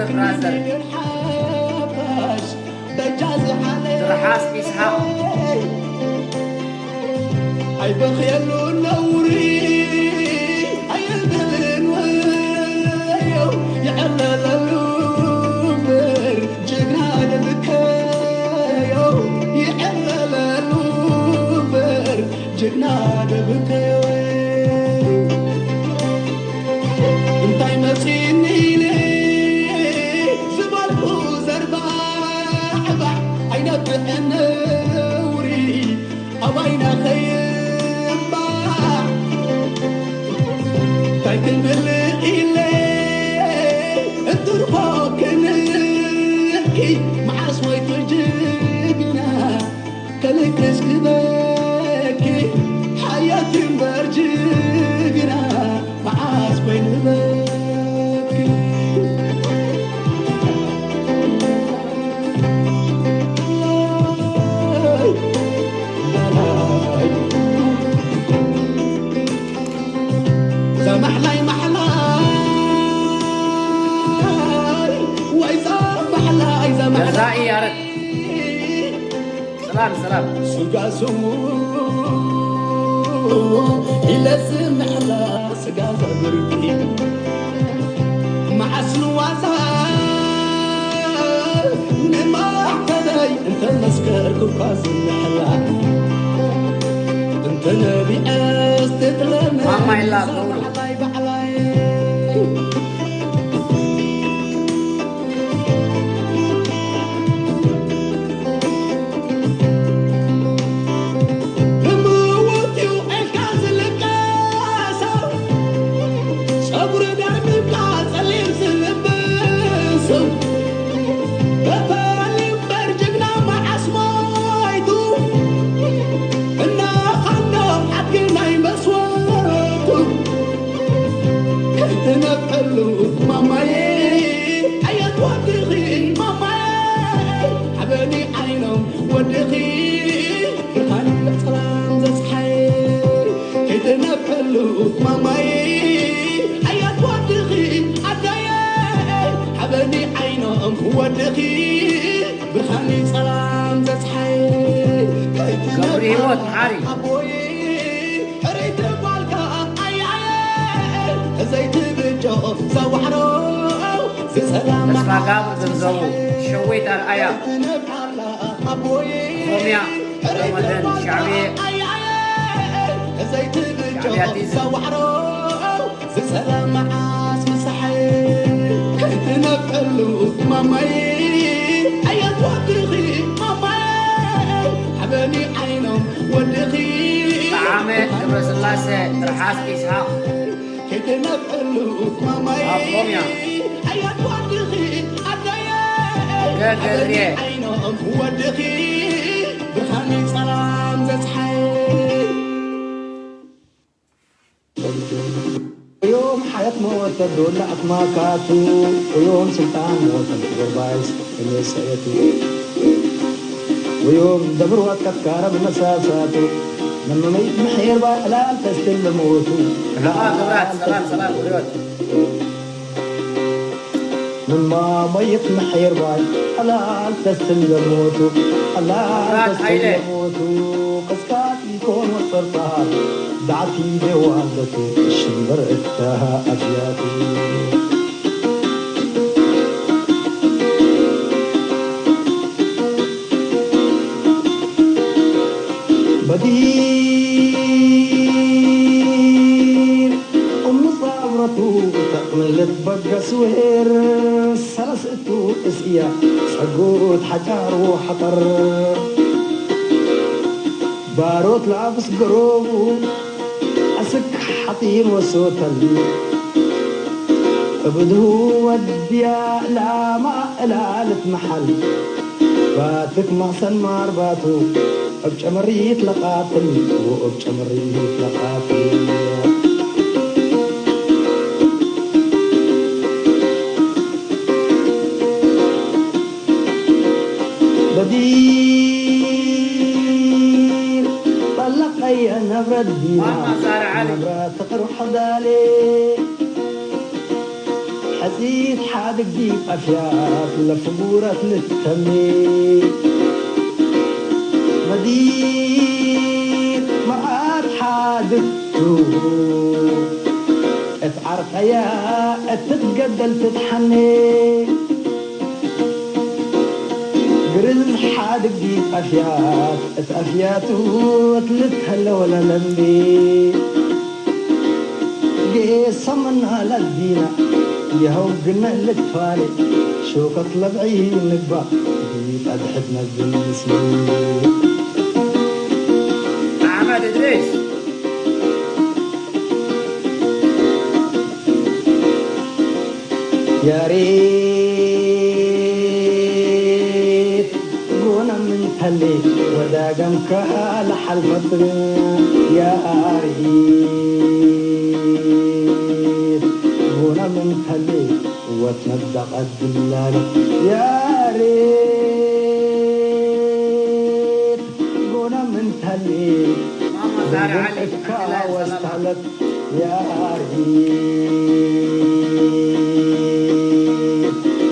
ብራዘር ትርሓስ ይስሓቕ። ኣይበኽየሉ ነውሪ ኣየብልን ወዮ፣ ይዕለለሉ እምበር ጅግና ደብከዮ፣ ይዕለለሉ እምበር ጅግና ደብከዮ። እንታይ መጺኒ ኢለ ዝበልኩ ዘርባዕባዕ፣ ኣይነብዕን ነውሪ ኣባይና ከየንባዕ። እንታይ ክብል ኢለ እንትርፎ ክንኪ፣ መዓስ ሞይቱ ጅግና ከልቅስ ክበኪ፣ ሓያት እምበር ጅግና መዓስ ኮይኑ በኪ። እዛ ማሕላይ ማሕላይ፣ ወይ እዛ ማሕላይ፣ እዛ ማሕላይ። ገዛኢ ያረድ። ሰላም፣ ሰላም። ስጋ ስሙ ኢለ ዝምሕላ ስጋ ዘብርኪ መዓስ ንዋዛ ንማዕተበይ እንተመስከርኩ እኳ ዝምሕላ እንተ ነቢዐስ ትጥለመ ማማ ኢላ ገብሩ። ባዕላይ ባዕላይ ብምውት እዩ ዒልካ ዝልቀሶ፣ ጸጉሪ ደርቢብካ ጸሊም ዝልብሶ፣ በተሊ እምበር ጅግና መዓስ ሞይቱ፣ እናኻኖ ሓድጊ ናይ መስዋእቱ። ከይትነብዐሉ ማማዬ፣ ኣየት ወድኺ ማማዬ፣ ሓበኒ ዓይኖም ወድኺ፣ ብርሃን ጸላም ዘጽሓይ። ከይትነብዐሉ ማማዬ፣ ኣየት ወድኺ ኣደዬ፣ ሓበኒ ዓይኖም ወድኺ፣ ብርሃን ጸላም ዘጽሓይ። ገብሪ ህይወት መሓሪ። ኣቦዬ፣ ሕርይቲ ጓልካ ኣያየ፣ ተዘይትብጆ ዘዋሕሮ፣ ዝጸላም ተስፋ ጋብር ገንዘቡ፣ ሸዊት ኣርኣያ፣ ኦሮምያ፣ ረመዳን፣ ሻዕብየ፣ ሻዕብያ ቲቪ። ዝጸላም መዓስ ምሳሐይ ከይትነብዐሉ ማማይ ኣየት ወድኺ ማማይ ሓበኒ ዓይኖም ወድኺ ጠዓመ ገብረስላሴ ትርሓስ ኢስሓቕ ከይትነብዐሉ ማማይ ኣፎምያ ኣየት ወድኺ ኣደየ ገገርየ ሓበኒ ዓይኖም ወድኺ ብርሃን ጸላም ዘጽሓይ እዮም ሓያት መወተት ዶላ ኣትማካቱ እዮም ስልጣን መወተት ጎርባይስ እኔሰየቱ እዮም ደብር ወቀት ካረብ መሳሳቱ መመመይ ምሕር ባይ ዕላል ተስትል ለመወቱ ክብራት ሰላም ሰላም ክብረት ንማ መይት ምሕር ባይ ዕላል ተስትል ለመወቱ ዕላል ተስትል ለመወቱ ቅስቃት ይኮን ወጸርጻር ዳዕቲ ደዋለቱ ሽምበር እታ ኣፍያቱ በዲር እሙ ጻብረቱ ተቕምልት በገስዌር ሰለስእቱ እስእያ ጸጉት ሓጫሩ ሓጠር ባሮት ላብስ ገሮቡ ኣስክ ሓጢር ወሶተል እብድሁ ወድያ ላማ እላልት መሓል ባትክ ማሰን ማርባቱ እብ ጨመሪት ለቃትል ወእብ ጨመሪት ለቃትል በዲር ጠለቀየ ነብረ ዲና ማማ ዛራ ዓሊ። ነብረ ትቕር ሓዳሌ ፂት ሓድግ ዲብ ኣፍያት ለፍጉረት ልተሜ መዲር መዓት ሓድግቱ እት ዓርቀያ እትትገደል ትትሓኔ ግርዝ ሓድግ ዲብ ኣፍያት እት ኣፍያቱ እት ልትሀለ ወለለምቤ ጌሰምና ለዲና የሀው ግነ ልትፋሌ ሾከት ለብዒ ንግባእ ዲብ ኣድሕድ ነብል ምስሉ ኣሕመድ እድሪስ ያሬት ጎና ምን ተሌ ወዳገም ከለሓልፈት ያሬት ጎና ምን ተሌ ወትነዳ ቀድላለ ያሬት ጎና ምን ተሌ ማማ ዛራ ዓሊ እካ ዓብደላ ሰላም ወስታለት ያሪ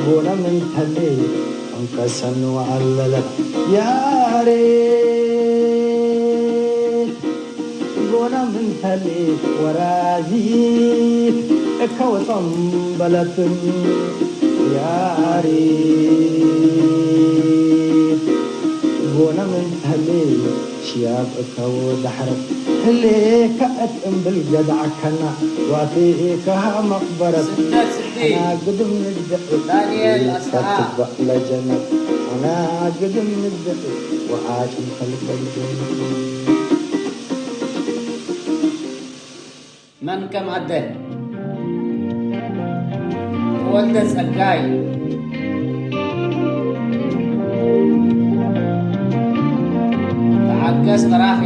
ጎና ምን ተሌ እንከሰኑ ኣለለ ያሪ ጎና ምን ተሌ ወራዚት እካ ወጸም በለትን ያሪ ጎና ምን ተሌ ሽያብ እከው ዳሕረት ህሌካ እት እምብል ገድዓከና ዋቴ ከሃ መቕበረት ስደት ስዲ ሓና ግድም ንግዕ ዳንኤል ኣስፍሃ። ተትባእ ለጀነት ሓና ግድም ንግዕ ወዓጭ ንኸልበል መን ከም ኣደ ተወልደ ጸጋይ ተሓገስ በራኺ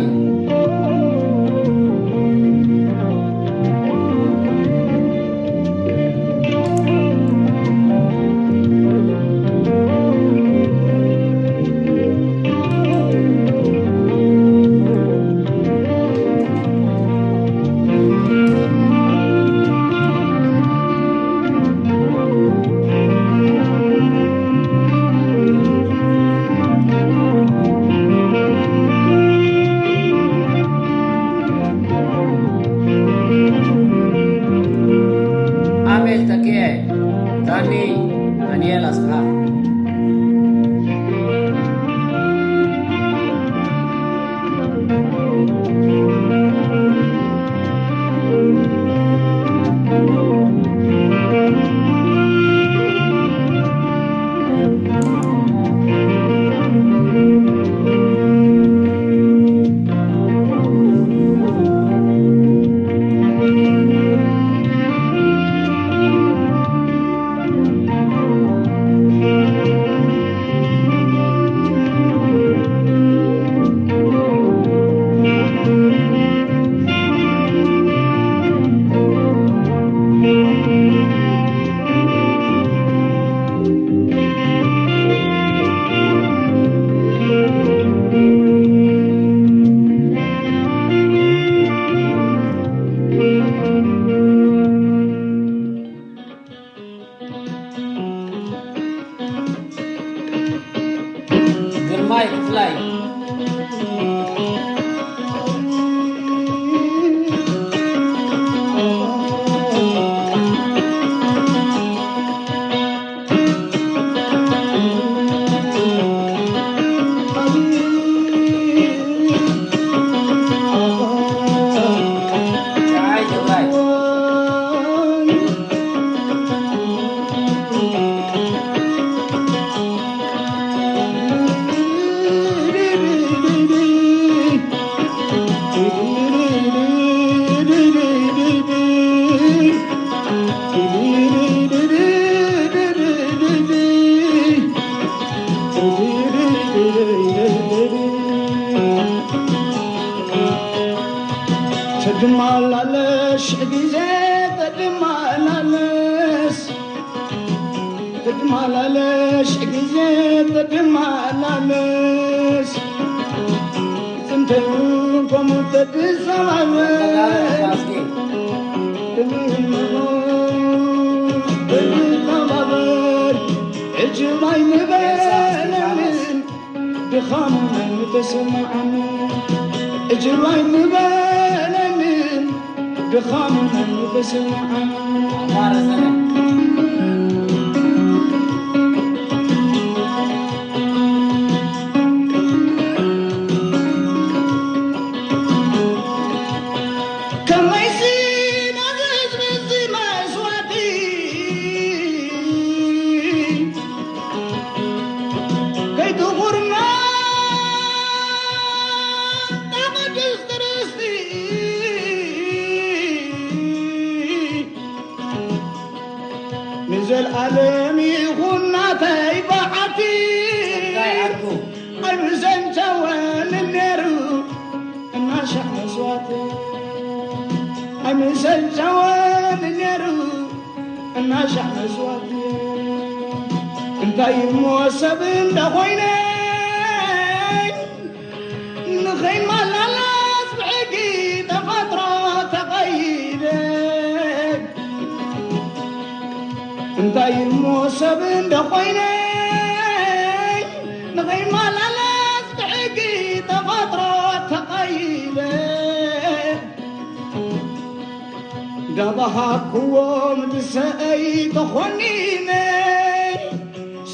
ኣቤል ተኪኤ፣ ዳኒ፣ ዳንኤል ኣስፍሃ። ግርማይ ክፍላይ። ጨዓይ ትግራይ። ትድማላለሽ ግዜ ትድማላለሽ ትድማላለሽ ግዜ ትድማላለሽ ጥንተዩ ኮሙ ትድሰማመሽ ምበለንን ድኻሙ መን ምተሰምዓኒ፣ ዕጅብ ኣይምበለንን ድኻሙ መን ምተሰምዓኒ። ከመይሲ ነዚ ህዝቢ እዚ መስዋእቲ ከይትኹርና ቅድስት ርስቲ ንዘልኣለም ይኹን ናተይ በዓቲ። ኣይምሰልቸወን ነይሩ እናሻዕ መስዋእቲ፣ ኣይምሰልቸወን ነይሩ እናሻዕ መስዋእቲ። እንታይ እሞ ሰብ እንደ ኾይነ ንኸይመላለስ ብሕጊ ተፈጥሮ ተቐይደ። እንታይ እሞ ሰብ እንደ ኾይነ ንኸይመላለስ ብሕጊ ተፈጥሮ ተቐይደ። እንዳበሃኩዎም ንሰአይ ተኾኒነ።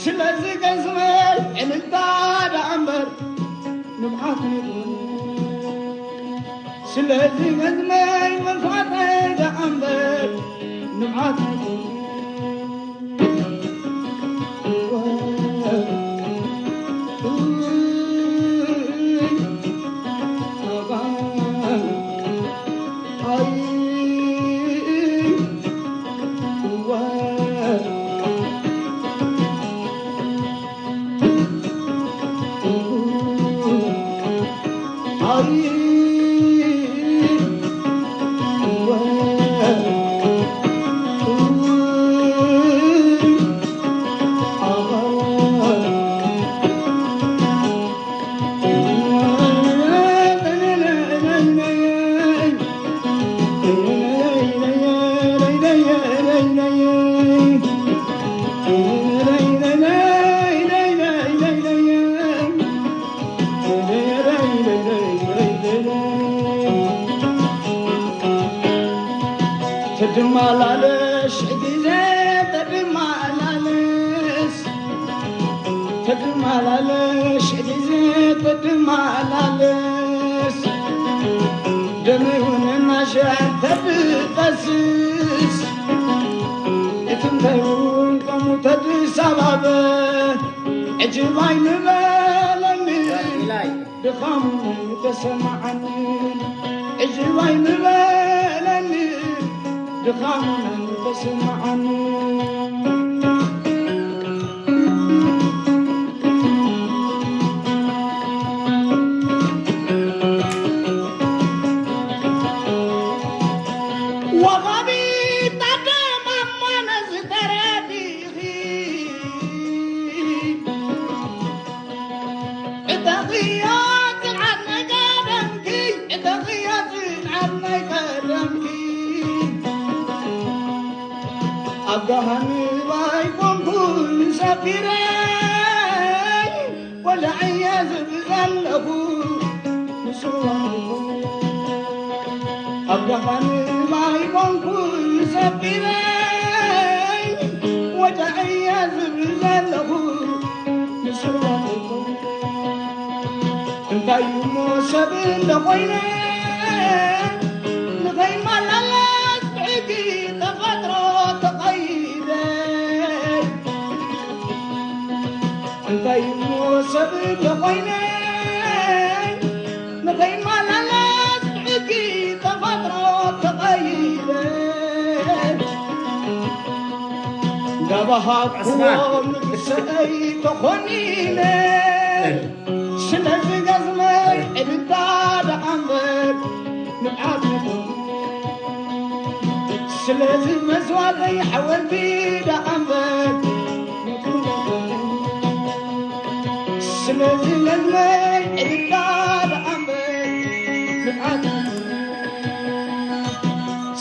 ስለዚ ገዝመይ ዕልልታ ደኣ እምበር ንብዓት ኣይኮነን። ስለዚ ገዝመይ መስዋእተይ ደኣ እምበር ንብዓት ኣይኮነን። ተድማላለሽ ግዜ ተድማላለስ፣ ተድማላለሽ ግዜ ተድማላለስ፣ ደመይ እውን እናሸዐ ተድፈስስ፣ እቲ እንታይ እውን ከምኡ ተድሰባበ፣ ዕጅብ ኣይምበለኒ። ድኻሙ ተሰማዓኒ፣ ዕጅብ ኣይምበለኒ፣ ድኻሙ ተሰማዓኒ። ወሃቢት ኣደ ማማ ነዚ ተረዲኺ፣ ዕጠቕዮ ጽንዓት ናይ ቀደምኪ፣ ዕጠቕዮ ጽንዓት ናይ ቀደምኪ። ኣብ ገሃንብ ኣይኮንኩን ሰፊረ፣ ወዳዕየ ዝብል ዘለኹ ንስዋ ኣይኮንኩን። ኣብ ገሃንብ ኣይኮንኩን ሰፊረ፣ ወዳዕየ ዝብል ዘለኹ ንስዋ ኣይኮንኩን። እንታይ እሞ ሰብ እንደ ኾይነ ንኸይመላለስ ብሕጊ ተፈጥሮ ተቐይደ። እንታይ እሞ ሰብ እንደ ኾይነ ንኸይመላለስ ብሕጊ ተፈጥሮ ተቐይደ። እንዳበሃኩዎም ንግሰይ ተኾኒነ። ስለዚ ገዝመይ ዕልልታ ደኣ እምበር ንብዓት ይኹን። ስለዚ መስዋእተይ ሓወልቲ ደኣ እምበር ሞት ይኹን። ስለዚ ገዝመይ ዕልልታ ደኣ እምበር ንብዓት ይኹን።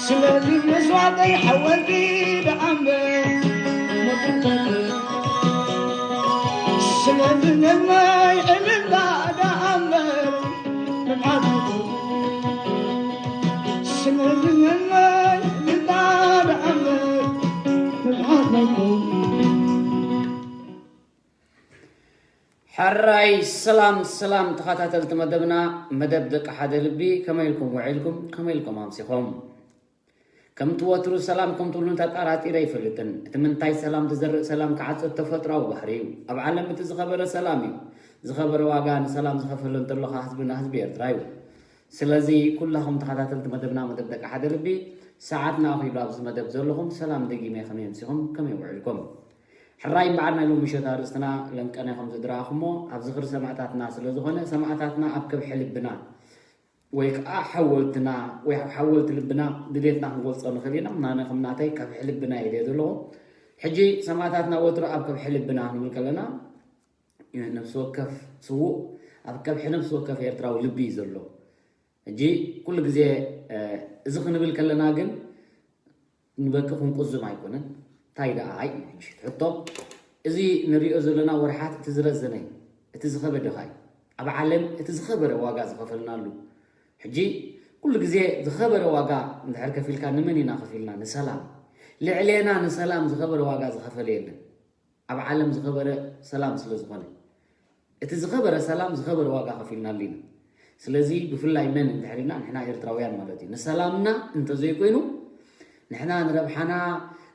ስለዚ መስዋእተይ ሓወልቲ ደኣ እምበር ሞት ይኹን። ስለዚ ነናይ ዕልልታ ደኣ እምበር ንብዓት ነይኩም። ስለዚ ነናይ ዕልልታ ደኣ እምበር ንብዓት ነይኩም። ሕራይ ሰላም ሰላም ተኸታተልቲ መደብና፣ መደብ ደቂ ሓደ ልቢ፣ ከመይ ኢልኩም ውዒልኩም? ከመይ ኢልኩም ኣምሲኹም? ከምቲ ወትሩ ሰላም ከም ትብሉን ተጣራጢረ ኣይፈልጥን። እቲ ምንታይ ሰላም ትዘርእ ሰላም ክዓጽድ ተፈጥሮኣዊ ባህሪ እዩ። ኣብ ዓለም እቲ ዝኸበረ ሰላም እዩ። ዝኸበረ ዋጋ ንሰላም ዝኸፈለ እንተሎ ኸኣ ህዝብና ህዝቢ ኤርትራ እዩ። ስለዚ ኩላኹም ተኸታተልቲ መደብና መደብ ደቂ ሓደ ልቢ፣ ሰዓትና ኣኺሉ ኣብዚ መደብ ዘለኹም ሰላም ደጊመ ከመይ ኣምሲኹም ከመይ ውዒልኩም? ሕራይ እምበኣር ናይ ሎሚ ምሸት ኣርእስትና ለንቀነ ከም ዝድረኣኹሞ ኣብ ዝኽሪ ሰማእታትና ስለ ዝኾነ ሰማእታትና ኣብ ከብሒ ልብና ወይ ከዓ ሓወልትና ወይ ሓወልቲ ልብና ድሌትና ክንገልፆ ንኽእል ኢና። ናነ ከም ናተይ ከብሒ ልብና ኢለ ዘለኹ። ሕጂ ሰማእታትና ወትሩ ኣብ ከብሒ ልብና ክንብል ከለና ነፍሲ ወከፍ ስዉእ ኣብ ከብሒ ነፍሲ ወከፍ ኤርትራዊ ልቢ እዩ ዘሎ። ሕጂ ኩሉ ግዜ እዚ ክንብል ከለና ግን ንበቂ ክንቁዝም ኣይኮነን። እንታይ ደኣ እዩ ሕጂ እቲ ሕቶ? እዚ ንሪኦ ዘለና ወርሓት እቲ ዝረዘነ እዩ፣ እቲ ዝኸበደ ኸኣ እዩ። ኣብ ዓለም እቲ ዝኸበረ ዋጋ ዝኸፈልናሉ። ሕጂ ኩሉ ግዜ ዝኸበረ ዋጋ እንድሕር ከፊልካ ንመን ኢና ከፊልና? ንሰላም። ልዕሌና ንሰላም ዝኸበረ ዋጋ ዝኸፈለ የለን። ኣብ ዓለም ዝኸበረ ሰላም ስለ ዝኾነ እቲ ዝኸበረ ሰላም ዝኸበረ ዋጋ ከፊልናሉ ኢና። ስለዚ ብፍላይ መን እንድሕር ኢልና ንሕና ኤርትራውያን ማለት እዩ። ንሰላምና እንተዘይኮይኑ ንሕና ንረብሓና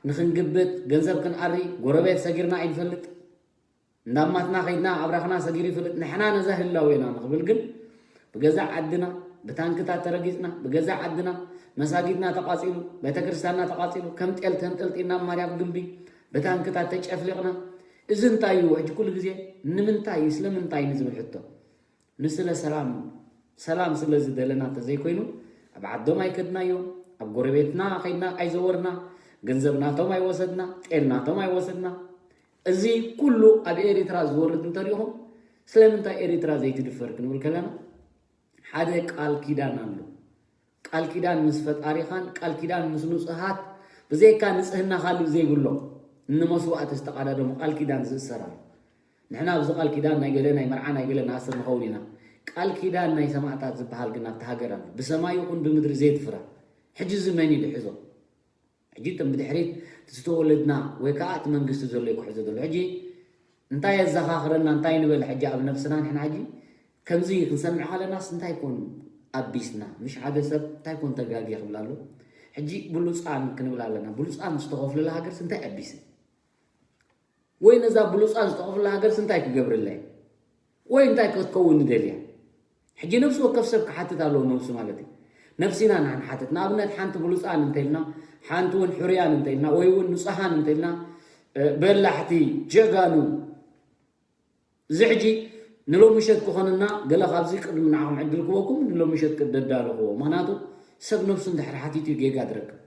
ንኽንግብት ገንዘብ ክንኣሪ ጎረቤት ሰጊርና ኣይንፈልጥ። እንዳማትና ከይድና ኣብራኽና ሰጊሩ ይፈልጥ። ንሕና ነዛ ህላዌና ንኽብል ግን ብገዛእ ዓድና ብታንክታት ተረጊጽና፣ ብገዛእ ዓድና መሳጊድና ተቓጺሉ፣ ቤተክርስትያንና ተቓጺሉ፣ ከም ጤል ተንጠልጢልና ኣብ ማርያም ግምቢ ብታንክታት ተጨፍሊቕና። እዚ እንታይ እዩ? ሕጂ ኩሉ ግዜ ንምንታይ እዩ? ስለምንታይ እዩ ንዝብል ሕቶ። ንስለ ሰላም ሰላም ስለ ዝደለና እንተዘይኮይኑ ኣብ ዓዶም ኣይከድናዮም፣ ኣብ ጎረቤትና ከይድና ኣይዘወርና፣ ገንዘብ ናቶም ኣይወሰድና፣ ጤል ናቶም ኣይወሰድና። እዚ ኩሉ ኣብ ኤሪትራ ዝወርድ እንተሪኢኹም ስለምንታይ ኤሪትራ ዘይትድፈር ክንብል ከለና ሓደ ቃል ኪዳን ኣሎ። ቃል ኪዳን ምስ ፈጣሪኻን ቃል ኪዳን ምስ ንጹሃት ብዘይካ ንጽህና ካልእ ዘይብሎም ንመስዋእቲ ዝተቓዳደሙ ቃል ኪዳን ዝእሰር ኣሎ። ንሕና ኣብዚ ቃል ኪዳን ናይ ገለ ናይ መርዓ ናይ ገለ ንኣስር ንኸውን ኢና። ቃል ኪዳን ናይ ሰማእታት ዝበሃል ግን ኣብቲ ሃገር ኣሎ። ብሰማይ ይኹን ብምድሪ ዘየድፍራ። ሕጂ እዚ መን እዩ ዝሕዞ? ሕጂ እቶም ብድሕሪት ዝተወለድና ወይ ከዓ እቲ መንግስቲ ዘሎ እዩ ክሕዞ ዘሎ። ሕጂ እንታይ የዘኻኽረና እንታይ ንበል ሕጂ ኣብ ነብስና ንሕና ሕጂ ከምዚ ክንሰምዕ ከለናስ እንታይ ኮን ኣቢስና ምሽ ሓደ ሰብ እንታይ ኮን ተጋጊ ክብል ኣሎ። ሕጂ ብሉፃን ክንብል ኣለና። ብሉፃን ዝተኸፍለላ ሃገርስ እንታይ ኣቢስ ወይ ነዛ ብሉፃን ዝተኸፍለላ ሃገርስ እንታይ ክገብርላ ወይ እንታይ ክትከውን ንደልያ? ሕጂ ነብሲ ወከፍ ሰብ ክሓትት ኣለዎ ነብሱ ማለት እዩ። ነብሲና ንሓንሓትት ንኣብነት ሓንቲ ብሉፃን እንተልና ሓንቲ እውን ሕሩያን እንተልና ወይ እውን ንፁሃን እንተልና በላሕቲ ጀጋኑ እዚ ሕጂ ንሎምሸት ክኾነና ገለ ካብዚ ቅድሚ ንዓኹም ዕድል ክበኩም ንሎምሸት ቅደዳለኽዎ ምክንያቱ ሰብ ነብሱ እንድሕር ሓቲቱ ጌጋ ዝረክብ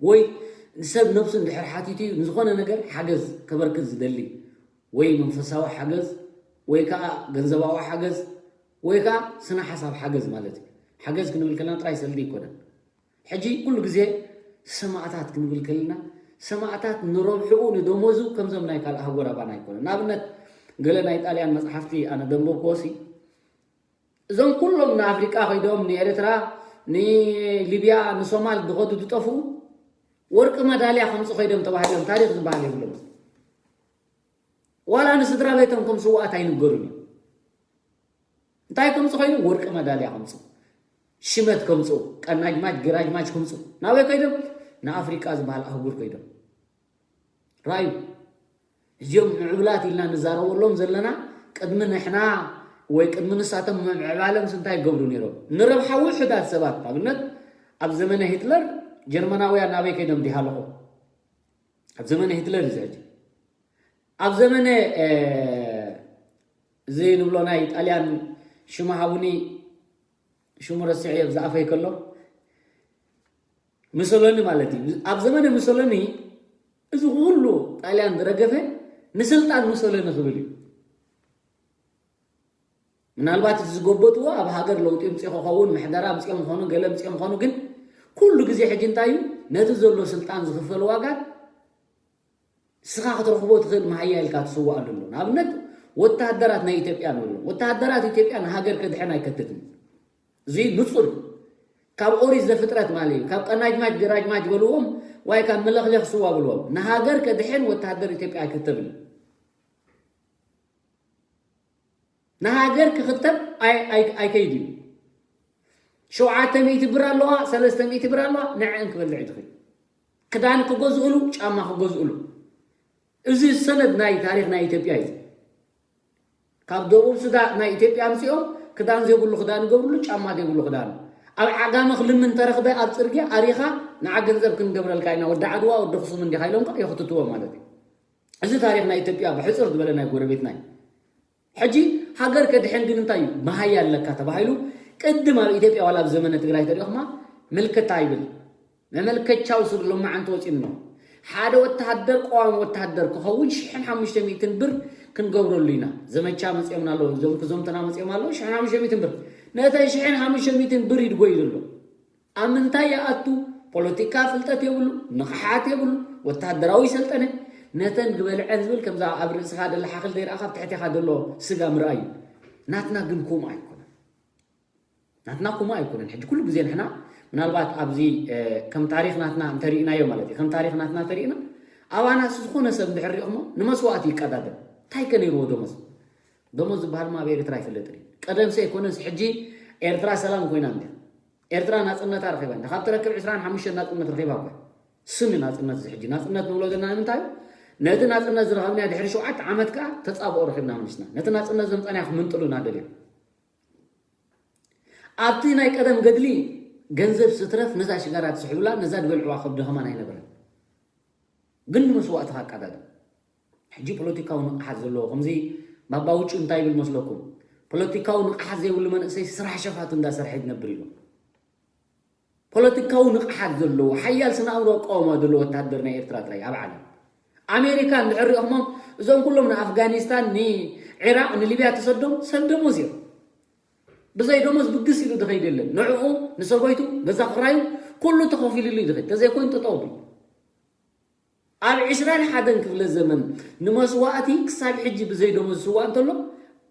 ወይ ሰብ ነብሱ እንድሕር ሓቲቱ እዩ ንዝኾነ ነገር ሓገዝ ከበርክት ዝደሊ ወይ መንፈሳዊ ሓገዝ ወይ ከዓ ገንዘባዊ ሓገዝ ወይ ከዓ ስነ ሓሳብ ሓገዝ ማለት እዩ። ሓገዝ ክንብል ከለና ጥራይ ሰልዲ ይኮነን። ሕጂ ኩሉ ግዜ ሰማእታት ክንብል ከለና ሰማእታት ንረብሕኡ ንደሞዙ ከምዞም ናይ ካልእ ኣህጎር ኣባና ኣይኮነን። ንኣብነት ገለ ናይ ጣልያን መፅሓፍቲ ኣነ ደንበብክዎ ሲ እዞም ኩሎም ንኣፍሪቃ ከይዶም ንኤርትራ ንሊብያ ንሶማል ዝኸዱ ዝጠፍኡ ወርቂ መዳልያ ከምፁ ከይዶም ተባሂሎም ታሪክ ዝበሃል የብሎም። ዋላ ንስድራ ቤቶም ከም ስዋኣት ኣይንገሩን እዮም። እንታይ ከምፁ ኮይኑ ወርቂ መዳልያ ከምፁ ሽመት ከምፁ ቀናጅማጅ ግራጅማጅ ከምፁ ናበይ ከይዶም ንኣፍሪቃ ዝበሃል ኣህጉር ከይዶም ራዩ እዚኦም ምዕብላት ኢልና ንዛረበሎም ዘለና ቅድሚ ንሕና ወይ ቅድሚ ንሳቶም ምዕባለምስ እንታይ ይገብሩ ነይሮም? ንረብሓ ውሑዳት ሰባት ኣብነት ኣብ ዘመነ ሂትለር ጀርመናውያን ናበይ ከይዶም ዲሃለኹ ኣብ ዘመነ ሂትለር እዩ ዘሕጂ ኣብ ዘመነ እዚ ንብሎ ናይ ጣልያን ሽሙ ሃቡኒ ሽሙ ረሲዐ ዝኣፈይ ከሎ ሙሶሎኒ ማለት እዩ። ኣብ ዘመነ ሙሶሎኒ እዚ ኩሉ ጣልያን ዝረገፈ ንስልጣን ሙሶሎኒ ክብል እዩ። ምናልባት እቲ ዝጎበጥዎ ኣብ ሃገር ለውጢ ምፅኡ ክኸውን ምሕደራ ምፅኦም ምኾኑ ገለ ምፅኦም ምኾኑ ግን ኩሉ ግዜ ሕጂ እንታይ እዩ ነቲ ዘሎ ስልጣን ዝኽፈል ዋጋ ንስኻ ክትረኽቦ ትኽእል መሃያ ኢልካ ትስዋኣሉ ኣሎ። ንኣብነት ወተሃደራት ናይ ኢትዮጵያ ንብሎም። ወተሃደራት ኢትዮጵያ ንሃገር ከድሕን ኣይከትትን። እዚ ንጹር እዩ። ካብ ኦሪት ዘፍጥረት ማለት እዩ። ካብ ቀናጅማጅ ግራጅማጅ በልዎም፣ ዋይ ካብ መለኽለኽ ስዋ በልዎም። ንሃገር ከድሕን ወተሃደር ኢትዮጵያ ኣይክተብን እዩ። ንሃገር ክኽተብ ኣይ- ኣይ- ኣይከይድ እዩ። ሸውዓተ ሚእቲ ብር ኣለዋ፣ ሰለስተ ሚእቲ ብር ኣለዋ፣ ንዐን ክበልዕ እዩ ዝኽእል። ክዳን ክገዝእሉ፣ ጫማ ክገዝእሉ። እዚ ሰነድ ናይ ታሪኽ ናይ ኢትዮጵያ እዩ። ካብ ደቡብ ሱዳን ናይ ኢትዮጵያ ኣምፂኦም ክዳን ዘይብሉ ክዳን ይገብርሉ፣ ጫማ ዘይብሉ ክዳን። ኣብ ዓጋመ ክልምን ተረኽበ ኣብ ፅርግያ ኣሪኻ ንዓ ገንዘብ ክንገብረልካ ኢና፣ ወዲ ዓድዋ ወዲ ኣኽሱም እንዲኻ ኢሎም ከዓ የኽትትዎ ማለት እዩ። እዚ ታሪኽ ናይ ኢትዮጵያ ብሕፅር ዝበለ ናይ ጎረቤትና እዩ። ሕጂ ሃገር ከድሕን ግን እንታይ እዩ መሃያ ኣለካ ተባሂሉ ቅድም ኣብ ኢትዮጵያ ዋላ ኣብ ዘመነ ትግራይ ተሪእኹማ ምልክታ ይብል መመልከቻው ስር ሎማዓንቲ ወፂኑ ነው። ሓደ ወተሃደር ቀዋሚ ወተሃደር ክኸውን ሽሕን ሓሙሽተ ሚእትን ብር ክንገብረሉ ኢና። ዘመቻ መፂኦምና ኣለዉ፣ እዞም ክዘምቱና መፂኦም ኣለዉ፣ ሽሕን ሓሙሽተ ሚእትን ብር። ነተን ሽሕን ሓሙሽተ ሚእትን ብር ይድጎዩ ዘሎ። ኣብ ምንታይ ይኣቱ? ፖለቲካ ፍልጠት የብሉ፣ ንቕሓት የብሉ፣ ወተሃደራዊ ሰልጠነ። ነተን ዝበልዐን ዝብል ከምዛ ኣብ ርእስኻ ደላ ሓኽል ዘይረኣኻ ኣብ ትሕቴኻ ዘሎ ስጋ ምርኣይ እዩ። ናትና ግን ከምኡ ኣይኮነን። ናትና ኩማ ኣይኮነን። ሕጂ ኩሉ ግዜ ንሕና ምናልባት ኣብዚ እ፣ ከም ታሪኽ ናትና እንተሪእናዮ ማለት እዩ። ከም ታሪኽ ናትና ተሪእና ኣባና ዝኾነ ሰብ እንድሕር ሪእኹሞ ንመስዋእቲ ይቀዳደም። እንታይ ከ ነይርዎ ደሞዝ? ደሞዝ ዝበሃል ማ ኣብ ኤርትራ ኣይፍለጥን እዩ። ቀደምሲ ኣይኮነስ ሕጂ ኤርትራ ሰላም ኮይና እንድያ። ኤርትራ ናጽነታ ረኺባ እንዳ ካብ ትረክብ ዕስራን ሓሙሽተን ናጽነት ረኺባ እኮ። ስሚ ናጽነት እዚ ሕጂ ናጽነት ንብሎ ዘለና ንምንታይ እዩ? ነቲ ናጽነት ዝረኸብናዮ ድሕሪ ሸውዓተ ዓመት ከኣ ተጻብኦ ረኺብና መሊስና። ነቲ ናጽነት ዘምጻናዮ ክምንጥሉና ደልዮም። ኣብቲ ናይ ቀደም ገድሊ ገንዘብ ስትረፍ ነዛ ሽጋራ ትስሕብላ ነዛ ዝበልዕዋ ከብዲ ከማን ኣይነበረን። ግን ንመስዋእትኻ ኣቃዳድም። ሕጂ ፖለቲካዊ ንቕሓት ዘለዎ ከምዚ ባባ ውጩ እንታይ ይብል መስለኩም? ፖለቲካዊ ንቕሓት ዘይብሉ መንእሰይ ስራሕ ሸፋቱ እንዳሰርሐ ይነብር ኢሉ። ፖለቲካዊ ንቕሓት ዘለዎ ሓያል ስነ ኣእምሮ ኣቃውማ ዘለዎ ወታደር ናይ ኤርትራ ጥራይ ኣብ ዓለም ኣሜሪካ እንድሕር ሪኦኹሞም እዞም ኩሎም ንኣፍጋኒስታን ንዒራቅ ንሊብያ ተሰዶም ሰብ ደሞዝ እዮም። ብዘይ ደሞዝ ብግስ ኢሉ ዝኸይድ የለን። ንዕኡ ንሰበይቱ ገዛ ክራዩ ኩሉ ተኸፊሉሉ እዩ ዝኸይድ። ተዘይኮይኑ ጠጠው ብል ኣብ ዕስራን ሓደን ክፍለ ዘመን ንመስዋእቲ ክሳብ ሕጂ ብዘይ ደሞዝ ዝስዋእ እንተሎ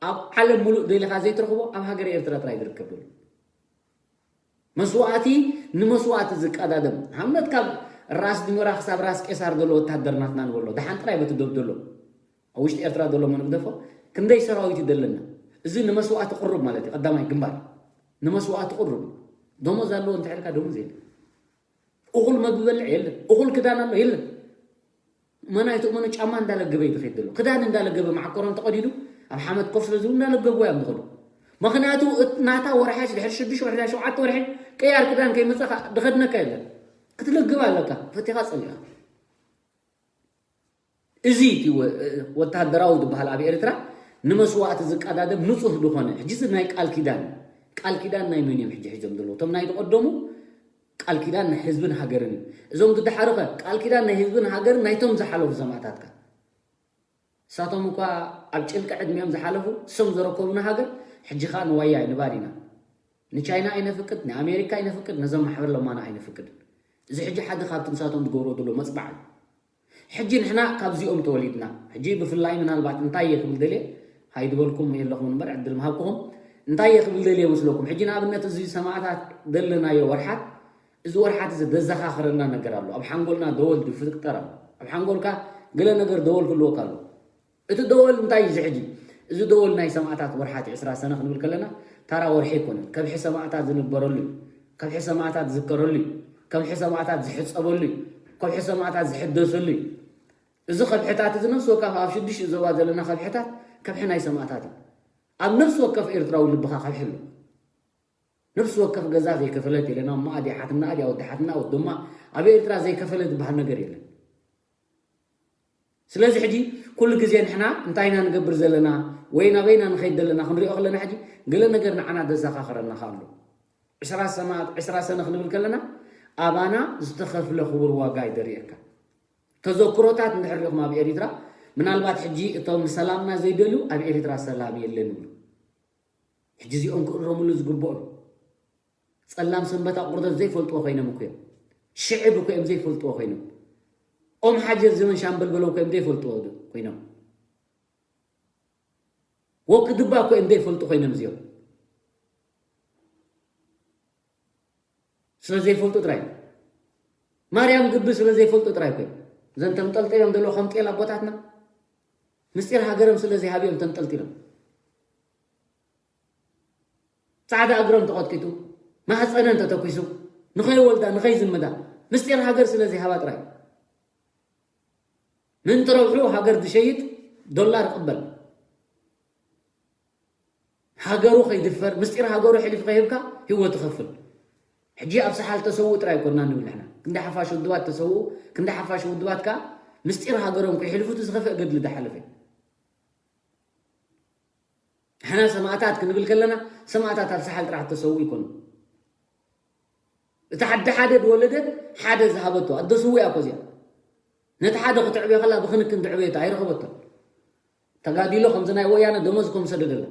ኣብ ዓለም ሙሉእ ደሊኻ ዘይትረኽቦ ኣብ ሃገረ ኤርትራ ጥራይ ዝርከብ ዘሎ። መስዋእቲ ንመስዋእቲ ዝቀዳደም ሃምነት ካብ ራስ ዲሞራ ክሳብ ራስ ቄሳር ዘሎ ወታደር ናትና ንበሎ ደሓን ጥራይ በቲ ዶብ ዘሎ ኣብ ውሽጢ ኤርትራ ዘሎ መንግደፎ ክንደይ ሰራዊት እዩ ዘለና። እዚ ንመስዋእቲ ቅሩብ ማለት እዩ። ቀዳማይ ግንባር ንመስዋእቲ ቅሩብ እዩ። ደሞዝ ኣለዎ እንተሕልካ ደሞዝ የለን። እኹል መግቢ በልዕ የለን። እኹል ክዳን ኣሎ የለን። መናይቱ መኑ ጫማ እንዳለገበ እዩ ዝኸይድ ዘሎ። ክዳን እንዳለገበ ማዕኮሮን ተቐዲዱ ኣብ ሓመድ ኮፍ ስለ ዝብሉ እንዳለገቡ እዮም ዝኸዱ። ምኽንያቱ እት- ናታ ወርሓሽ ድሕሪ ሽዱሽተ ወርሒ ሸውዓተ ወርሒ ቅያር ክዳን ከይመፀኻ ድኸድነካ የለን። ክትለግብ ኣለካ ፈቲኻ ፀሊኻ። እዚ እቲ ወ- ወታደራዊ ዝበሃል ኣብ ኤርትራ ንመስዋእቲ ዝቀዳደም ንጹህ ዝኾነ ሕጂ እዚ ናይ ቃል ኪዳን ቃል ኪዳን ናይ መን እዮም ሕጂ ሒዞም ዘለዉ እቶም ናይ ዝቐደሙ ቃል ኪዳን ናይ ህዝብን ሃገርን እዩ። እዞም ዝደሓሩ ከ ቃል ኪዳን ናይ ህዝብን ሃገርን ናይቶም ዝሓለፉ ሰማእታትካ እሳቶም እኳ ኣብ ጭልቂ ዕድሚኦም ዝሓለፉ እሶም ዘረከቡና ሃገር ሕጂ ኸኣ ንዋያ ንባል ኢና ንቻይና ኣይነፍቅድ ንኣሜሪካ ኣይነፍቅድ ነዞም ማሕበር ለማና ኣይነፍቅድን። እዚ ሕጂ ሓደ ካብቲ ንሳቶም ዝገብሮ ዘሎ መፅባዕ እዩ። ሕጂ ንሕና ካብዚኦም ተወሊድና ሕጂ ብፍላይ ምናልባት እንታይ እየ ክብል ደልየ ሃይድበልኩም የለኹም እምበር ዕድል ምሃብኩኹም እንታይ እየ ክብል ደልየ መስለኩም ሕጂ ንኣብነት እዚ ሰማዕታት ዘለናዮ ወርሓት እዚ ወርሓት እዚ ዘዘኻኽረና ነገር ኣሎ ኣብ ሓንጎልና ደወል ዝፍጠር ኣሎ ኣብ ሓንጎልካ ገለ ነገር ደወል ክህልወካ ኣሎ እቲ ደወል እንታይ እዩ እዚ ሕጂ እዚ ደወል ናይ ሰማዕታት ወርሓት ዕስራ ሰነ ክንብል ከለና ታራ ወርሒ ኣይኮነን ከብሒ ሰማዕታት ዝንበረሉ እዩ ከብሒ ሰማዕታት ዝዝከረሉ እዩ ከብሒ ሰማዕታት ዝሕፀበሉ እዩ ከብሒ ሰማዕታት ዝሕደሰሉ እዩ እዚ ከብሕታት እዚ ነፍሲ ወከፍ ኣብ ሽዱሽተ ዞባ ዘለና ከብሕታት ከብሒ ናይ ሰማእታት እዩ ኣብ ነፍሲ ወከፍ ኤርትራዊ ልብኻ ከብሒ ኣሎ ነፍሲ ወከፍ ገዛ ዘይከፈለት የለን ኣብ ማኣድ ሓትና ኣድ ወዲ ሓትና ወደማ ኣብ ኤርትራ ዘይከፈለ ዝበሃል ነገር የለን ስለዚ ሕጂ ኩሉ ግዜ ንሕና እንታይ ኢና ንገብር ዘለና ወይ ናበይና ንኸይድ ዘለና ክንሪኦ ከለና ሕጂ ገለ ነገር ንዓና ዘዘኻኽረና ኣሎ ዕስራ ሰማእት ዕስራ ሰነ ክንብል ከለና ኣባና ዝተኸፍለ ክቡር ዋጋ እዩ ዘርእየካ ተዘክሮታት እንድሕር ሪእኹም ኣብ ኤሪትራ ምናልባት ሕጂ እቶም ንሰላምና ዘይደልዩ ኣብ ኤሪትራ ሰላም የለን ይብሉ ሕጂ እዚኦም ክእረምሉ ዝግብኦም ጸላም ሰንበት ኣቁርደት ዘይፈልጥዎ ኮይኖም እኮ እዮም ሽዕብ እኮ እዮም ዘይፈልጥዎ ኮይኖም ኦም ሓጀር ዘመን ሻምበል በለው እኮ እዮም ዘይፈልጥዎ ኮይኖም ወክድባ እኮ እዮም ዘይፈልጡ ኮይኖም እዚኦም። ስለ ዘይፈልጡ ጥራይ። ማርያም ግቢ ስለ ዘይፈልጡ ጥራይ እኮ እዮም። እዘን ተንጠልጢሎም ዘለዉ ከም ጤል ኣቦታትና ምስጢር ሃገሮም ስለ ዘይሃብዮም ተንጠልጢሎም። ጻዕዳ እግሮም ተቐጥቂጡ፣ ማህፀነን ተተኲሱ፣ ንኸይወልዳ፣ ንኸይዝምዳ፣ ምስጢር ሃገር ስለ ዘይሃባ ጥራይ። ምን ትረብሑ ሃገር ዝሸይጥ ዶላር ይቕበል። ሃገሩ ከይድፈር፣ ምስጢር ሃገሩ ሕሊፍ ከይህብካ ህይወት ይኸፍል። ሕጂ ኣብ ሰሓል ተሰውኡ ጥራይ ኮና ንብል ንሕና። ክንዲ ሓፋሽ ውድባት ተሰውኡ፣ ክንዲ ሓፋሽ ውድባት ከኣ ምስጢር ሃገሮም ከይሕልፉ እቲ ዝኸፍእ ገድሊ ዝሓለፈ። ንሕና ሰማእታት ክንብል ከለና፣ ሰማእታት ኣብ ሰሓል ጥራሕ ተሰውኡ ይኮኑ። እቲ ሓደ ሓደ ዝወለደ ሓደ ዝሃበቶ፣ ኣደ ስውእ እያ እኮ እዚኣ። ነቲ ሓደ ክትዕብዮ ከላ ብክንክን ትዕብዮ እታ ኣይረኸበቶን። ተጋዲሎ ከምዚ ናይ ወያነ ደሞዝ ከም ሰደደላ።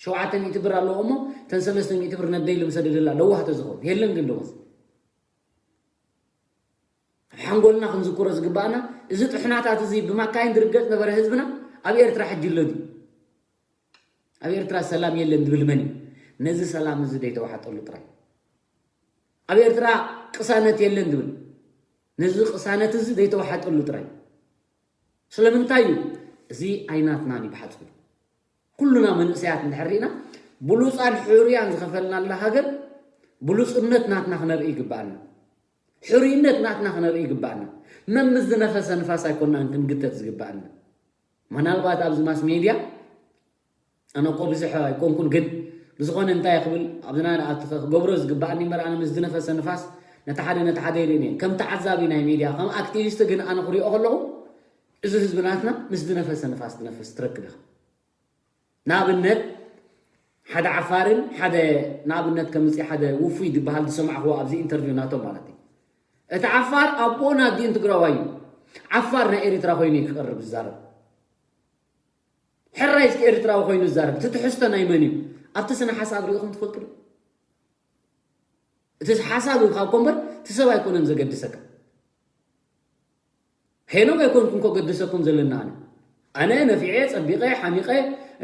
ሸውዓተ ሚእቲ ብር ኣለዎ እሞ፣ እተን ሰለስተ ሚእቲ ብር ነደይ ልምሰደደላ፣ ለዋህ ተዝኸውን። የለን ግን ደሞዝ። ኣብ ሓንጎልና ክንዝክሮ ዝግባኣና፣ እዚ ጥሕናታት እዚ ብማካይን ዝርገጽ ነበረ ህዝብና፣ ኣብ ኤርትራ ሕጂ ኣሎ ድዩ? ኣብ ኤርትራ ሰላም የለን ዝብል መን እዩ? ነዚ ሰላም እዚ ዘይተዋሓጠሉ ጥራይ። ኣብ ኤርትራ ቅሳነት የለን ዝብል፣ ነዚ ቅሳነት እዚ ዘይተዋሓጠሉ ጥራይ። ስለምንታይ እዩ? እዚ ኣይናትናን እዩ ብሓጺሩ። ኩሉና መንእሰያት እንድሕር ርኢና፣ ብሉጻን ሕሩያን ዝኸፈልናላ ሃገር፣ ብሉጽነት ናትና ክነርኢ ይግባኣና። ሕሩይነት ናትና ክነርኢ ይግባኣና። መም ምስ ዝነፈሰ ንፋስ ኣይኮናን ክንግተት ዝግባኣና። ምናልባት ኣብዚ ማስ ሜድያ፣ ኣነ እኮ ብዙሕ ኣይኮንኩን፣ ግን ብዝኾነ እንታይ ክብል፣ ኣብዚ ናይ ንኣቲ ክገብሮ ዝግባኣኒ እምበር፣ ኣነ ምስ ዝነፈሰ ንፋስ ነቲ ሓደ ነቲ ሓደ ይርእን እየ። ከም ተዓዛቢ ናይ ሜድያ፣ ከም ኣክቲቪስት ግን ኣነ ክሪኦ ከለኹ፣ እዚ ህዝቢ ናትና ምስ ዝነፈሰ ንፋስ ዝነፍስ ትረክብ ኢኻ። ንኣብነት፣ ሓደ ዓፋርን ሓደ፣ ንኣብነት ከምጽእ ሓደ ውፉይ ዝበሃል ዝሰማዕክዎ ኣብዚ ኢንተርቪው ናቶም ማለት እዩ። እቲ ዓፋር ኣቦኡን ኣዲኡን ትግራዋይ እዩ። ዓፋር ናይ ኤሪትራ ኮይኑ እዩ ክቐርብ ዝዛረብ። ሕራይ እስኪ ኤሪትራዊ ኮይኑ ዝዛረብ። እቲ ትሕዝቶ ናይ መን እዩ? ኣብቲ ስነ ሓሳብ ሪኢኹም ትፈልጡ ዶ? እቲ ሓሳብ እዩ ካብ እኮ እምበር፣ እቲ ሰብ ኣይኮነን ዘገድሰካ። ሄኖክ ኣይኮንኩን ከገድሰኩም ዘለና ኣነ። ኣነ ነፊዐ፣ ጸቢቐ፣ ሓሚቐ፣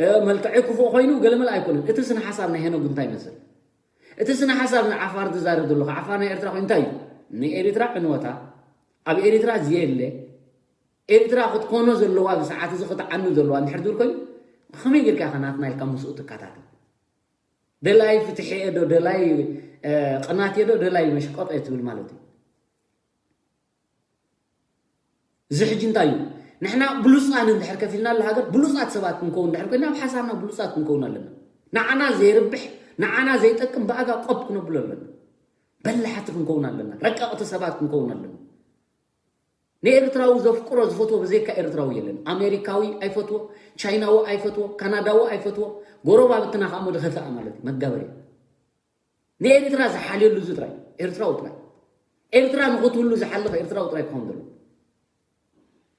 እ፣ መልክዐይ ክፉእ ኮይኑ ገለመለ ኣይኮነን። እቲ ስነ ሓሳብ ናይ ሄኖክ እንታይ ይመስል? እቲ ስነ ሓሳብ ንዓፋር ዝዛረብ ዘሎ፣ ዓፋር ናይ ኤርትራ ኮይኑ እንታይ እዩ? ንኤሪትራ ዕንወታ፣ ኣብ ኤሪትራ ዝየለ፣ ኤሪትራ ክትኮኖ ዘለዋ፣ ብሰዓት እዚ ክትዓኑ ዘለዋ እንድሕር ዝብል ኮይኑ፣ ከመይ ጌርካ ኢኻ ናትና ኢልካ ምስኡ ትከታተል? ደላይ ፍትሒ እየ ዶ፣ ደላይ፣ እ፣ ቅናት እየ ዶ፣ ደላይ መሽቆጥ እየ ትብል ማለት እዩ? እዚ ሕጂ እንታይ እዩ? ንሕና ብሉጻን እንድሕር ከፊልና ኣሎ ሃገር፣ ብሉጻት ሰባት ክንከውን እንድሕር ኮይና፣ ኣብ ሓሳብና ብሉጻት ክንከውን ኣለና። ንዓና ዘይርብሕ፣ ንዓና ዘይጠቅም ብኣጋ ቆብ ክነብሎ ኣለና። በላሕቲ ክንከውን ኣለና። ረቀቕቲ ሰባት ክንከውን ኣለና። ንኤርትራዊ ዘፍቅሮ ዝፈትዎ ብዘይካ ኤርትራዊ የለን። ኣሜሪካዊ ኣይፈትዎ፣ ቻይናዊ ኣይፈትዎ፣ ካናዳዊ ኣይፈትዎ። ጎረባብትና ከኣ እሞ ዝኸፍኣ ማለት እዩ፣ መጋበሪ። ንኤርትራ ዝሓልየሉ እዚ ጥራይ፣ ኤርትራዊ ጥራይ። ኤርትራ ንኽትህሉ ዝሓልኽ ኤርትራዊ ጥራይ ክኸውን ዘለዎ።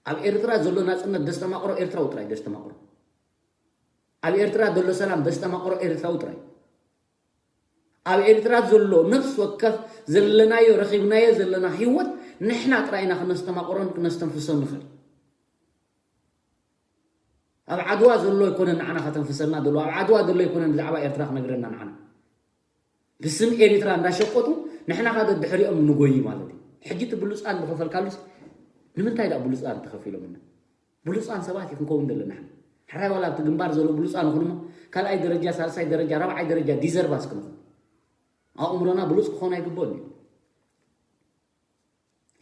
ኣብ ኤርትራ ዘሎ ናጽነት ደስተማቕሮ ኤርትራዊ ጥራይ ደስተማቕሮ። ኣብ ኤርትራ ዘሎ ሰላም ደስተማቕሮ ኤርትራዊ ጥራይ። ኣብ ኤርትራ ዘሎ ነፍሲ ወከፍ ዘለናዮ፣ ረኺብናዮ ዘለና ህይወት ንሕና ጥራይ ኢና ክነስተማቕሮን ክነስተንፍሶን ንኽእል። ኣብ ዓድዋ ዘሎ ኣይኮነን ንዓና ከተንፍሰልና ዘሎ፣ ኣብ ዓድዋ ዘሎ ኣይኮነን ብዛዕባ ኤርትራ ክነግረና ንዓና። ብስም ኤሪትራ እንዳሸቀጡ ንሕና ከኣ ደድሕሪኦም ንጎይ ማለት እዩ። ሕጂ እቲ ብሉጻን ዝኸፈልካሉስ ንምንታይ ደኣ ብሉጻን ተኸፊሎምና? ብሉጻን ሰባት እዩ ክንከውን ዘለና ንሕና። ሕራይ ዋላ ኣብቲ ግንባር ዘሎ ብሉጻን ይኹን እሞ ካልኣይ ደረጃ፣ ሳልሳይ ደረጃ፣ ራብዓይ ደረጃ ዲዘርቫስ ክንኹን። ኣእምሮና ብሉጽ ክኾን ኣይግብኦን እዩ።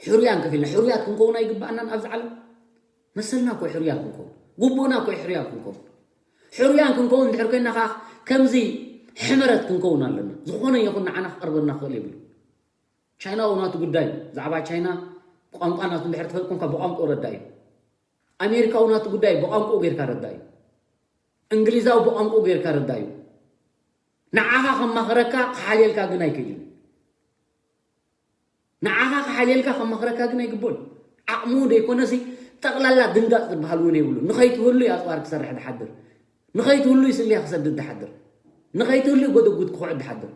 ሕሩያን ከፊልና፣ ሕሩያት ክንከውን ኣይግባኣናን ኣብዚ ዓለም። መሰልና እኮ እዩ ሕሩያን ክንከውን። ግቡእና እኮ እዩ ሕሩያን ክንከውን። ሕሩያን ክንከውን እንድሕር ኮይና ከኣ ከምዚ ሕመረት ክንከውን ኣለና። ዝኾነ ይኹን ንዓና ክቐርበና ክኽእል የብሉ። ቻይናዊ ናቱ ጉዳይ፣ ብዛዕባ ቻይና ቋንቋ ናቱ እንድሕር ትፈልጥ ኮንካ ብቋንቋኡ ረዳእ እዩ። ኣሜሪካዊ ናቱ ጉዳይ ብቋንቋኡ ጌርካ ረዳእ እዩ። እንግሊዛዊ ብቋንቋኡ ጌርካ ረዳእ እዩ። ንዓኻ ከማኽረካ ክሓልየልካ ግን ኣይክእልን። ንዓኻ ክሓልየልካ ከማኽረካ ግን ኣይግቦን። ዓቕሙ ደይኮነሲ ጠቕላላ ድንጋጽ ዝበሃል እውን የብሉን። ንኸይትህሉ እዩ ኣጽዋር ክሰርሕ ዝሓድር። ንኸይትህሉ እዩ ስልያ ክሰድድ ዝሓድር። ንኸይትህሉ እዩ ጎደጉድ ክኹዕት ዝሓድር።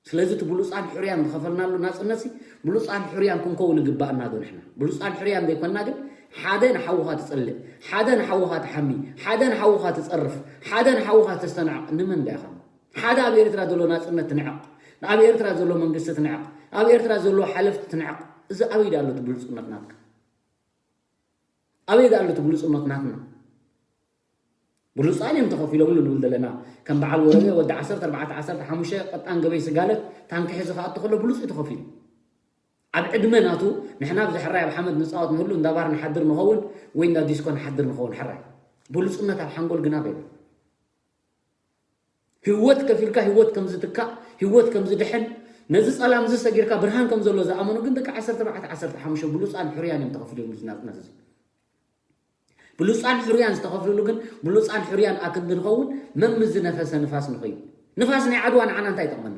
ስለዚ እቲ ብሉፃን ሕሩያን ዝኸፈልናሉ ናፅነት ሲ ብሉፃን ሕሩያን ክንከውን ይግባኣና ዶ ንሕና? ብሉፃን ሕሩያን ዘይኮንና ግን ሓደ ንሓውኻ ትፀልእ፣ ሓደ ንሓውኻ ትሓሚ፣ ሓደ ንሓውኻ ትፀርፍ፣ ሓደ ንሓውኻ ተስተናዕቕ። ንመን ዳ ኢኻ? ሓደ ኣብ ኤርትራ ዘሎ ናፅነት ትንዕቕ፣ ኣብ ኤርትራ ዘሎ መንግስቲ ትንዕቕ፣ ኣብ ኤርትራ ዘሎ ሓለፍቲ ትንዕቕ። እዚ ኣበይ ዳ ኣሎ እቲ ብሉፅነት ናትካ? ኣበይ ዳ ኣሎ እቲ ብሉፅነት ናትና? ብሉፃን እዮም ተኸፊሎምሉ ንብል ዘለና። ከም በዓል ወረደ ወዲ ዓሰርተ ኣርባዕተ ዓሰርተ ሓሙሽተ ቀጣን ገበይ ስጋለት ታንኪ ሒዙ ክኣቱ ከሎ ብሉፅ እዩ ተኸፊሉ። ኣብ ዕድመ ናቱ ንሕና ኣብዚ ሕራይ ኣብ ሓመድ ንፃወት ንህሉ እንዳ ባር ንሓድር ንኸውን ወይ እንዳ ዲስኮ ንሓድር ንኸውን። ሕራይ ብሉፅነት ኣብ ሓንጎል ግና በይኑ ህይወት ከፊልካ ህይወት ከም ዝትካእ ህይወት ከም ዝድሕን ነዚ ጸላም እዚ ሰጊርካ ብርሃን ከም ዘሎ ዝኣመኑ ግን ደቂ ዓሰርተ ኣርባዕተ ዓሰርተ ሓሙሽተ ብሉፃን ሕሩያን እዮም ተኸፍሎም እዚ ናጽነት እዚ። ብሉፃን ሕሩያን ዝተኸፍልሉ ግን ብሉፃን ሕሩያን ኣክንዲ ንኸውን መምዝ ዝነፈሰ ንፋስ ንኸይድ። ንፋስ ናይ ዓድዋ ንዓና እንታይ ይጠቕመና?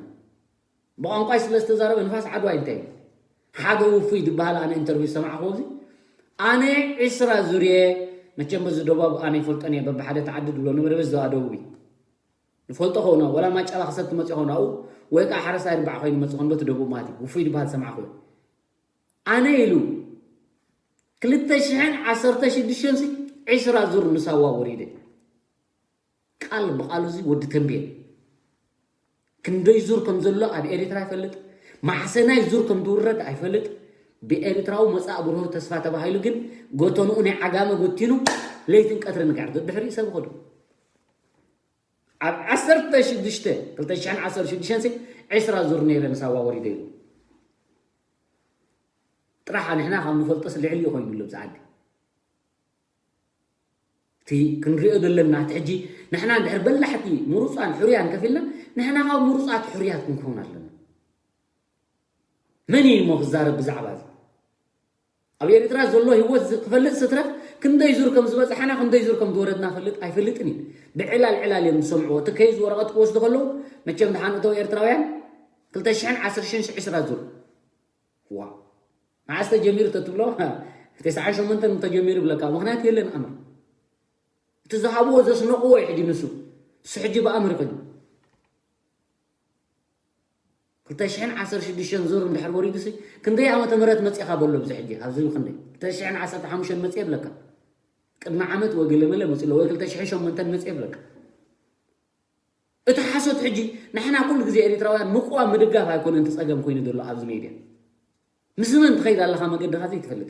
ብቋንቋይ ስለ ዝተዛረበ ንፋስ ዓድዋ እንታይ እዩ? ሓደ ውፉይ ዝበሃል ኣነ ኢንተርቪው ዝሰማዕክዎ እዚ ኣነ ዒስራ ዙርየ መቸም በዚ ደቡብ ኣነ ይፈልጦን እየ በብሓደ ተዓዲ ድብሎ ነበረ በዚ ዘዋ ደቡብ እዩ። ንፈልጦ ኸውና ወላ ማጫባ ክሰብ ትመፅእ ኸውና ኣብኡ ወይ ከዓ ሓረስታይ ርባዕ ኮይኑ መፅእ ኾን በቲ ደቡብ ማለት እዩ ውፉይ ዝበሃል ዝሰማዕክዎ ኣነ ኢሉ ክልተ ሽሕን ዓሰርተ ሽዱሽተን ዒስራ ዙር ንሳዋ ወሪደ ቃል ብቃሉ እዚ ወዲ ተንቤን ክንደይ ዙር ከም ዘሎ ኣብ ኤሪትራ ኣይፈልጥ ማዕሰናይ ዙር ከም ዝውረድ ኣይፈልጥ ብኤሪትራዊ መጻእ ብሩህ ተስፋ ተባሂሉ ግን ጎተንኡ ናይ ዓጋመ ጎቲኑ ለይትን ቀትርን ክዕርዶ ድሕሪኡ ሰብ ይኸዱ ኣብ ዓሰርተ ሽዱሽተ ክልተ ሽሕን ዓሰርተ ሽዱሽተን ዒስራ ዙር ነይረ ንሳዋ ወሪደ ኢሉ ጥራሕ ንሕና ካብ ንፈልጦስ ልዕሊ ኮይኑ ኣሎ ብዛዓዲ እቲ ክንሪኦ ዘለና እቲ ሕጂ ንሕና እንድሕር በላሕቲ ምሩፃን ሕሩያን ከፊልና ንሕና ካብ ምሩፃት ሕሩያት ክንከውን ኣለና መን እዩ እሞ ክዛረብ ብዛዕባ እዚ ኣብ ኤርትራ ዘሎ ህይወት ክፈልጥ ስትረፍ ክንደይ ዙር ከም ዝበፅሓና ክንደይ ዙር ከም ዝወረድና ፈልጥ ኣይፈልጥን እዩ ብዕላል ዕላል እዮም ዝሰምዕዎ እቲ ከይዝ ወረቐት ክወስዱ ከለዉ መቸም ድሓን እተው ኤርትራውያን ክልተ ሽሕን ዓሰርተ ሽዱሽተን ዒስራ ዙር ዋ መዓስ ተጀሚሩ ተትብሎ ተስዓን ሸሞንተን ተጀሚሩ ይብለካ ምክንያት የለን ኣምር እቲ ዝሃብዎ ዘስነቕዎ እዩ ሕጂ ንሱ እሱ ሕጂ ብኣምር ኮይኑ ክልተ ሽሕን ዓሰርተ ሽዱሽተን ዙር እንድሕር ወሪዱሲ ክንደይ ዓመተ ምህረት መፂእኻ በሎ ብዚ ሕጂ ኣብዚ ክንደይ ክልተ ሽሕን ዓሰርተ ሓሙሽተን መፂእ ይብለካ ቅድሚ ዓመት ወይ ገለመለ መፂእ ወይ ክልተ ሽሕን ሸሞንተን መፂእ ይብለካ እቲ ሓሶት ሕጂ ንሕና ኩሉ ግዜ ኤሪትራውያን ምቅዋም ምድጋፍ ኣይኮነን እቲ ጸገም ኮይኑ ዘሎ ኣብዚ ሜድያ ምስ መን ትኸይድ ኣለኻ መገድኻ ዘይትፈልጥ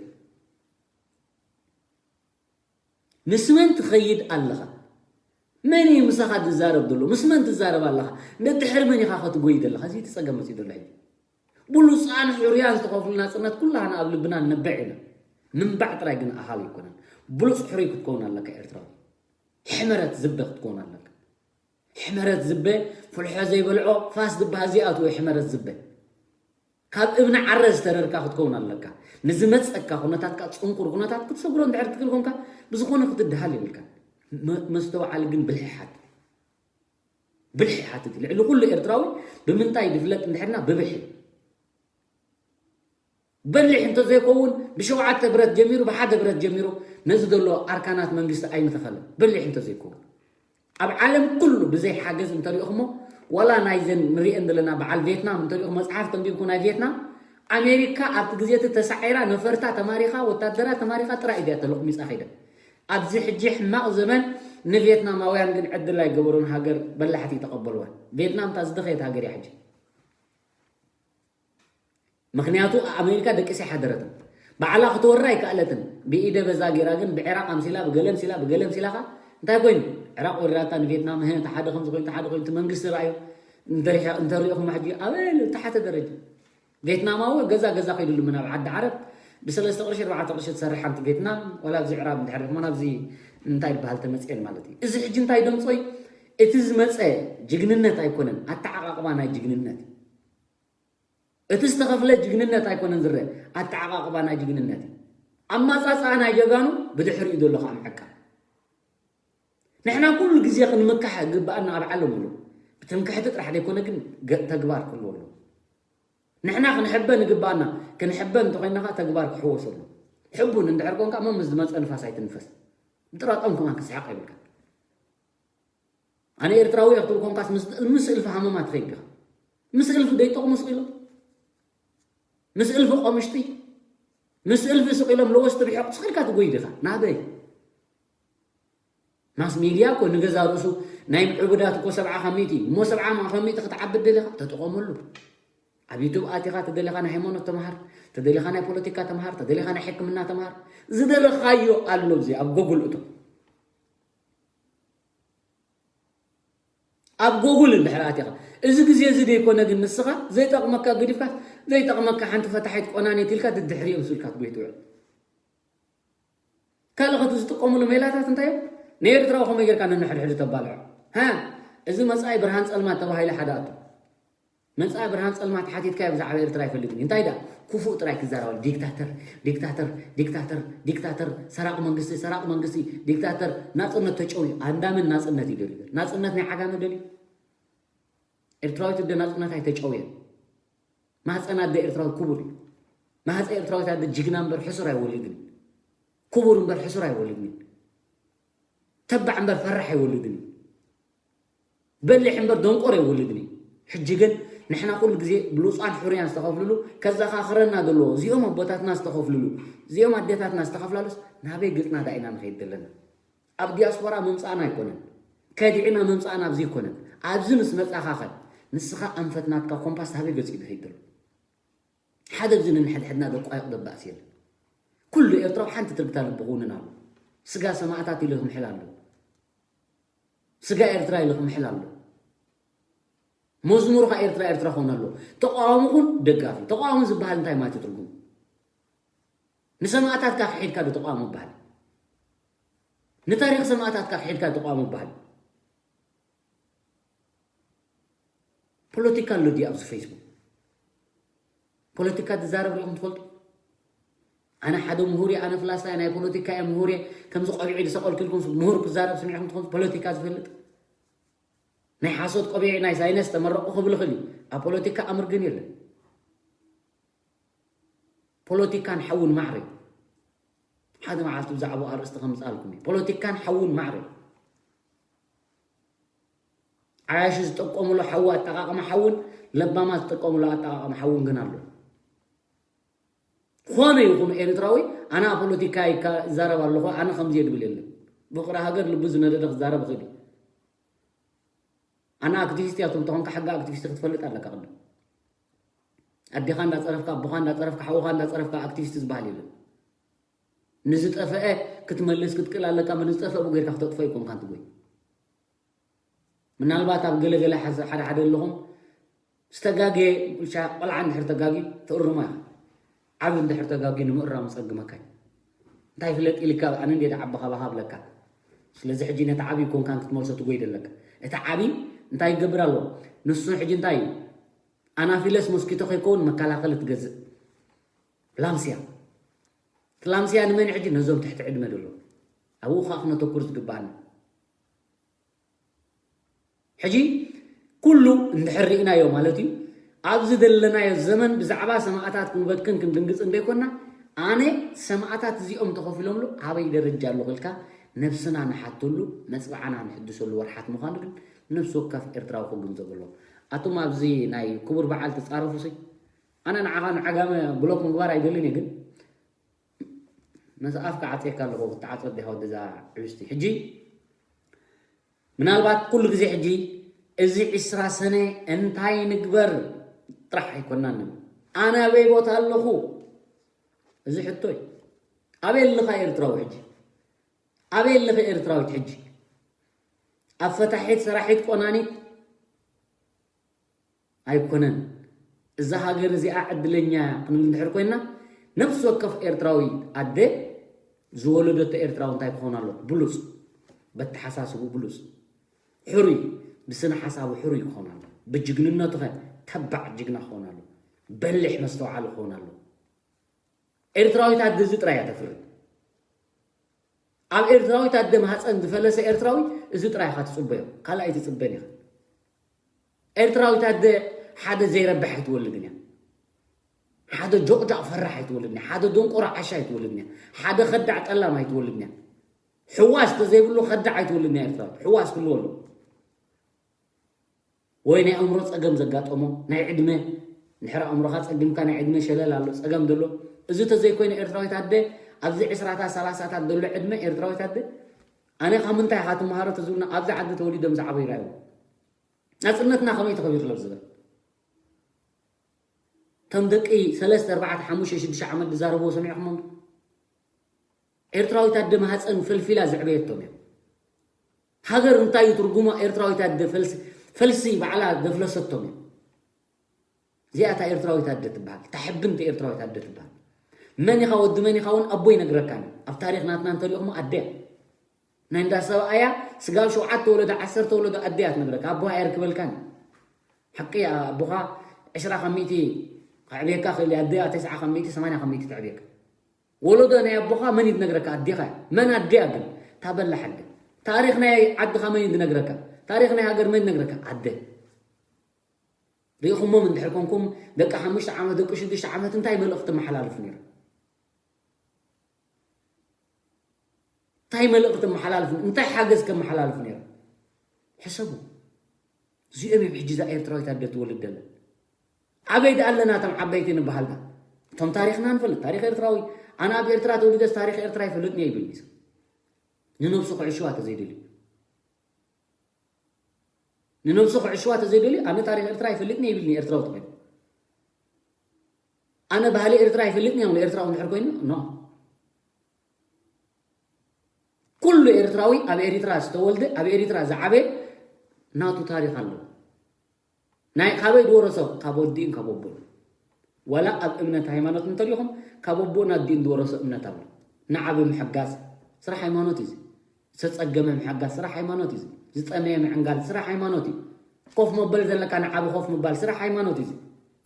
ምስ መን ትኸይድ ኣለኻ መን እዩ ምሳኻ ዝዛረብ ዘሎ ምስ መን ትዛረብ ኣለኻ ነድሕር መን ኢኻ ከትጎይ ዘለኻ እዚ እቲ ጸገም መጺኡ ዘሎ ሕጂ ብሉጻን ሕሩያን ዝተኸፍሉ ናጽነት ኩላህና ኣብ ልብና ንነብዕ ኢና ምንባዕ ጥራይ ግን ኣሃው ኣይኮነን ብሉጽ ሕሩይ ክትከውን ኣለካ ኤርትራዊ ሕመረት ዝብደ ክትከውን ኣለካ ሕመረት ዝበ ፍልሖ ዘይበልዖ ፋስ ዝበሃል ዘይኣትዎ ሕመረት ዝበ ካብ እብኒ ዓረ ዝተረርካ ክትከውን ኣለካ ንዝመፀካ ኩነታትካ ፅንቁር ኩነታት ክትሰግሮ እንድሕር ትክእል ኮንካ ብዝኾነ ክትድሃል የብልካ መስተውዓሊ ግን ብልሒ ሓትት ብልሒ ሓትት ልዕሊ ኩሉ ኤርትራዊ ብምንታይ ድፍለጥ እንድሕርና ብብልሒ በሊሕ እንተዘይከውን ብሸውዓተ ብረት ጀሚሩ ብሓደ ብረት ጀሚሩ ነዚ ዘሎ ኣርካናት መንግስቲ ኣይምተኸለን በሊሕ እንተዘይከውን ኣብ ዓለም ኩሉ ብዘይ ሓገዝ እንተሪእኹሞ ዋላ ናይዘን ንሪኤን ዘለና በዓል ቬትናም እንተሪእኹ መፅሓፍ ተንቢብኩ ናይ ቬትናም ኣሜሪካ ኣብቲ ግዜ እቲ ተሳዒራ ነፈርታ ተማሪኻ ወታደራ ተማሪኻ ጥራይ እያ ተለቑሚፃ ከይደ ኣብዚ ሕጂ ሕማቕ ዘመን ንቬትናማውያን ግን ዕድል ኣይገበሩን ሃገር በላሕቲ ተቐበልዋ ቬትናም እታ ዝደኸየት ሃገር እያ ሕጂ ምኽንያቱ ኣሜሪካ ደቂሳ ኣይሓደረትን ባዕላ ክትወራ ኣይከኣለትን ብኢደ በዛ ጌራ ግን ብዕራቕ ኣምሲላ ብገለ ኣምሲላ ብገለ ኣምሲላ ኸ እንታይ ኮይኑ ዕራቕ ወሪራታ ንቬትናም እህ ተሓደ ከምዚ ኮይኑ ተሓደ ኮይኑ እቲ መንግስቲ ረኣዩ እንተሪእኹም ሕጂ ኣበይ ተሓተ ደረጃ ቬትናማዊ ገዛ ገዛ ከይዱ ልምና ኣብ ዓዲ ዓረብ ብሰለስተ ቅርሺ ኣርባዕተ ቅርሺ ትሰርሕ ሓንቲ ቬትናም ወላ ኣብዚ ዕራብ እንድሕር ርሕሞን ኣብዚ እንታይ ይበሃል ተመፅኤን ማለት እዩ እዚ ሕጂ እንታይ ደምፆይ እቲ ዝመፀ ጅግንነት ኣይኮነን ኣተዓቃቅባ ናይ ጅግንነት እቲ ዝተኸፍለ ጅግንነት ኣይኮነን ዝረአ ኣተዓቃቅባ ናይ ጅግንነት እዩ ኣማፃፅኣ ናይ ጀጋኑ ብድሕሪኡ ዘሎ ከዓ ምዕቃብ ንሕና ኩሉ ግዜ ክንምካሕ ግበኣና ኣብ ዓለም ኣሎ ብትምክሕቲ ጥራሕ ዘይኮነ ግን ተግባር ክህልዎ ኣሎ ንሕና ክንሕበ ንግበኣና ክንሕበ እንተኮይና ከዓ ተግባር ክሕወስ ኣሎ ሕቡን እንድሕር ኮንካ መ ምስ ዝመፀ ንፋስ ኣይትንፈስ ብጥራጦም ከማን ክስሓቅ የብልካ ኣነ ኤርትራዊ እየ ክትብል ኮንካስ ምስ ምስ እልፊ ሃመማ ትኸይድ ኢኻ ምስ እልፊ ደይጠቕሙ ስቕ ኢሎም፣ ምስ እልፊ ቆምሽጢ፣ ምስ እልፊ ስቕ ኢሎም ለወስቲ ርሕቕ ስቕ ኢልካ ትጎይ ዲኻ? ናበይ? ማስ ሚድያ እኮ ንገዛ ርእሱ ናይ ምዕቡዳት እኮ ሰብዓ ካብ ሚእቲ እሞ ሰብዓ ካብ ሚእቲ ክትዓብድ ደሊኻ ተጠቐመሉ። ኣብ ዩቱብ ኣቲኻ ተደሊኻ ናይ ሃይማኖት ተምሃር፣ ተደሊኻ ናይ ፖለቲካ ተምሃር፣ ተደሊኻ ናይ ሕክምና ተምሃር። ዝደለኻዮ ኣሎ፣ እዚ ኣብ ጎጉል እቶ። ኣብ ጎጉል እንድሕር ኣቲኻ፣ እዚ ግዜ እዚ ደይኮነ ግን ንስኻ ዘይጠቕመካ ገዲፍካ፣ ዘይጠቕመካ ሓንቲ ፈታሒት ቆናኔት ኢልካ ድድሕሪኦም ስልካ ትጎይ ትውዕል። ካልእ ከቱ ዝጥቀሙሉ ሜላታት እንታይ እዮም? ንኤርትራዊ ከመይ ጌርካ ነንሕድሕዱ ተባልዖ? ሃ፣ እዚ መጻኢ ብርሃን ጸልማት ተባሂሉ ሓደ ኣቶ። መጻኢ ብርሃን ጸልማት ሓቲትካዮ ብዛዕባ ኤርትራ ኣይፈልጥን እዩ። እንታይ ደኣ? ክፉእ ጥራይ ክዛረባሉ። ዲክታተር፣ ዲክታተር፣ ዲክታተር፣ ዲክታተር፣ ሰራቂ መንግስቲ፣ ሰራቂ መንግስቲ፣ ዲክታተር፣ ናጽነት ተጨውዩ። ኣንዳምን ናጽነት ይደልዩ። ናጽነት ናይ ዓጋመ ደልዩ። ኤርትራዊት ኣደ ናጽነት ኣይተጨውየን። ማህፀን ኣደ ኤርትራዊ ክቡር እዩ። ማህፀ ኤርትራዊት ኣደ ጅግና እምበር ሕሱር ኣይወልድን። ክቡር እምበር ሕሱር ኣይወልድን። ተባዕ እምበር ፈራሕ ኣይወልድን። በሊሕ እምበር ደንቆር ኣይወልድን። ሕጂ ግን ንሕና ኩሉ ግዜ ብሉፃን ሕሩያን ዝተኸፍልሉ ከዘኻኽረና ዘለዎ፣ እዚኦም ኣቦታትና ዝተኸፍልሉ፣ እዚኦም ኣዴታትና ዝተኸፍላሉስ ናበይ ገፅና ዳኢና ንኸይድ ዘለና? ኣብ ዲያስፖራ ምምፃእና ኣይኮነን፣ ከዲዕና ምምፃእና ኣብዚ ኣይኮነን። ኣብዚ ምስ መፃኻኸ ንስኻ ኣንፈት ናትካ ኮምፓስ ሃበይ ገፂ ድኸይድ ዘሎ? ሓደ ኣብዚ ንንሕድሕድና ደቋይቕ ደባእስ የለን። ኩሉ ኤርትራዊ ሓንቲ ትርግታ ልቢ ክውንን ኣሎ። ስጋ ሰማእታት ኢሉ ክምሕል ኣሎ። ስጋ ኤርትራ ኢሉ ክምሕል ኣሎ። መዝሙርኻ ኤርትራ ኤርትራ ክኾን ኣሎ። ተቃዋሚ ኩን ደጋፊ። ተቃዋሚ ዝበሃል እንታይ ማለት እዩ ትርጉሙ? ንሰማእታትካ ክሒድካ ዶ ተቃዋሚ ይበሃል? ንታሪኽ ሰማእታትካ ክሒድካ ተቃዋሚ ይበሃል? ፖለቲካ ኣሎ ድዩ ኣብዚ ፌስቡክ? ፖለቲካ ዝዛረብ ሪኢኹም ትፈልጡ? ኣነ ሓደ ምሁር እየ፣ ኣነ ፍላሳ እየ፣ ናይ ፖለቲካ እየ፣ ምሁር እየ፣ ከምዚ ቆቢዐይ ዝሰቐልኩ ኢልኩም ምሁር ክዛረብ ስሚዕኹም ትኾኑ? ፖለቲካ ዝፈልጥ ናይ ሓሶት ቆቢዐይ ናይ ሳይነስ ተመረቑ ክብል ይኽእል እዩ። ኣብ ፖለቲካ ኣምር ግን የለን። ፖለቲካን ሓውን ማዕረ ሓደ መዓልቲ ብዛዕባኡ ኣርእስቲ ከምፅኣልኩም እዩ። ፖለቲካን ሓውን ማዕረ። ዓያሹ ዝጥቀሙሉ ሓዊ ኣጠቓቕማ ሓውን ለባማት ዝጥቀሙሉ ኣጠቓቕማ ሓውን ግን ኣሎ። ዝኾነ ይኹን ኤርትራዊ ኣነ ኣብ ፖለቲካ ይካ- ይዛረብ ኣለኹ፣ ኣነ ከምዚ እየ ድብል የለን። ብፍቕሪ ሃገር ልቡ ዝነደደ ክዛረብ ይኽእል እዩ። ኣነ ኣክቲቪስት እያ ትብል ተኾንካ ሕጊ ኣክቲቪስት ክትፈልጥ ኣለካ ቅድም። ኣዴኻ እንዳፀረፍካ፣ ኣቦኻ እንዳፀረፍካ፣ ሓውኻ እንዳፀረፍካ ኣክቲቪስት ዝበሃል የለን። ንዝጠፈአ ክትመልስ ክትክእል ኣለካ። ንዝጠፈአ ብጌርካ ክተጥፎ ኣይኮንካን ትጎይ። ምናልባት ኣብ ገለገለ ሓዘ- ሓደ ሓደ ኣለኹም ዝተጋግየ ቁልቻ ቆልዓ እንድሕር ተጋግዩ ትእርሞ ኢኻ። ዓቢ እንድሕር ተጋግዩ ንምእራሙ ጸግመካ እዩ። እንታይ ፍለጥ ኢልካ ኣነ እንድየ ዓቢ ካባኻ ኣብለካ። ስለዚ ሕጂ ነቲ ዓቢ ኮንካን ክትመልሶ ትጎይ ደለካ። እቲ ዓቢ እንታይ ይገብር ኣሎ? ንሱ ሕጂ እንታይ እዩ? ኣናፊለስ ሞስኪቶ ከይከውን መከላኸሊ ትገዝእ። ላምስያ። እቲ ላምስያ ንመን ሕጂ? ነዞም ትሕቲ ዕድመ ደሎ። ኣብኡ ኸዓ ክነተኩር ዝግባኣና። ሕጂ ኩሉ እንድሕር ርኢናዮ ማለት እዩ። ኣብዚ ዘለናዮ ዘመን ብዛዕባ ሰማእታት ክንበክን ክንድንግጽ እንደይኮና፣ ኣነ ሰማእታት እዚኦም ተኸፊሎምሉ ኣበይ ደረጃ ኣለኹ ኢልካ ነብስና ንሓተሉ፣ መጽብዓና ንሕድሰሉ ወርሓት ምዃኑ ግን ነብሲ ወከፍ ኤርትራዊ ክግንዘቦ ኣለዎ። ኣቱም ኣብዚ ናይ ክቡር በዓል ትጻረፉ ሲ፣ ኣነ ንዓኻ ንዓጋመ ብሎክ ምግባር ኣይደልን እየ፣ ግን ነዚ ኣፍካ ዓጽየካ ኣለኹ፣ ክትዓጽወ ዲኻ ወደዛ ዕብስቲ። ሕጂ ምናልባት ኩሉ ግዜ ሕጂ እዚ ዕስራ ሰነ እንታይ ንግበር ጥራሕ ኣይኮናን። ኣነ ኣበይ ቦታ ኣለኹ? እዚ ሕቶ እዩ። ኣበይ ኣለኻ ኤርትራዊ ሕጂ? ኣበይ ኣለኺ ኤርትራዊት ሕጂ? ኣብ ፈታሒት ሰራሒት ቆናኒት ኣይኮነን። እዛ ሃገር እዚኣ ዕድለኛ ክንብል እንድሕር ኮይና፣ ነፍሲ ወከፍ ኤርትራዊ ኣደ ዝወለደቶ ኤርትራዊ እንታይ ክኸውን ኣሎ? ብሉጽ፣ በተሓሳስቡ ብሉጽ፣ ሕሩይ፣ ብስነ ሓሳቡ ሕሩይ ክኸውን ኣሎ። ብጅግንነቱ ኸ ተባዕ ጅግና ክኸውን ኣሎ። በሊሕ መስተውዓሊ ክኸውን ኣሎ። ኤርትራዊት ኣደ እዚ ጥራይ እያ ተፍሪ። ኣብ ኤርትራዊት ኣደ ማህፀን ዝፈለሰ ኤርትራዊ እዚ ጥራይ ኢኻ ትፅበዮ፣ ካልእ ኣይትፅበን ኢኻ። ኤርትራዊት ኣደ ሓደ ዘይረብሕ ኣይትወልድን እያ። ሓደ ጆቕጃቕ ፈራሕ ኣይትወልድን እያ። ሓደ ደንቆሮ ዓሻ ኣይትወልድን እያ። ሓደ ከዳዕ ጠላም ኣይትወልድን እያ። ሕዋስ ተዘይብሉ ከዳዕ ኣይትወልድን እያ ኤርትራዊት። ሕዋስ ክህልዎ ኣለዎ። ወይ ናይ ኣእምሮ ጸገም ዘጋጠሞ፣ ናይ ዕድመ፣ ድሕሪ ኣእምሮኻ ጸጊምካ ናይ ዕድመ ሸለል ኣሎ፣ ጸገም ዘሎ፣ እዚ ተዘይኮይነ ኤርትራዊት ኣደ ኣብዚ ዕስራታት ሰላሳታት ዘሎ ዕድመ ኤርትራዊት ኣደ ኣነ ካብ ምንታይ ኢኻ ትመሃሮ ተዝብልና ኣብዚ ዓዲ ተወሊዶም ዝዓበዩ ራእዮም ናጽነትና ከመይ ተኸቢሩ ስለ ዝብል እቶም ደቂ ሰለስተ ኣርባዕተ ሓሙሽተ ሽዱሽተ ዓመት ዝዛረብዎ ሰሚዕኹሞም ኤርትራዊት ኣደ ማህፀን ፈልፊላ ዘዕበየቶም እዮም። ሃገር እንታይ እዩ ትርጉማ? ኤርትራዊት ኣደ ፈልሲ ባዕላ ዘፍለሰቶም እዮም። እዚኣ እታ ኤርትራዊት ኣደ ትበሃል። እታ ሕብንቲ ኤርትራዊት ኣደ ትበሃል። መን ኢኻ ወዲ መን ኢኻ እውን ኣቦ ይነግረካን ኣብ ታሪኽ ናትና እንተሪኦኹሞ ኣደ ናይ እንዳ ሰብኣያ ስጋብ ሸውዓተ ወለዶ ዓሰርተ ወለዶ ኣደ እያ ትነግረካ። ኣቦ ኣየርክበልካን ሓቂ ኣቦኻ ዕስራ ካብ ሚእቲ ከዕብየካ ክእል ኣደ ተስዓ ካብ ሚእቲ ሰማንያ ካብ ሚእቲ ተዕብየካ። ወለዶ ናይ ኣቦኻ መን እዩ ዝነግረካ? ኣዴኻ እያ። መን ኣዴያ ግን? እታ በላሕ ኣደ። ታሪኽ ናይ ዓድኻ መን እዩ ዝነግረካ? ታሪኽ ናይ ሃገር መን ይነግረካ? ኣደ። ርኢኹሞም እንድሕር ኮንኩም ደቂ ሓሙሽተ ዓመት ደቂ ሽዱሽተ ዓመት እንታይ መልእኽቲ መሓላልፉ ነይሩ? እንታይ መልእኽቲ መሓላልፉ? እንታይ ሓገዝ ከመሓላልፉ ነይሩ? ሕሰቡ። እዚኦም እዮም ሕጂ እዛ ኤርትራዊት ኣደ ትወልድ ደለን። ኣበይ ደኣ ኣለና እቶም ዓበይቲ ንበሃል ዳ እቶም ታሪኽና ንፈልጥ ታሪኽ ኤርትራዊ ኣነ ኣብ ኤርትራ ተወሊደስ ታሪኽ ኤርትራ ይፈልጥን እየ ይብል እዩ ሰብ ንነብሱ ክዕሽዋ ተዘይደልዩ ንነብሱ ክዕሽዋ ተዘይደልዩ ኣነ ታሪኽ ኤርትራ ይፈልጥን እየ ይብል ንኤርትራዊ ተኮይኑ ኣነ ባህሊ ኤርትራ ይፈልጥን እዮም ኤርትራዊ እንድሕር ኮይኑ ኖ ኩሉ ኤርትራዊ ኣብ ኤሪትራ ዝተወልደ ኣብ ኤሪትራ ዝዓበየ ናቱ ታሪኽ ኣለዎ ናይ ካበይ ዝወረሶ ካብ ወዲኡን ካብ ወቦን ዋላ ኣብ እምነት ሃይማኖት እንተሪኹም ካብ ወቦን ኣዲኡን ዝወረሶ እምነት ኣሎ ንዓቢ ምሕጋዝ ስራሕ ሃይማኖት እዩ ዝተፀገመ ምሕጋዝ ስራሕ ሃይማኖት እዩ ዝጠመየ ምዕንጋል ስራሕ ሃይማኖት እዩ ኮፍ መበል ዘለካ ንዓቢ ኮፍ ምባል ስራሕ ሃይማኖት እዩ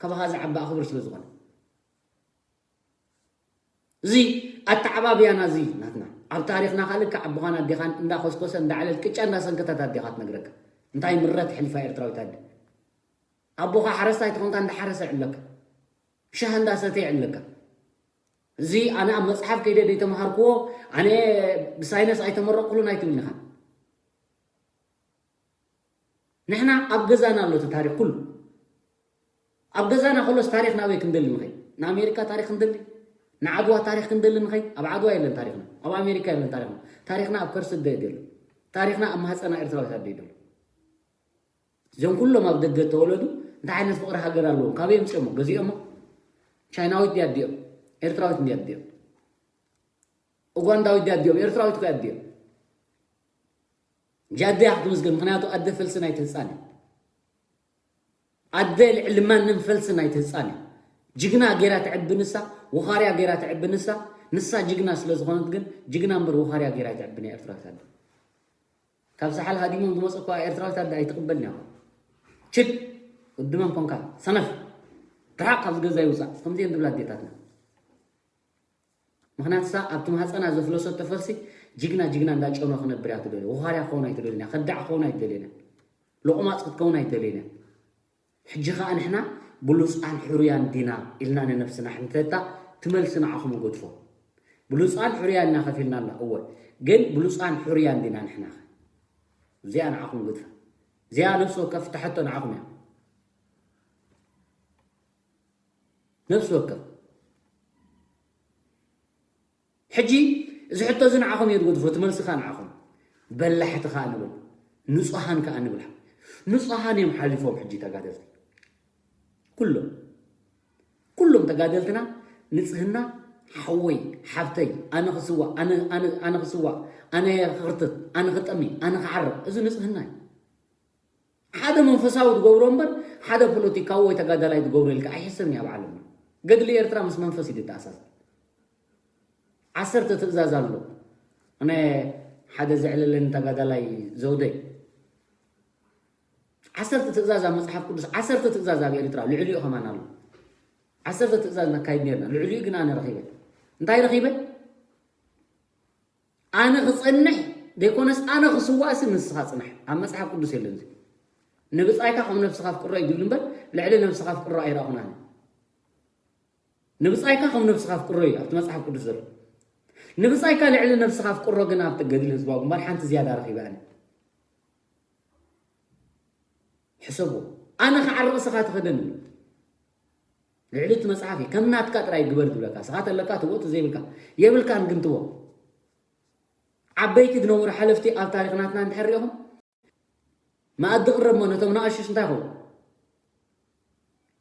ካባኻ ዝዓቢ ኣኽብር ስለ ዝኾነ እዚ ኣተዓባብያና እዚ ናትና ኣብ ታሪኽና ካልካ ኣቦኻን ኣዴኻን እንዳኮስኮሰ እንዳዓለል ቅጫ እንዳሰንከታት ኣዴኻ ትነግረካ እንታይ ምረት ሕልፋ ኤርትራዊት ኣደ ኣቦኻ ሓረስታይ ተኾንካ እንዳሓረሰ ይዕለካ ሻህ እንዳሰተ ይዕለካ እዚ ኣነ ኣብ መፅሓፍ ከይደ ዘይተምሃርክዎ ኣነ ብሳይነስ ኣይተመረቕኩሉን ኣይትብልኒኻ ንሕና ኣብ ገዛና ኣሎ እቲ ታሪኽ ኩሉ ኣብ ገዛና ከሎስ ታሪኽ ናበይ ክንደሊ ንኸይድ ንኣሜሪካ ታሪኽ ክንደሊ ንዓድዋ ታሪኽ ክንደሊ ንኸይድ ኣብ ዓድዋ የለን ታሪኽና ኣብ ኣሜሪካ የለን ታሪኽና ታሪኽና ኣብ ከርሲ ደድ የሎ ታሪኽና ኣብ ማህፀና ኤርትራዊት ኣደ ይደሎ እዚኦም ኩሎም ኣብ ደገ ተወለዱ እንታይ ዓይነት ፍቕሪ ሃገር ኣለዎም ካበይ የምፅኦሞ ገዚኦሞ ቻይናዊት ድያ ኣዲኦም ኤርትራዊት እንድያ ኣዲኦም ኡጋንዳዊት ድያ ኣዲኦም ኤርትራዊት እኮ ኣዲኦም ጃደያ ክትምስገን ምክንያቱ ኣደ ፈልሲ ናይ ትህፃን እዩ ኣደ ልዕሊ ማንም ፈልሲ ናይ ትህፃን እዩ ጅግና ገይራ ትዕቢ ንሳ ወኻርያ ገይራ ትዕቢ ንሳ ንሳ ጅግና ስለ ዝኾነት ግን ጅግና እምበር ወኻርያ ገይራ ኣይትዕብን እያ ኤርትራዊት ኣደ ካብ ሳሓል ሃዲሞም ዝመፁ እኳ ኤርትራዊት ኣደ ኣይትቕበልን እያ ችድ ውድመን ኮንካ ሰነፍ ርሓቕ ካብ ዝገዛ ይውፃእ ከምዚአን ዝብላ ኣዴታትና ምኽንያቱ እሳ ኣብቲ ማህፀና ዘፍለሰቶ ፈልሲ ጅግና ጅግና እንዳጨኖ ክነብር እያ ትደልዮ። ወኻርያ ክኸውን ኣይትደልን እያ። ከዳዕ ክኸውን ኣይትደልን እያ። ሎቕማፅ ክትከውን ኣይትደልን እያ። ሕጂ ኸዓ ንሕና ብሉፃን ሕሩያን ዲና ኢልና ንነብስና ሕንተታ ትመልሲ ንዓኹም ንገድፎ። ብሉፃን ሕሩያን ኢና ከፊልና ኣላ እወ ግን ብሉፃን ሕሩያን ዲና ንሕና ኸ እዚኣ ንዓኹም ንገድፋ። እዚኣ ነብሲ ወከፍ ትሕቶ ንዓኹም እያ። ነብሲ ወከፍ ሕጂ እዚ ሕቶ እዚ ንዓኹም እየ ዝገድፎ እቲ መልሲ ከዓ ንዓኹም በላሕቲ ከዓ ንብል ንፁሃን ከዓ ንብል ንፁሃን እዮም ሓሊፎም ሕጂ ተጋደልቲ ኩሎም ኩሎም ተጋደልትና ንፅህና ሓወይ ሓብተይ ኣነ ክስዋእ ኣነ ክስዋእ ኣነ ክርትት ኣነ ክጠሚ ኣነ ክዓርቕ እዚ ንፅህና እዩ ሓደ መንፈሳዊ ትገብሮ እምበር ሓደ ፖለቲካዊ ወይ ተጋዳላይ ትገብሮ ኢልካ ኣይሕሰብን ኣብ ዓለምና። ገድሊ ኤርትራ ምስ መንፈስ እዩ ዝተኣሳሰር። ዓሰርተ ትእዛዝ ኣሎ። ኣነ ሓደ ዘዕለለኒ ተጋዳላይ ዘውደይ ዓሰርተ ትእዛዝ ኣብ መፅሓፍ ቅዱስ ዓሰርተ ትእዛዝ ኣብ ኤርትራ ልዕሊኡ ከማን ኣሎ። ዓሰርተ ትእዛዝ ነካይድ ነርና ልዕሊኡ ግን ኣነ ረኺበ እንታይ ረኺበ ኣነ ክጸንሕ ዘይኮነስ ኣነ ክስዋእሲ ንስኻ ጽናሕ ኣብ መጽሓፍ ቅዱስ የለን እዚ ንብጻይካ ከም ነብስኻ ፍቅሮ እዩ ዝብል እምበር ልዕሊ ነብስኻ ፍቅሮ ኣይረኣኹን ኣነ ንብጻይካ ከም ነብስኻ ፍቅሮ እዩ ኣብቲ መጽሓፍ ቅዱስ ዘሎ ንብጻይካ ልዕሊ ነብስኻ ፍቅሮ ግን ኣብቲ ገድሊ ህዝባዊ ግንባር ሓንቲ ዝያዳ ረኺበ ኣነ ሕሰቦ። ኣነ ክዓርቕ ስኻ ትኸደኒ። ልዕሊ እቲ መጽሓፍ እዩ። ከም ናትካ ጥራይ ግበር ዝብለካ። ስኻ ተለካ ትቦ፣ እቲ ዘይብልካ የብልካን ግን ትቦ። ዓበይቲ ዝነበሩ ሓለፍቲ ኣብ ታሪኽ ናትና እንድሕር ሪኢኹም፣ መኣዲ ቅረብ እሞ ነቶም ንኣሽሽ እንታይ ይኸውን?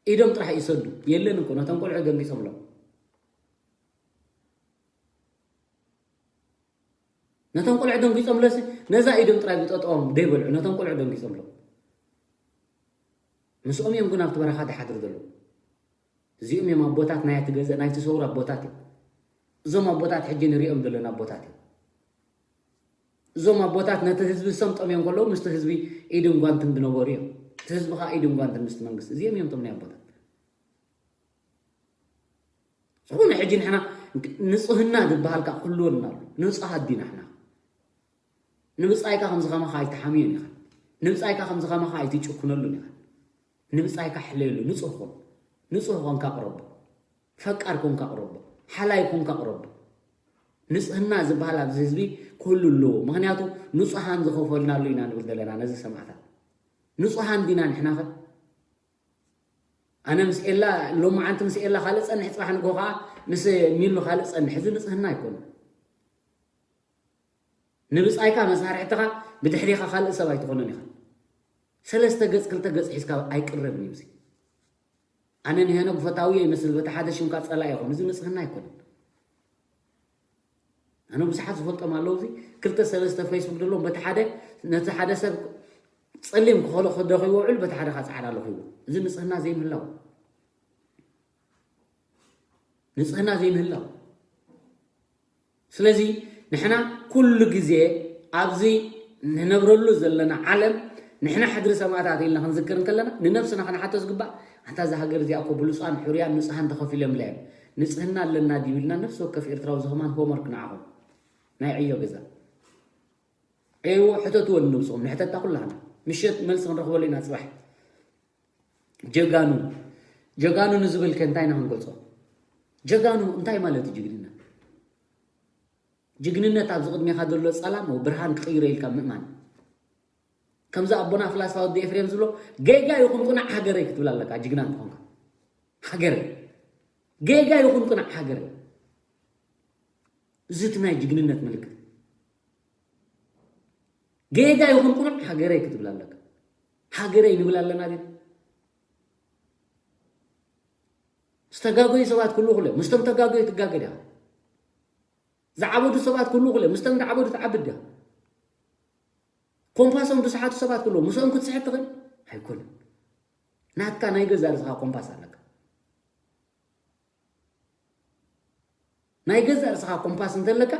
ኢዶም ጥራሕ ይሰዱ። የለን እኮ፣ ነቶም ቆልዑ ደንጊጾምሎም። ነቶም ቆልዑ ደንጊጾምለሲ፣ ነዛ ኢዶም ጥራይ ብጠጠዎም ደይበልዑ፣ ነቶም ቆልዑ ደንጊጾምሎም። ምስኦም እዮም ግን ኣብቲ በረኻ ዝሓድሩ ዘለዉ። እዚኦም እዮም ኣቦታት ናይ እቲ ገዛእ፣ ናይቲ ሰውራ ኣቦታት እዮም። እዞም ኣቦታት ሕጂ ንሪኦም ዘለና ኣቦታት እዮም። እዞም ኣቦታት ነቲ ህዝቢ ዝሰምጦም እዮም ከለዉ፣ ምስቲ ህዝቢ ኢድን ጓንትን ዝነበሩ እዮም። እቲ ህዝቢ ኸዓ ኢድን ጓንትን ምስቲ መንግስቲ። እዚኦም እዮም እቶም ናይ ኣቦታት። ዝኾነ ሕጂ ንሕና ንጽህና ዝበሃል ከኣ ክህልወና ኣሎ። ንጹሃት ዲና ንሕና? ንብጻይካ ከምዚ ከማኻ ኣይትሓምዮን ኢኻ። ንብጻይካ ከምዚ ከማኻ ኣይትጭክነሉን ኢኻ። ንብጻይካ ሕለየሉ፣ ንጹህ ኩን። ንጹህ ኮንካ ቅረቦ። ፈቃር ኮንካ ቅረቦ። ሓላይ ኮንካ ቅረቦ። ንጽህና ዝበሃል ኣብዚ ህዝቢ ክህሉ ኣለዎ። ምኽንያቱ ንጹሃን ዝኸፈልናሉ ኢና ንብል ዘለና ነዚ ሰማዕታት። ንጹሃን ዲና ንሕናኸ? ኣነ ምስ ኤላ፣ ሎማዓንቲ ምስ ኤላ ካልእ ጸንሕ፣ ጽባሕ ንግሆ ከኣ ምስ ሚሉ ካልእ ጸንሕ። እዚ ንጽህና ኣይኮነን። ንብጻይካ መሳርሕትኻ ብድሕሪኻ ካልእ ሰብ ኣይትኾኖን ኢኻ። ሰለስተ ገጽ፣ ክልተ ገጽ ሒዝካ ኣይቅረብን እዩ እዚ። ኣነ ንሄኖክ ፈታዊ ይመስል፣ በቲ ሓደ ሽምካ ጸላኢ ይኹን። እዚ ንጽህና ኣይኮነን። ኣነ ብዙሓት ዝፈልጦም ኣለዉ። እዚ ክልተ ሰለስተ ፌስቡክ ዘለዎም በቲ ሓደ፣ ነቲ ሓደ ሰብ ጸሊም ክኸሎ ክደኺዎ ውዕል፣ በቲ ሓደ ኻ ጻዕዳ ለኺዎ። እዚ ንጽህና ዘይምህላው። ንጽህና ዘይምህላው። ስለዚ ንሕና ኩሉ ግዜ ኣብዚ ንነብረሉ ዘለና ዓለም ንሕና ሕድሪ ሰማእታት ኢልና ክንዝክር እንከለና ንነብስና ክንሓቶ ዝግባእ፣ ኣንታ እዛ ሃገር እዚኣ እኮ ብሉጻን ሕሩያን ንጹሃን ተኸፊሎምላ እዮም። ንጽህና ኣለና ድዩ ኢልና ነፍሲ ወከፍ ኤርትራዊ እዚ ከማን ሆምወርክ ንዓኹም። ናይ ዕዮ ገዛ። ዕዮ ሕተትዎ ንነብስኹም፣ ንሕተታ ኩላህና። ምሸት መልሲ ክንረኽበሉ ኢና ጽባሕ። ጀጋኑ፣ ጀጋኑ ንዝብል ከ እንታይ ኢና ክንገልጾ? ጀጋኑ እንታይ ማለት እዩ ጅግንነት? ጅግንነት ኣብዚ ቅድሜኻ ዘሎ ጸላም ብርሃን ክቕይሮ ኢልካ ምእማን። ከምዚ ኣቦና ፍላስፋ ወዲ ኤፍሬም ዝብሎ፣ ጌጋ ይኹን ቁናዕ ሃገረይ ክትብል ኣለካ፣ ጅግና እንተኾንካ። ሃገረይ። ጌጋ ይኹን ቁናዕ ሃገረይ። እዚ እቲ ናይ ጅግንነት ምልክት። ጌጋ ይኹን ቁኑዕ ሃገረይ ክትብል ኣለካ። ሃገረይ ንብል ኣለና ድና? ዝተጋገዩ ሰባት ክህልዉ ይኽእሉ እዮም። ምስቶም ተጋገዩ ትጋገ ዲኻ? ዝዓበዱ ሰባት ክህልዉ ይኽእሉ እዮም። ምስቶም ዝዓበዱ ትዓብድ ዲኻ? ኮምፓሶም ዝሰሓቱ ሰባት ክህልዉ፣ ምስኦም ክትስሕት ትኽእል? ኣይኮነን። ናትካ ናይ ገዛእ ርእስኻ ኮምፓስ ኣለካ። ናይ ገዛእ ርእስኻ ኮምፓስ እንተለካ፣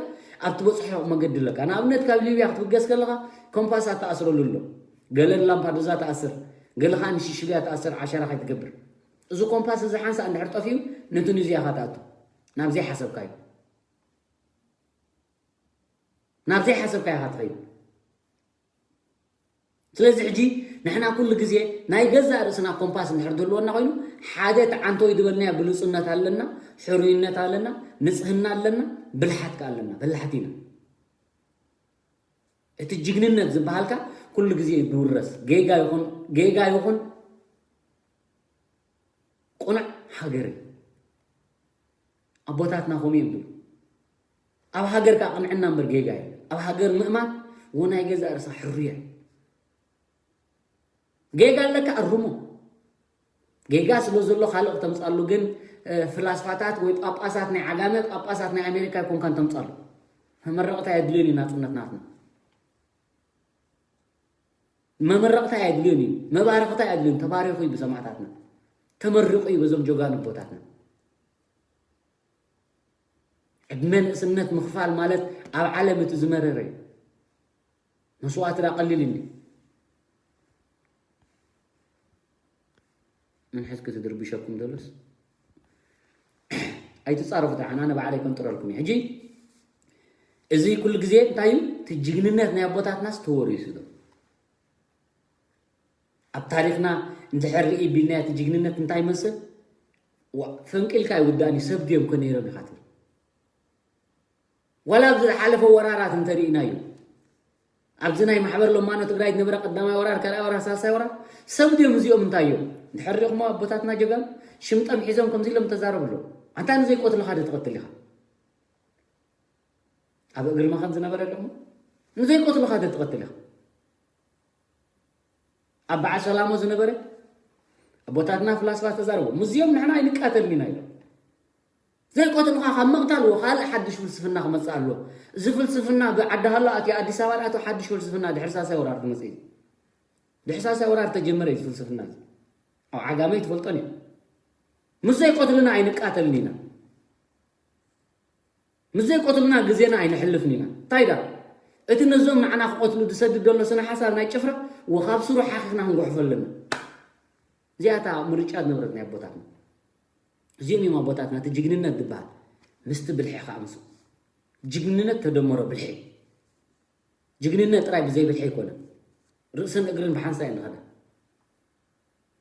ኣብ ትበጽሖ መገዲ ኣለካ። ንኣብነት፣ ካብ ሊብያ ክትብገስ ከለኻ ኮምፓስ ኣተኣስረሉ ኣሎ። ገለ ንላምፓዱዛ ትኣስር፣ ገለ ኸኣ ንሽሽልያ ትኣስር፣ ዓሸራ ከይትገብር። እዚ ኮምፓስ እዚ ሓንሳእ እንድሕር ጠፊኡ፣ ነቲ ኑዝያ ኢኻ ትኣቱ። ናብ ዘይሓሰብካዮ። ናብ ዘይሓሰብካዮ ኢኻ ትኸይድ። ስለዚ ሕጂ ንሕና ኩሉ ግዜ ናይ ገዛእ ርእስና ኮምፓስ እንድሕር ዝህልወና ኮይኑ፣ ሓደ እቲ ዓንተወይ ዝበልናዮ ብሉጽነት ኣለና፣ ሕሩይነት ኣለና፣ ንጽህና ኣለና፣ ብልሓት ከኣ ኣለና። በላሕቲ ኢና። እቲ ጅግንነት ዝበሃልካ ኩሉ ግዜ እዩ ዝውረስ። ጌጋ ይኹን፣ ጌጋ ይኹን፣ ቁኑዕ ሃገር እዩ። ኣቦታትና ከምኡ እዮም ዝብሉ። ኣብ ሃገርካ ቅንዕና እምበር ጌጋ የለን። ኣብ ሃገር ምእማን ወናይ ገዛእ ርእስኻ ሕሩያ እዩ። ጌጋ ኣለካ ኣርሞ። ጌጋ ስለ ዘሎ ካልእ ክተምጻሉ ግን፣ እ፣ ፍላስፋታት ወይ ጳጳሳት ናይ ዓጋመ፣ ጳጳሳት ናይ ኣሜሪካ ኣይኮንካን ተምጻሉ። መመረቕታ የድልዮን እዩ ናጽነት ናትና። መመረቕታ የድልዮን እዩ። መባረኽታ የድልዮን። ተባረኹ እዩ ብሰማዕታትና። ተመርቑ እዩ በዞም ጀጋኑ ኣቦታትና። ዕድመ ንእስነት ምኽፋል ማለት ኣብ ዓለም እቲ ዝመረረ እዩ። መስዋእቲ ደኣ ቀሊል እንዲ። ምን ሕዝኪ ትድርብሸኩም ዘሎስ? ኣይትጻረፉ ደሓን፣ ኣነ ባዕለይ ከንጥረልኩም እየ። ሕጂ እዚ ኩሉ ግዜ እንታይ እዩ? እቲ ጅግንነት ናይ ኣቦታትናስ ተወሪሱ ዶ? ኣብ ታሪኽና እንድሕር ርኢ ቢልናዮ እቲ ጅግንነት እንታይ ይመስል? ዋ፣ ፈንቂልካ ኣይውዳእን እዩ፣ ሰብ ድዮም ከ ነይሮም ኢኻ ትብል? ዋላ ኣብዚ ዝሓለፈ ወራራት እንተርኢናዮ፣ ኣብዚ ናይ ማሕበር ለማኖ ትግራይ ዝነበረ ቀዳማይ ወራር፣ ካልኣይ ወራር፣ ሳልሳይ ወራር ሰብ ድዮም እዚኦም? እንታይ እዮም? ድሕር ሪኹሞ ኣቦታትና ጀጋኑ ሽምጠም ሒዞም ከምዚ ኢሎም ተዛረቡ ኣለዉ። ኣንታ ንዘይቆትልኻ ዶ ትቐትል ኢኻ? ኣብ እግሪ መኻን ዝነበረ ኣለኹ ንዘይቆትልኻ ዶ ትቐትል ኢኻ? ኣብ በዓል ሰላሞ ዝነበረ ኣቦታትና ፍላስፋ ተዛረቡ። ምስዚኦም ንሕና ኣይንቃተልን ኢና ኢሎም። ዘይቆትልኻ ካብ ምቕታል ወ ካልእ ሓድሽ ፍልስፍና ክመጽእ ኣሎ። እዚ ፍልስፍና ብዓዲ ሃሎ ኣትዩ ኣዲስ ኣበባ ኣትዩ ሓድሽ ፍልስፍና ድሕሪ ሳልሳይ ወራር ክመጽእ እዩ። ድሕሪ ሳልሳይ ወራር ተጀመረ እዩ እዚ ፍልስፍና እዚ። ኣብ ዓጋመ ኣይትፈልጦን እዮም። ምስ ዘይቆትልና ኣይንቃተልን ኢና። ምስ ዘይቆትልና ግዜና ኣይነሕልፍን ኢና። እንታይ ዳ እቲ ነዞም ንዓና ክቆትሉ ዝሰድድ ዘሎ ስነ ሓሳብ ናይ ጭፍራ ወ ካብ ስሩ ሓኺኽና ክንጎሕፎ ኣለና። እዚኣታ ምርጫ ዝነበረት ናይ ኣቦታትና። እዚኦም እዮም ኣቦታትና። እቲ ጅግንነት ዝበሃል ምስቲ ብልሒ ከኣምሱ። ጅግንነት ተደመሮ ብልሒ። ጅግንነት ጥራይ ብዘይ ብልሒ ኣይኮነን። ርእስን እግርን ብሓንሳእ እየን ዝኸዳ።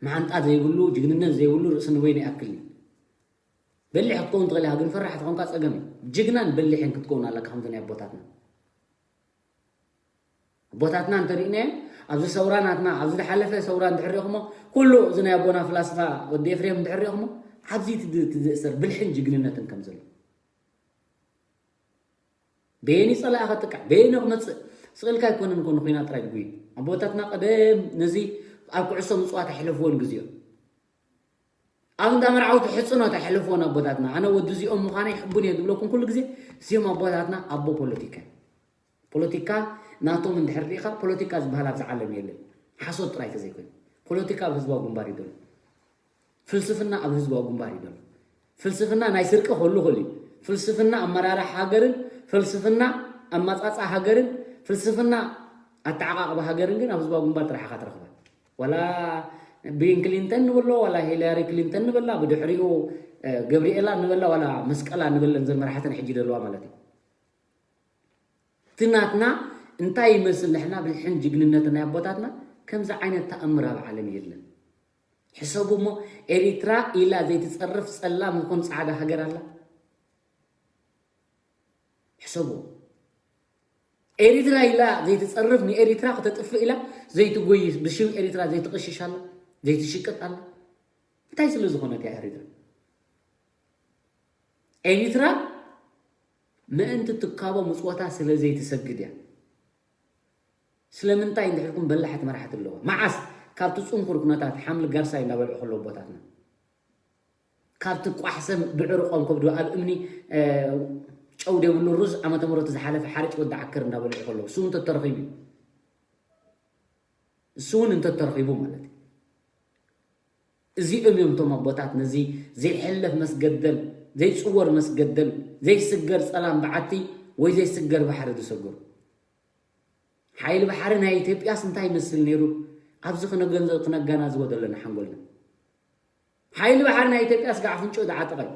መዓንጣ ዘይብሉ፣ ጅግንነት ዘይብሉ ርእሲ ንበይኑ ይኣክል እዩ። በሊሕ ክትከውን ትኽእል ኢኻ፣ ግን ፈራሕ ተኾንካ ጸገም እዩ። ጅግናን በሊሕን ክትከውን ኣለካ ከምቲ ናይ ኣቦታትና። ኣቦታትና እንተሪእናዮ፣ ኣብዚ ሰውራ ናትና፣ ኣብዚ ዝሓለፈ ሰውራ እንድሕር ሪእኹሞ፣ ኩሉ እዚ ናይ ኣቦና ፍላስፋ ወዲ ኤፍሬም እንድሕር ሪእኹሞ፣ ኣብዚ እቲ ድ-፣ እቲ ዝእሰር ብልሕን ጅግንነትን ከም ዘሎ። በየኒ ጸላኢ ከጥቅዕ፣ በየኒ ክመጽእ፣ ስቕ ኢልካ ኣይኮነን እኮ ንኹናት ጥራይ ዝጉዩ። ኣቦታትና ቀደም ነዚ ኣብ ኩዕሶ ምጽዋት ኣይሕለፍዎን ግዜኦም። ኣብ እንዳ መርዓውቲ ሕጽኖት ኣይሕለፍዎን ኣቦታትና። ኣነ ወዲ እዚኦም ምዃነይ ሕቡን እየ ዝብለኩም ኩሉ ግዜ። እዚኦም ኣቦታትና ኣቦ ፖለቲካ እዮም። ፖለቲካ ናቶም እንድሕር ርኢኻ፣ ፖለቲካ ዝበሃል ኣብዚ ዓለም የለን። ሓሶት ጥራይ ተዘይኮይኑ። ፖለቲካ ኣብ ህዝባዊ ግንባር እዩ ዘሎ። ፍልስፍና ኣብ ህዝባዊ ግንባር እዩ ዘሎ። ፍልስፍና ናይ ስርቂ ክህሉ ይኽእል እዩ። ፍልስፍና ኣመራርሓ ሃገርን፣ ፍልስፍና ኣመጻጽኣ ሃገርን፣ ፍልስፍና ኣተዓቓቕባ ሃገርን ግን ኣብ ህዝባዊ ግንባር ጥራሕ ኢኻ ትረኽባ። ዋላ ቢል ክሊንተን ንበሎ፣ ዋላ ሂላሪ ክሊንተን ንበላ፣ ብድሕሪኡ፣ እ፣ ገብርኤላ ንበላ፣ ዋላ መስቀላ ንበለን ዘን መራሕተን ሕጂ ዘለዋ ማለት እዩ። እቲ ናትና እንታይ ይመስል ንሕና ብልሕን ጅግንነትን ናይ ኣቦታትና፣ ከምዚ ዓይነት ተኣምር ኣብ ዓለም የለን። ሕሰቡ እሞ፣ ኤሪትራ ኢላ ዘይትጸርፍ ጸላም ዝኾን ጻዕዳ ሃገር ኣላ? ሕሰቡ። ኤሪትራ ኢላ ዘይትጸርፍ፣ ንኤሪትራ ክተጥፍእ ኢላ ዘይትጎይ፣ ብሽም ኤሪትራ ዘይትቕሽሽ ኣላ፣ ዘይትሽቅጥ ኣላ? እንታይ ስለ ዝኾነት እያ ኤሪትራ? ኤሪትራ ምእንቲ ትካቦ ምጽወታ ስለ ዘይትሰግድ እያ። ስለምንታይ እንድሕርኩም በላሕቲ መራሕቲ ኣለዋ። መዓስ? ካብቲ ጽንኩር ኩነታት ሓምሊ ጋርሳይ እንዳበልዑ ከለዉ ኣቦታትና። ካብቲ ቋሕ ሰም ብዕርቆም ከብዱ ኣብ እምኒ፣ እ፣ ጨው ዘይብሉ ሩዝ ዓመተ ምሕረቱ ዝሓለፈ ሓርጭ ወዲ ዓከር እንዳበልዑ ከለዉ። እሱ እውን እንተተረኺቡ እዩ። እሱ እውን እንተተረኺቡ ማለት እዩ። እዚኦም እዮም እቶም ኣቦታት ነዚ ዘይሕለፍ መስገደል፣ ዘይጽወር መስገደል፣ ዘይስገር ጸላም በዓቲ ወይ ዘይስገር ባሕሪ ዝሰገሩ። ሓይሊ ባሕሪ ናይ ኢትዮጵያስ እንታይ ይመስል ነይሩ? ኣብዚ ክነገንዘ-፣ ክነገናዝቦ ዘለና ሓንጎልና። ሓይሊ ባሕሪ ናይ ኢትዮጵያስ ጋዕ ፍንጮ ዝዓጠቐ እዩ።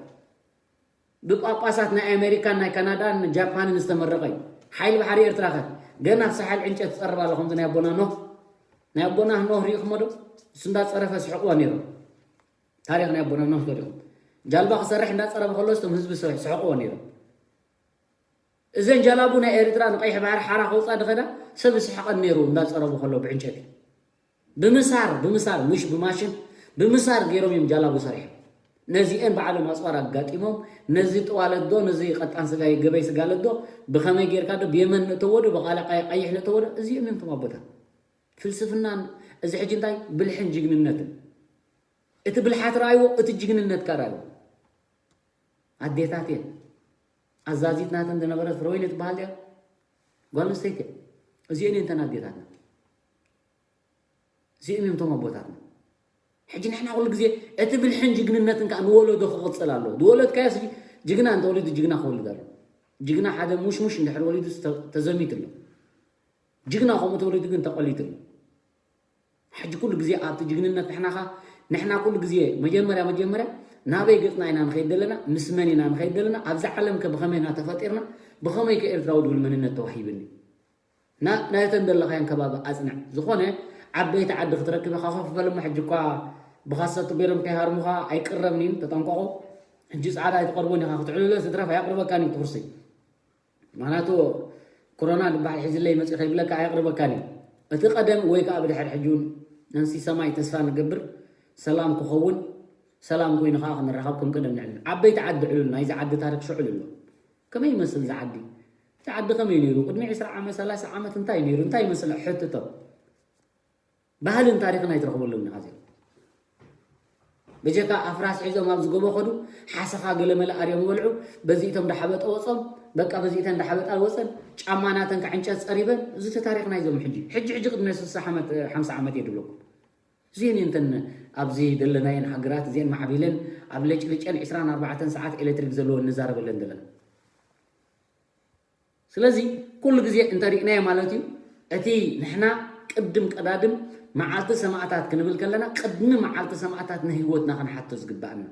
ብጳጳሳት ናይ ኣሜሪካን ናይ ካናዳን ጃፓንን ዝተመረቐ እዩ። ሓይሊ ባሕሪ ኤርትራ ከ ገና ኣብ ሳሕል ዕንጨት ትጸርብ ኣሎ፣ ከምዚ ናይ ኣቦና ኖህ። ናይ ኣቦና ኖህ ርኢኹሞ ዶ? እሱ እንዳጸረፈ ስሕቕዎ ነይሮም። ታሪኽ ናይ ኣቦና ኖህ ተሪኹም። ጃልባ ክሰርሕ እንዳጸረበ ከሎ እቶም ህዝቢ ሰ-፣ ስሕቕዎ ነይሮም። እዘን ጃላቡ ናይ ኤርትራ ንቀይሕ ባሕሪ ሓራ ከውጻ ድኸዳ ሰብ ዝስሕቐን ነይሩ እንዳጸረቡ ከሎ ብዕንጨቲ። ብምሳር፣ ብምሳር፣ ምሽ ብማሽን፣ ብምሳር ገይሮም እዮም ጃላቡ ሰሪሖም። ነዚአን ባዕሎም ኣጽዋር ኣጋጢሞም፣ ነዚ ጥዋለት ዶ፣ ነዚ ቀጣን ስጋ ገበይ ስጋ ለዶ፣ ብኸመይ ጌርካ ዶ፣ ብየመን ንእተዎ ዶ፣ ብቓልዕ ቀይ-፣ ቀይሕ ንእተዎ ዶ፣ እዚኦም እዮም እቶም ኣቦታት። ፍልስፍናን፣ እዚ ሕጂ እንታይ? ብልሕን ጅግንነትን። እቲ ብልሓት ረኣይዎ፣ እቲ ጅግንነትካ ረኣይዎ። ኣዴታት እየን። ኣዛዚት ናተን ዝነበረት ፍረወይኒ ትበሃል እያ። ጓል ኣንስተይቲ እያ። እዚአን እየን እተን ኣዴታትና። እዚኦም እዮም እቶም ኣቦታትና። ሕጂ ንሕና ኩሉ ግዜ እቲ ብልሕን ጅግንነትን ከኣ ንወለዶ ክቕጽል ኣለዎ። ዝወለድካዮ ስዲ ጅግና እንተወሊዱ ጅግና ክወልድ ኣለዎ። ጅግና ሓደ ሙሽሙሽ እንድሕር ወሊዱ ተ-፣ ተዘሚቱ ኣሎ። ጅግና ከምኡ ተወሊዱ ግን ተቐሊቱ ኣሎ። ሕጂ ኩሉ ግዜ ኣብቲ ጅግንነት ንሕና ኸ-፣ ንሕና ኩሉ ግዜ መጀመርያ፣ መጀመርያ ናበይ ገጽና ኢና ንኸይድ ዘለና? ምስ መን ኢና ንኸይድ ዘለና? ኣብዚ ዓለም ከ ብኸመይ ኢና ተፈጢርና? ብኸመይ ከ ኤርትራዊ ዝብል መንነት ተዋሂብኒ? ና-፣ ናይተን ዘለኻየን ከባቢ ኣጽንዕ። ዝኾነ ዓበይቲ ዓዲ ክትረክብ ኢኻ፣ ኮፍ በል እሞ፣ ሕጂ እኳ ብኻሰቱ ገይሮም ከይሃርሙኻ ኣይቅረብን እዩ፣ ተጠንቀቑ። ሕጂ ጻዕዳ ኣይትቐርቦን ኢኻ፣ ክትዕልሎ ዝትረፍ ኣየቕርበካን እዩ እቲ ኩርሲ። ምኽንያቱ ኮሮና ዝበሃል ሒዝለይ መፂእ ከይብለካ ኣየቕርበካን እዩ። እቲ ቀደም ወይ ከዓ ብድሕሪ ሕጂ እውን ነንሲ ሰማይ ተስፋ ንገብር ሰላም ክኸውን፣ ሰላም ኮይኑ ከዓ ክንራኸብ ከም ቀደም ንዕልል። ዓበይቲ ዓዲ ዕልል፣ ናይዚ ዓዲ ታሪክ ሽዑ ዕልል ኣሎ። ከመይ ይመስል እዚ ዓዲ? እቲ ዓዲ ከመይ ነይሩ? ቅድሚ ዕስራ ዓመት፣ ሰላሳ ዓመት እንታይ ነይሩ? እንታይ ይመስል? ሕትቶ። ባህልን ታሪኽን ኣይትረኽበሉን ኢኻ እዚኦም። ብጀካ ኣፍራስ ሒዞም ኣብ ዝጎቦ ከዱ፣ ሓሰኻ ገለመለ ኣርዮም ይበልዑ፣ በዚእቶም ዳሓበጠ ወጾም፣ በቃ በዚእተን ዳሓበጣ ወጸን፣ ጫማ ናተን ከዓ ዕንጨት ጸሪበን፣ እዚ እቲ ታሪኽ ናይዞም ሕጂ። ሕጂ፣ ሕጂ ቅድሚ ስሳ ዓመት፣ ሓምሳ ዓመት እየ ድብለኩም። እዚአን እየን እተን ኣብዚ ዘለናየን ሃገራት እዚአን ማዕቢለን ኣብ ለጭልጨን ዕስራን ኣርባዕተን ሰዓት ኤሌክትሪክ ዘለወን ንዛረበለን ዘለና። ስለዚ ኩሉ ግዜ እንተሪእናዮ ማለት እዩ፣ እቲ ንሕና ቅድም ቀዳድም መዓልቲ ሰማእታት ክንብል ከለና፣ ቅድሚ መዓልቲ ሰማእታት ንህይወትና ክንሓቶ ዝግባኣና።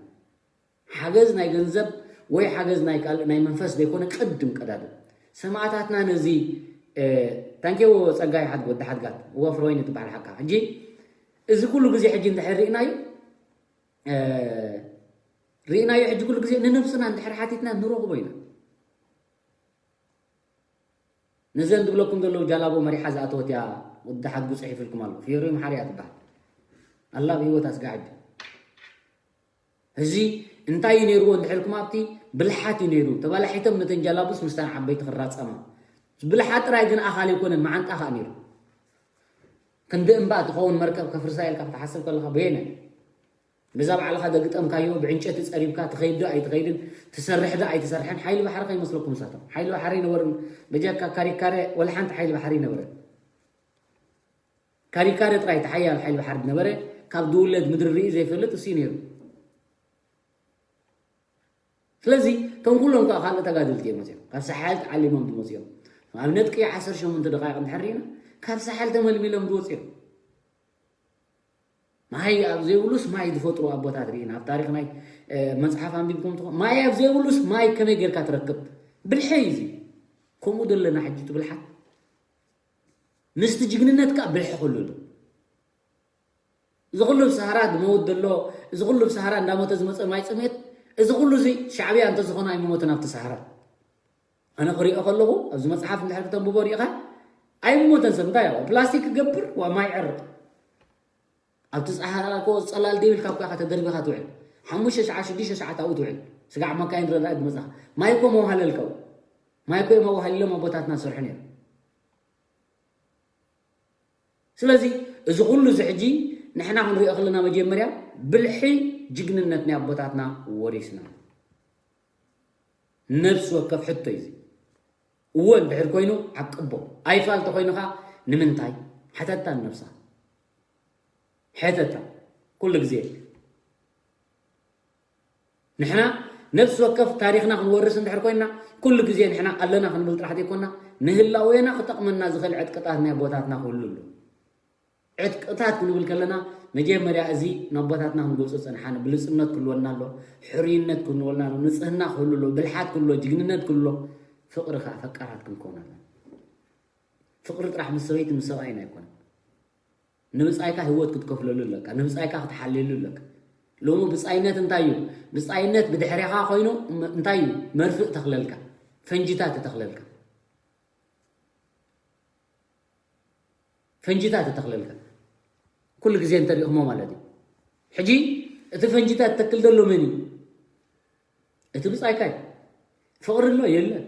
ሓገዝ ናይ ገንዘብ ወይ ሓገዝ ናይ ካልእ ናይ መንፈስ ዘይኮነ፣ ቅድም ቀዳድም ሰማእታትና ነዚ፣ እ፣ ታንኪዎ ጸጋይ ሓድ-፣ ወዲ ሓድጋት፣ ወፍሮይን ትበሃል ሓካ። ሕጂ እዚ ኩሉ ግዜ ሕጂ እንድሕር ርኢናዮ፣ እ፣ ርኢናዮ ሕጂ ኩሉ ግዜ ንነብስና እንድሕር ሓቲትና ንረኽቦ ኢና። ነዘን ዝብለኩም ዘለዉ ጃላቦ መሪሓ ዝኣተወት እያ፣ ወዲ ሓድጉ ጽሒፍልኩም ኣሎ። ፍዮሪ መሓሪ እያ ትበሃል። ኣላ ብህይወት ኣስጋ ሕጂ። እዚ እንታይ እዩ ነይርዎ እንድሕልኩም ኣብቲ ብልሓት እዩ ነይሩ። ተባላሒቶም ነተን ጃላቡስ ምስታን ዓበይቲ ክራጸማ። ብልሓት ጥራይ ግን ኣኻል ኣይኮነን፣ መዓንጣ ኸኣ ነይሩ። ክንዲ እምባ ትኸውን መርከብ ከፍርሳ ኢልካ ክትሓስብ ከለኻ በየነ? በዛ ባዕልኻ ደግጠምካዮ ብዕንጨቲ ጸሪብካ ትኸይድ ዶ ኣይትኸይድን ትሰርሕ ዶ ኣይትሰርሕን ሓይሊ ባሕሪ ከይመስለኩም ንሳቶም። ሓይሊ ባሕሪ ኣይነበርን። በጃካ ካሪካረ ወላ ሓንቲ ሓይሊ ባሕሪ ኣይነበረን። ካሪካረ ጥራይ እቲ ሓያል ሓይሊ ባሕሪ ዝነበረ፣ ካብ ዝውለድ ምድሪ ርኢ ዘይፈልጥ እሱ እዩ ነይሩ። ስለዚ እቶም ኩሎም ከዓ ካልእ ተጋደልቲ እዮም መፅኦም። ካብ ሳሕል ተዓሊሞም ዝመፅኦም። ንኣብነት ቅያ ዓሰርተ ሸሞንተ ደቃይቕ እንድሕር ርኢና፣ ካብ ሳሕል ተመልሚሎም ዝወፁ እዮም። ማይ ኣብ ዘይብሉስ ማይ ዝፈጥሩ ኣቦታት ርኢና። ኣብ ታሪኽ ናይ፣ እ፣ መፅሓፍ ኣንቢብኩም ትኾ-፣ ማይ ኣብ ዘይብሉስ ማይ ከመይ ጌርካ ትረክብ? ብልሒ እዩ እዚ። ከምኡ ዘለና ሕጂ እቲ ብልሓት። ምስቲ ጅግንነት ከዓ ብልሒ ክህሉ ኣሎ። እዚ ኩሉ ብሰሃራ ዝመውት ዘሎ፣ እዚ ኩሉ ብሰሃራ እንዳሞተ ዝመፀ ማይ ፅሜት፣ እዚ ኩሉ እዚ ሻዕብያ እንተዝኾነ ኣይምሞትን ኣብቲ ሰሃራ። ኣነ ክሪኦ ከለኹ፣ ኣብዚ መፅሓፍ እንድሕር ክተንብቦ ሪኢኻ፣ ኣይምሞተን ሰብ። እንታይ እኮ ፕላስቲክ ክገብር፣ ዋ ማይ ዕርቕ። ኣብቲ ጸሓ እኮ ጸላል ደይብልካ እኮ ኢኻ ተደርቢኻ ትውዕል። ሓሙሽተ ሸዓ፣ ሽዱሽተ ሸዓ ኣብኡ ትውዕል። ስጋዕ መካይን ረዳእ ዝመጻኻ። ማይ እኮ መዋሃለልካ እዩ። ማይ እኮ እዮም ኣዋሃሊሎም ኣቦታትና ዝሰርሑ ነይሮም። ስለዚ እዚ ኩሉ እዚ ሕጂ ንሕና ክንሪኦ ከለና መጀመርያ ብልሒ ጅግንነት ናይ ኣቦታትና ወሪስና። ነብሲ ወከፍ ሕቶ እዩ እዚ። እወ እንድሕር ኮይኑ ዓቅቦ። ኣይፋል ተኾይኑ ኸኣ ንምንታይ? ሕተታ ንነብስኻ። ሕተታ። ኩሉ ግዜ ንሕና ነብሲ ወከፍ ታሪኽና ክንወርስ እንድሕር ኮይንና፣ ኩሉ ግዜ ንሕና ኣለና ክንብል ጥራሕ ዘይኮንና፣ ንህላዌና ክጠቕመና ዝኽእል ዕጥቅታት ናይ ኣቦታትና ክህሉ ኣለዎ። ዕጥቅታት ክንብል ከለና፣ መጀመርያ እዚ ንኣቦታትና ክንገልጾ ዝጸንሓና ብሉጽነት ክህልወና ኣሎ፣ ሕሩይነት ክህልወና ኣሎ፣ ንጽህና ክህሉ ኣሎ፣ ብልሓት ክህሉ ኣሎ፣ ጅግንነት ክህሉ ኣሎ። ፍቕሪ ከኣ ፈቃራት ክንከውን ኣለና። ፍቕሪ ጥራሕ ምስ ሰበይትን ምስ ሰብኣይን ኣይኮነን። ንብጻይካ ህይወት ክትከፍለሉ ኣለካ፣ ንብጻይካ ክትሓልየሉ ኣለካ። ሎሚ ብጻይነት እንታይ እዩ? ብጻይነት ብድሕሬኻ ኮይኑ እም-፣ እንታይ እዩ? መርፍእ ተኽለልካ፣ ፈንጂታት ተኽለልካ። ፈንጂታት ተተኽለልካ። ኩሉ ግዜ እንተሪእኹሞ ማለት እዩ። ሕጂ እቲ ፈንጂታት ተክል ዘሎ መን እዩ? እቲ ብጻይካ እዩ። ፍቕሪ ኣሎ? የለን።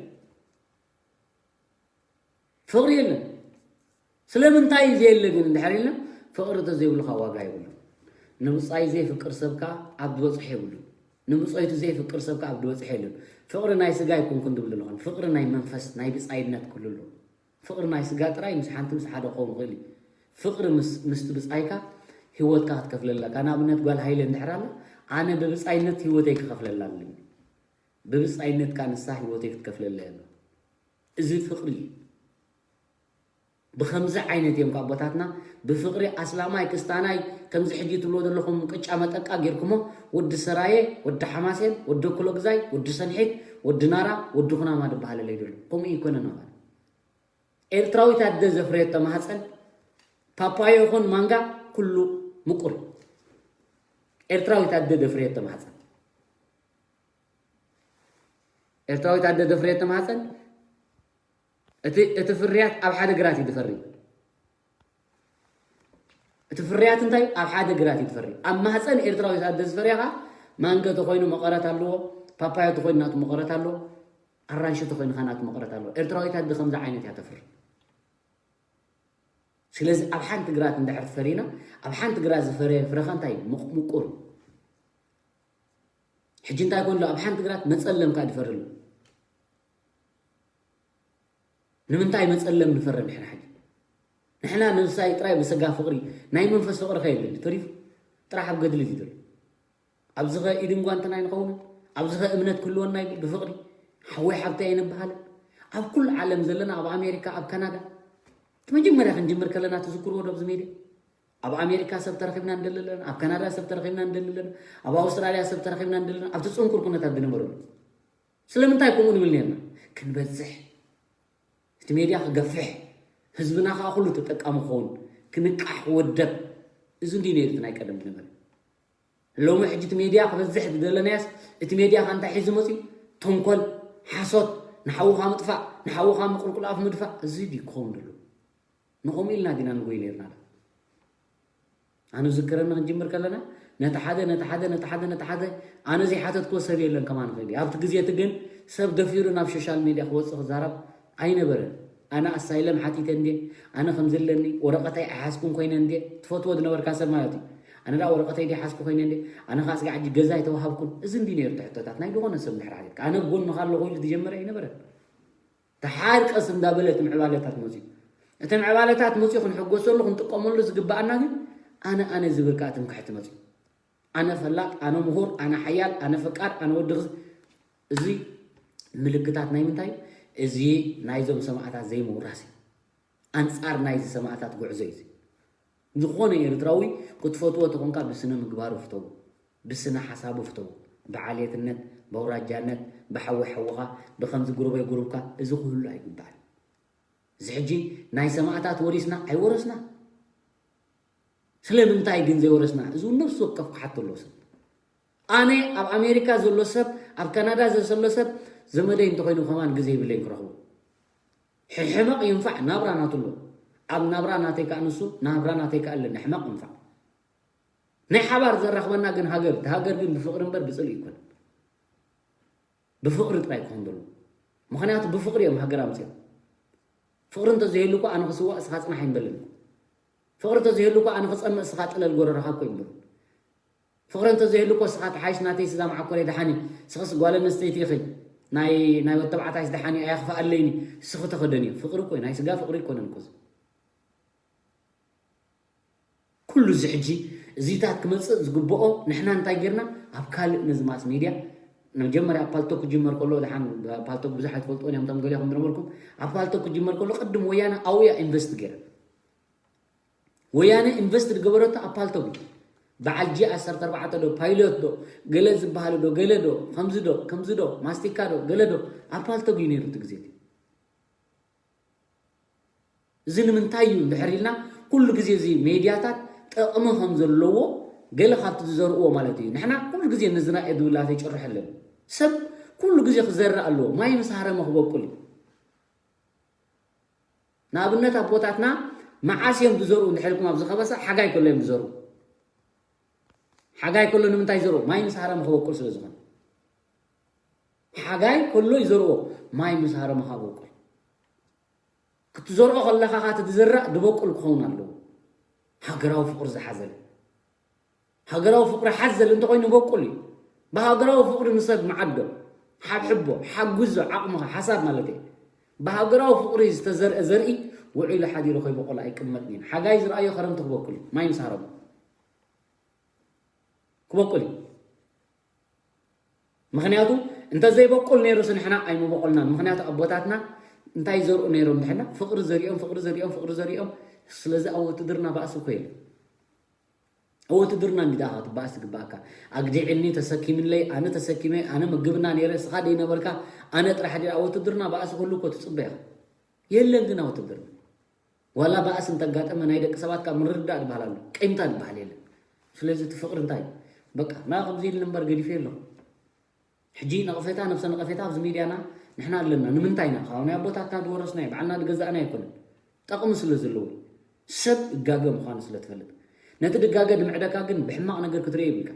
ፍቕሪ የለን። ስለምንታይ እዩ ዘየለ ግን እንድሕር ኢልና፣ ፍቕሪ እንተዘይብሉኻ ዋጋ የብሉን። ንብጻይ ዘይፍቅር ሰብ ከኣ ኣብ ዝበጽሖ የብሉን። ንብጾይቱ ዘይፍቅር ሰብ ከኣ ኣብ ዝበጽሖ የለን። ፍቕሪ ናይ ስጋ ኣይኮንኩን ዝብል ዘለኹ። ፍቕሪ ናይ መንፈስ፣ ናይ ብጻይነት ክህሉ ኣለዎ። ፍቕሪ ናይ ስጋ ጥራይ ምስ ሓንቲ ምስ ሓደ ክኸውን ይኽእል እዩ። ፍቕሪ ምስ፣ ምስቲ ብጻይካ ህይወትካ ክትከፍለላ። ንኣብነት ጓል ሃይለ እንድሕር ኣላ፣ ኣነ ብብጻይነት ህይወተይ ክኸፍለላ ኣለኒ። ብብጻይነት ከኣ ንሳ ህይወተይ ክትከፍለላ እያ። እዚ ፍቕሪ እዩ። ብኸምዚ ዓይነት እዮም ካብ ኣቦታትና ብፍቕሪ ኣስላማይ ክስታናይ ከምዚ ሕጂ ትብሎ ዘለኹም ቅጫ መጠቃ ጌርኩሞ፣ ወዲ ሰራየ፣ ወዲ ሓማሴን፣ ወዲ ኩሎግዛይ፣ ወዲ ሰንሒት፣ ወዲ ናራ፣ ወዲ ኩናማ ዝበሃለለይ ዘሎ። ከምኡ ይኮነን ኣባል። ኤርትራዊት ኣደ ዘፍረየቶ ማህፀን ፓፓዮ ይኹን ማንጋ ኩሉ ምቁር እዩ። ኤርትራዊት ኣደ ዘፍረየቶ ማህፀን። ኤርትራዊት ኣደ ዘፍረየቶ ማህፀን እቲ እቲ ፍርያት ኣብ ሓደ ግራት እዩ ዝፈሪ። እቲ ፍርያት እንታይ ኣብ ሓደ ግራት እዩ ዝፈሪ። ኣብ ማህፀን ኤርትራዊት ኣደ ዝፈርያ ኸዓ ማንጎ ተኾይኑ መቐረት ኣለዎ፣ ፓፓዮ ተኾይኑ ናቱ መቐረት ኣለዎ፣ ኣራንሺ ተኾይኑ ኸዓ ናቱ መቐረት ኣለዎ። ኤርትራዊት ኣደ ከምዚ ዓይነት እያ ተፍሪ። ስለዚ ኣብ ሓንቲ ግራት እንድሕር ፈሪና፣ ኣብ ሓንቲ ግራት ዝፈረየ ፍረ ኸ እንታይ እዩ? ምቕ-፣ ምቁር። ሕጂ እንታይ ኮይኑ ኣሎ? ኣብ ሓንቲ ግራት መጸለም ከኣ ዝፈሪ ኣሎ። ንምንታይ መጸለም ንፈሪ ንሕና ሕጂ? ንሕና ንንሳይ ጥራይ ብሰጋ ፍቕሪ፣ ናይ መንፈስ ፍቕሪ ከ የለን ተሪፉ? ጥራሕ ኣብ ገድሊ እዩ ዘሎ። ኣብዚ ኸ ኢድን ጓንትን ኣይንኸውንን? ኣብዚ ኸ እምነት ክህልወና እዩ ብፍቕሪ? ሓወይ ሓብተይ ኣይንበሃልን? ኣብ ኩሉ ዓለም ዘለና፣ ኣብ ኣሜሪካ፣ ኣብ ካናዳ፣ እቲ መጀመርያ ክንጅምር ከለና ትዝክርዎ ዶ ኣብዚ ሜድያ? ኣብ ኣሜሪካ ሰብ ተረኺብና እንደሊ ኣለና፣ ኣብ ካናዳ ሰብ ተረኺብና እንደሊ ኣለና፣ ኣብ ኣውስትራልያ ሰብ ተረኺብና እንደሊ ኣለና፣ ኣብቲ ጽንኩር ኩነታት ዝነበረሉ። ስለምንታይ ከምኡ ንብል ነርና? ክንበዝሕ፣ እቲ ሜድያ ክገፍሕ፣ ህዝብና ከኣ ኩሉ ተጠቃሚ ክኸውን፣ ክንቃሕ ክወደብ። እዚ እንድዩ ነይሩ እቲ ናይ ቀደም ዝነበረ። ሎሚ ሕጂ እቲ ሜድያ ክበዝሕ ዝደለናያስ እቲ ሜድያ ከ እንታይ ሒዙ መፅዩ? ተንኮል፣ ሓሶት፣ ንሓውኻ ምጥፋእ፣ ንሓውኻ ምቁልቁል ኣፍ ምድፋእ። እዚ ድዩ ክኸውን ደሎ? ንኸምኡ ኢልና ዲና ንጎይ ነርና ዶ? ኣነ ዝክረኒ ክንጅምር ከለና ነቲ ሓደ ነቲ ሓደ ነቲ ሓደ ነቲ ሓደ ኣነ ዘይሓተትክዎ ሰብ የለን ከማን ኸይዲ ኣብቲ ግዜ እቲ ግን ሰብ ደፊሩ ናብ ሶሻል ሜድያ ክወፅእ ክዛረብ ኣይነበረን። ኣነ ኣሳይለም ሓቲተ እንዴ ኣነ ከምዚ ኣለኒ ወረቐተይ ኣይሓዝኩን ኮይነ እንዴ ትፈትዎ ዝነበርካ ሰብ ማለት እዩ። ኣነ ደኣ ወረቐተይ ዘይሓዝኩ ኮይነ እንዴ ኣነ ከዓ ስጋዕ ሕጂ ገዛ ኣይተዋሃብኩን እዚ እንዲ ነይሩ ትሕቶታት ናይ ዝኾነ ሰብ እንድሕር ሓቲትካ ኣነ ጎንኻ ኣለኹ ኢሉ ዝጀመረ ኣይነበረን። ተሓርቀስ እንዳበለ እቲ ምዕባለታት መፅዩ እቲ ምዕባለታት መፅዩ ክንሕጎሰሉ ክንጥቀመሉ ዝግባኣና ግን ኣነ ኣነ ዝብል ከዓ ትምክሕቲ መፅዩ ኣነ ፈላጥ ኣነ ምሁር ኣነ ሓያል ኣነ ፈቃር ኣነ ወዲ እዚ ምልክታት ናይ ምንታይ እዚ ናይዞም ሰማእታት ዘይምውራስ እዩ ኣንፃር ናይዚ ሰማእታት ጉዕዞ እዩ ዝኾነ ኤርትራዊ ክትፈትዎ ተኾንካ ብስነ ምግባሩ ፍተው ብስነ ሓሳቡ ፍተው ብዓሌትነት በውራጃነት ብሓዊ ሓውኻ ብከምዚ ጉሩበይ ጉሩብካ እዚ ክህሉ ኣይግባእን እዚ ሕጂ ናይ ሰማእታት ወሪስና ኣይወረስና ስለምንታይ ግን ዘይወረስና እዚ ነፍሲ ወከፍ ክሓቶ ኣለዎ ሰብ ኣነ ኣብ ኣሜሪካ ዘሎ ሰብ ኣብ ካናዳ ዘሎ ሰብ ዘመደይ እንተኮይኑ ከማን ግዜ ይብለይ ክረኽቡ ሕሕመቕ ይንፋዕ ናብራ ናቱ ኣሎ ኣብ ናብራ ናተይ ከዓ ንሱ ናብራ ናተይ ከዓ ኣለኒ ሕመቕ ይንፋዕ ናይ ሓባር ዘራኽበና ግን ሃገር እቲ ሃገር ግን ብፍቕሪ እምበር ብፅልኢ ይኮን ብፍቕሪ ጥራይ ክኾን ዘለዎ ምክንያቱ ብፍቕሪ እዮም ሃገር ኣምፅኦም ፍቕሪ እንተዘይህሉ እኮ ኣነ ክስዋእ እስኻ ፅናሕ ኣይንበልን ፍቕሪ እንተዘይህሉ እኮ ኣነ ክፀምእ እስኻ ጥለል ጎረረኻ እኮ ይንበሩ ፍቕሪ እንተዘይህሉ እኮ እስኻ ተሓይሽ ናተይ ስዛ መዓኮረይ ደሓኒ ስኽስ ጓል ኣንስተይቲ ኢኺ ናይ ናይ ወተባዕታይስ ደሓኒ ኣያ ክፍኣለይኒ ስኺ ተኸደንዮ ፍቕሪ እኮ ናይ ስጋ ፍቕሪ ይኮነን እኮ ኩሉ እዚ ሕጂ እዚታት ክመፅእ ዝግብኦ ንሕና እንታይ ጌርና ኣብ ካልእ ነዚ ማስ ሜድያ መጀመርያ ኣብ ፓልቶክ ክጅመር ከሎ ድሓን ፓልቶክ ብዙሕ ኣይትፈልጥዎን እዮም ቶም ገሊኹም ዝነበርኩም ኣብ ፓልቶክ ክጅመር ከሎ ቅድም ወያነ ኣብያ ኢንቨስት ገይረ ወያነ ኢንቨስት ዝገበረቶ ኣብ ፓልቶክ እዩ በዓል ጂ ዓሰርተ ኣርባዕተ ዶ ፓይሎት ዶ ገለ ዝበሃሉ ዶ ገለ ዶ ከምዚ ዶ ከምዚ ዶ ማስቲካ ዶ ገለ ዶ ኣብ ፓልቶክ እዩ ነይሩ እቲ ግዜ እዚ ንምንታይ እዩ እንድሕር ኢልና ኩሉ ግዜ እዚ ሜድያታት ጠቕሚ ከም ዘለዎ ገለ ካብቲ ዝዘርእዎ ማለት እዩ ንሕና ኩሉ ግዜ ነዝና እየ ዝብላተ ይጭርሕ ኣለኒ ሰብ ኩሉ ግዜ ክዘርእ ኣለዎ ማይ ምስ ሃረመ ክበቁል እዩ ንኣብነት ኣቦታትና መዓስ እዮም ዝዘርኡ እንድሕልኩም ኣብዚ ከበሳ ሓጋይ ከሎ እዮም ዝዘርኡ ሓጋይ ከሎ ንምንታይ ይዘርኡ ማይ ምስ ሃረመ ክበቁል ስለ ዝኾነ ሓጋይ ከሎ ይዘርዎ ማይ ምስ ሃረመ ክበቁል ክትዘርኦ ከለኻ ካ ትዝራእ ዝበቁል ክኸውን ኣለዎ ሃገራዊ ፍቕሪ ዝሓዘለ ሃገራዊ ፍቕሪ ሓዘል እንተኮይኑ በቁል እዩ ብሃገራዊ ፍቕሪ ንሰብ መዓዶ ሓብሕቦ ሓጉዞ ዓቕምኻ ሓሳብ ማለት እዩ ብሃገራዊ ፍቕሪ ዝተዘርአ ዘርኢ ውዒሉ ሓዲሩ ከይበቆል ኣይቅመጥን እዩ ሓጋይ ዝረኣዮ ከረምቲ ክበኩል እዩ ማይ ምስ ሃረሙ ክበቁል እዩ ምክንያቱ እንተዘይበቁል ነይሩስ ንሕና ኣይምበቆልናን ምክንያቱ ኣቦታትና እንታይ ዘርኡ ነይሮም ንሕና ፍቅሪ ዘሪኦም ፍቅሪ ዘሪኦም ፍቅሪ ዘሪኦም ስለዚ ኣብ ውትድርና ባእሲ እኮ የለን ኣብ ውትድርና እንዲዳኻ ትባእስ ትግባእካ ኣግዲዕኒ ተሰኪምለይ ኣነ ተሰኪመ ኣነ ምግብና ነይረ እስኻ ደይነበርካ ኣነ ጥራሕ ዲ ኣብ ውትድርና ባእሲ ኩሉ እኮ ትፅበ ኢኻ የለን ግን ኣብ ውትድርና ዋላ ባእሲ እንተጋጠመ ናይ ደቂ ሰባት ካብ ምርድዳእ ዝበሃል ኣሎ ቂምታ ዝበሃል የለን ስለዚ እቲ ፍቅሪ እንታይ በቃ ና ከምዚ ኢል እምበር ገዲፈ ኣለኹ ሕጂ ነቐፌታ ነብሰ ነቐፌታ ኣብዚ ሚድያና ንሕና ኣለና። ንምንታይ ኢና? ካብ ናይ ኣቦታትና ዝወረስናዮ፣ ባዕልና ዝገዛእናዮ ኣይኮነን። ጠቕሚ ስለ ዘለዎ፣ ሰብ ይጋገ ምዃኑ ስለ ትፈልጥ። ነቲ ድጋገ ንምዕደካ ግን ብሕማቕ ነገር ክትርእዮ የብልካ።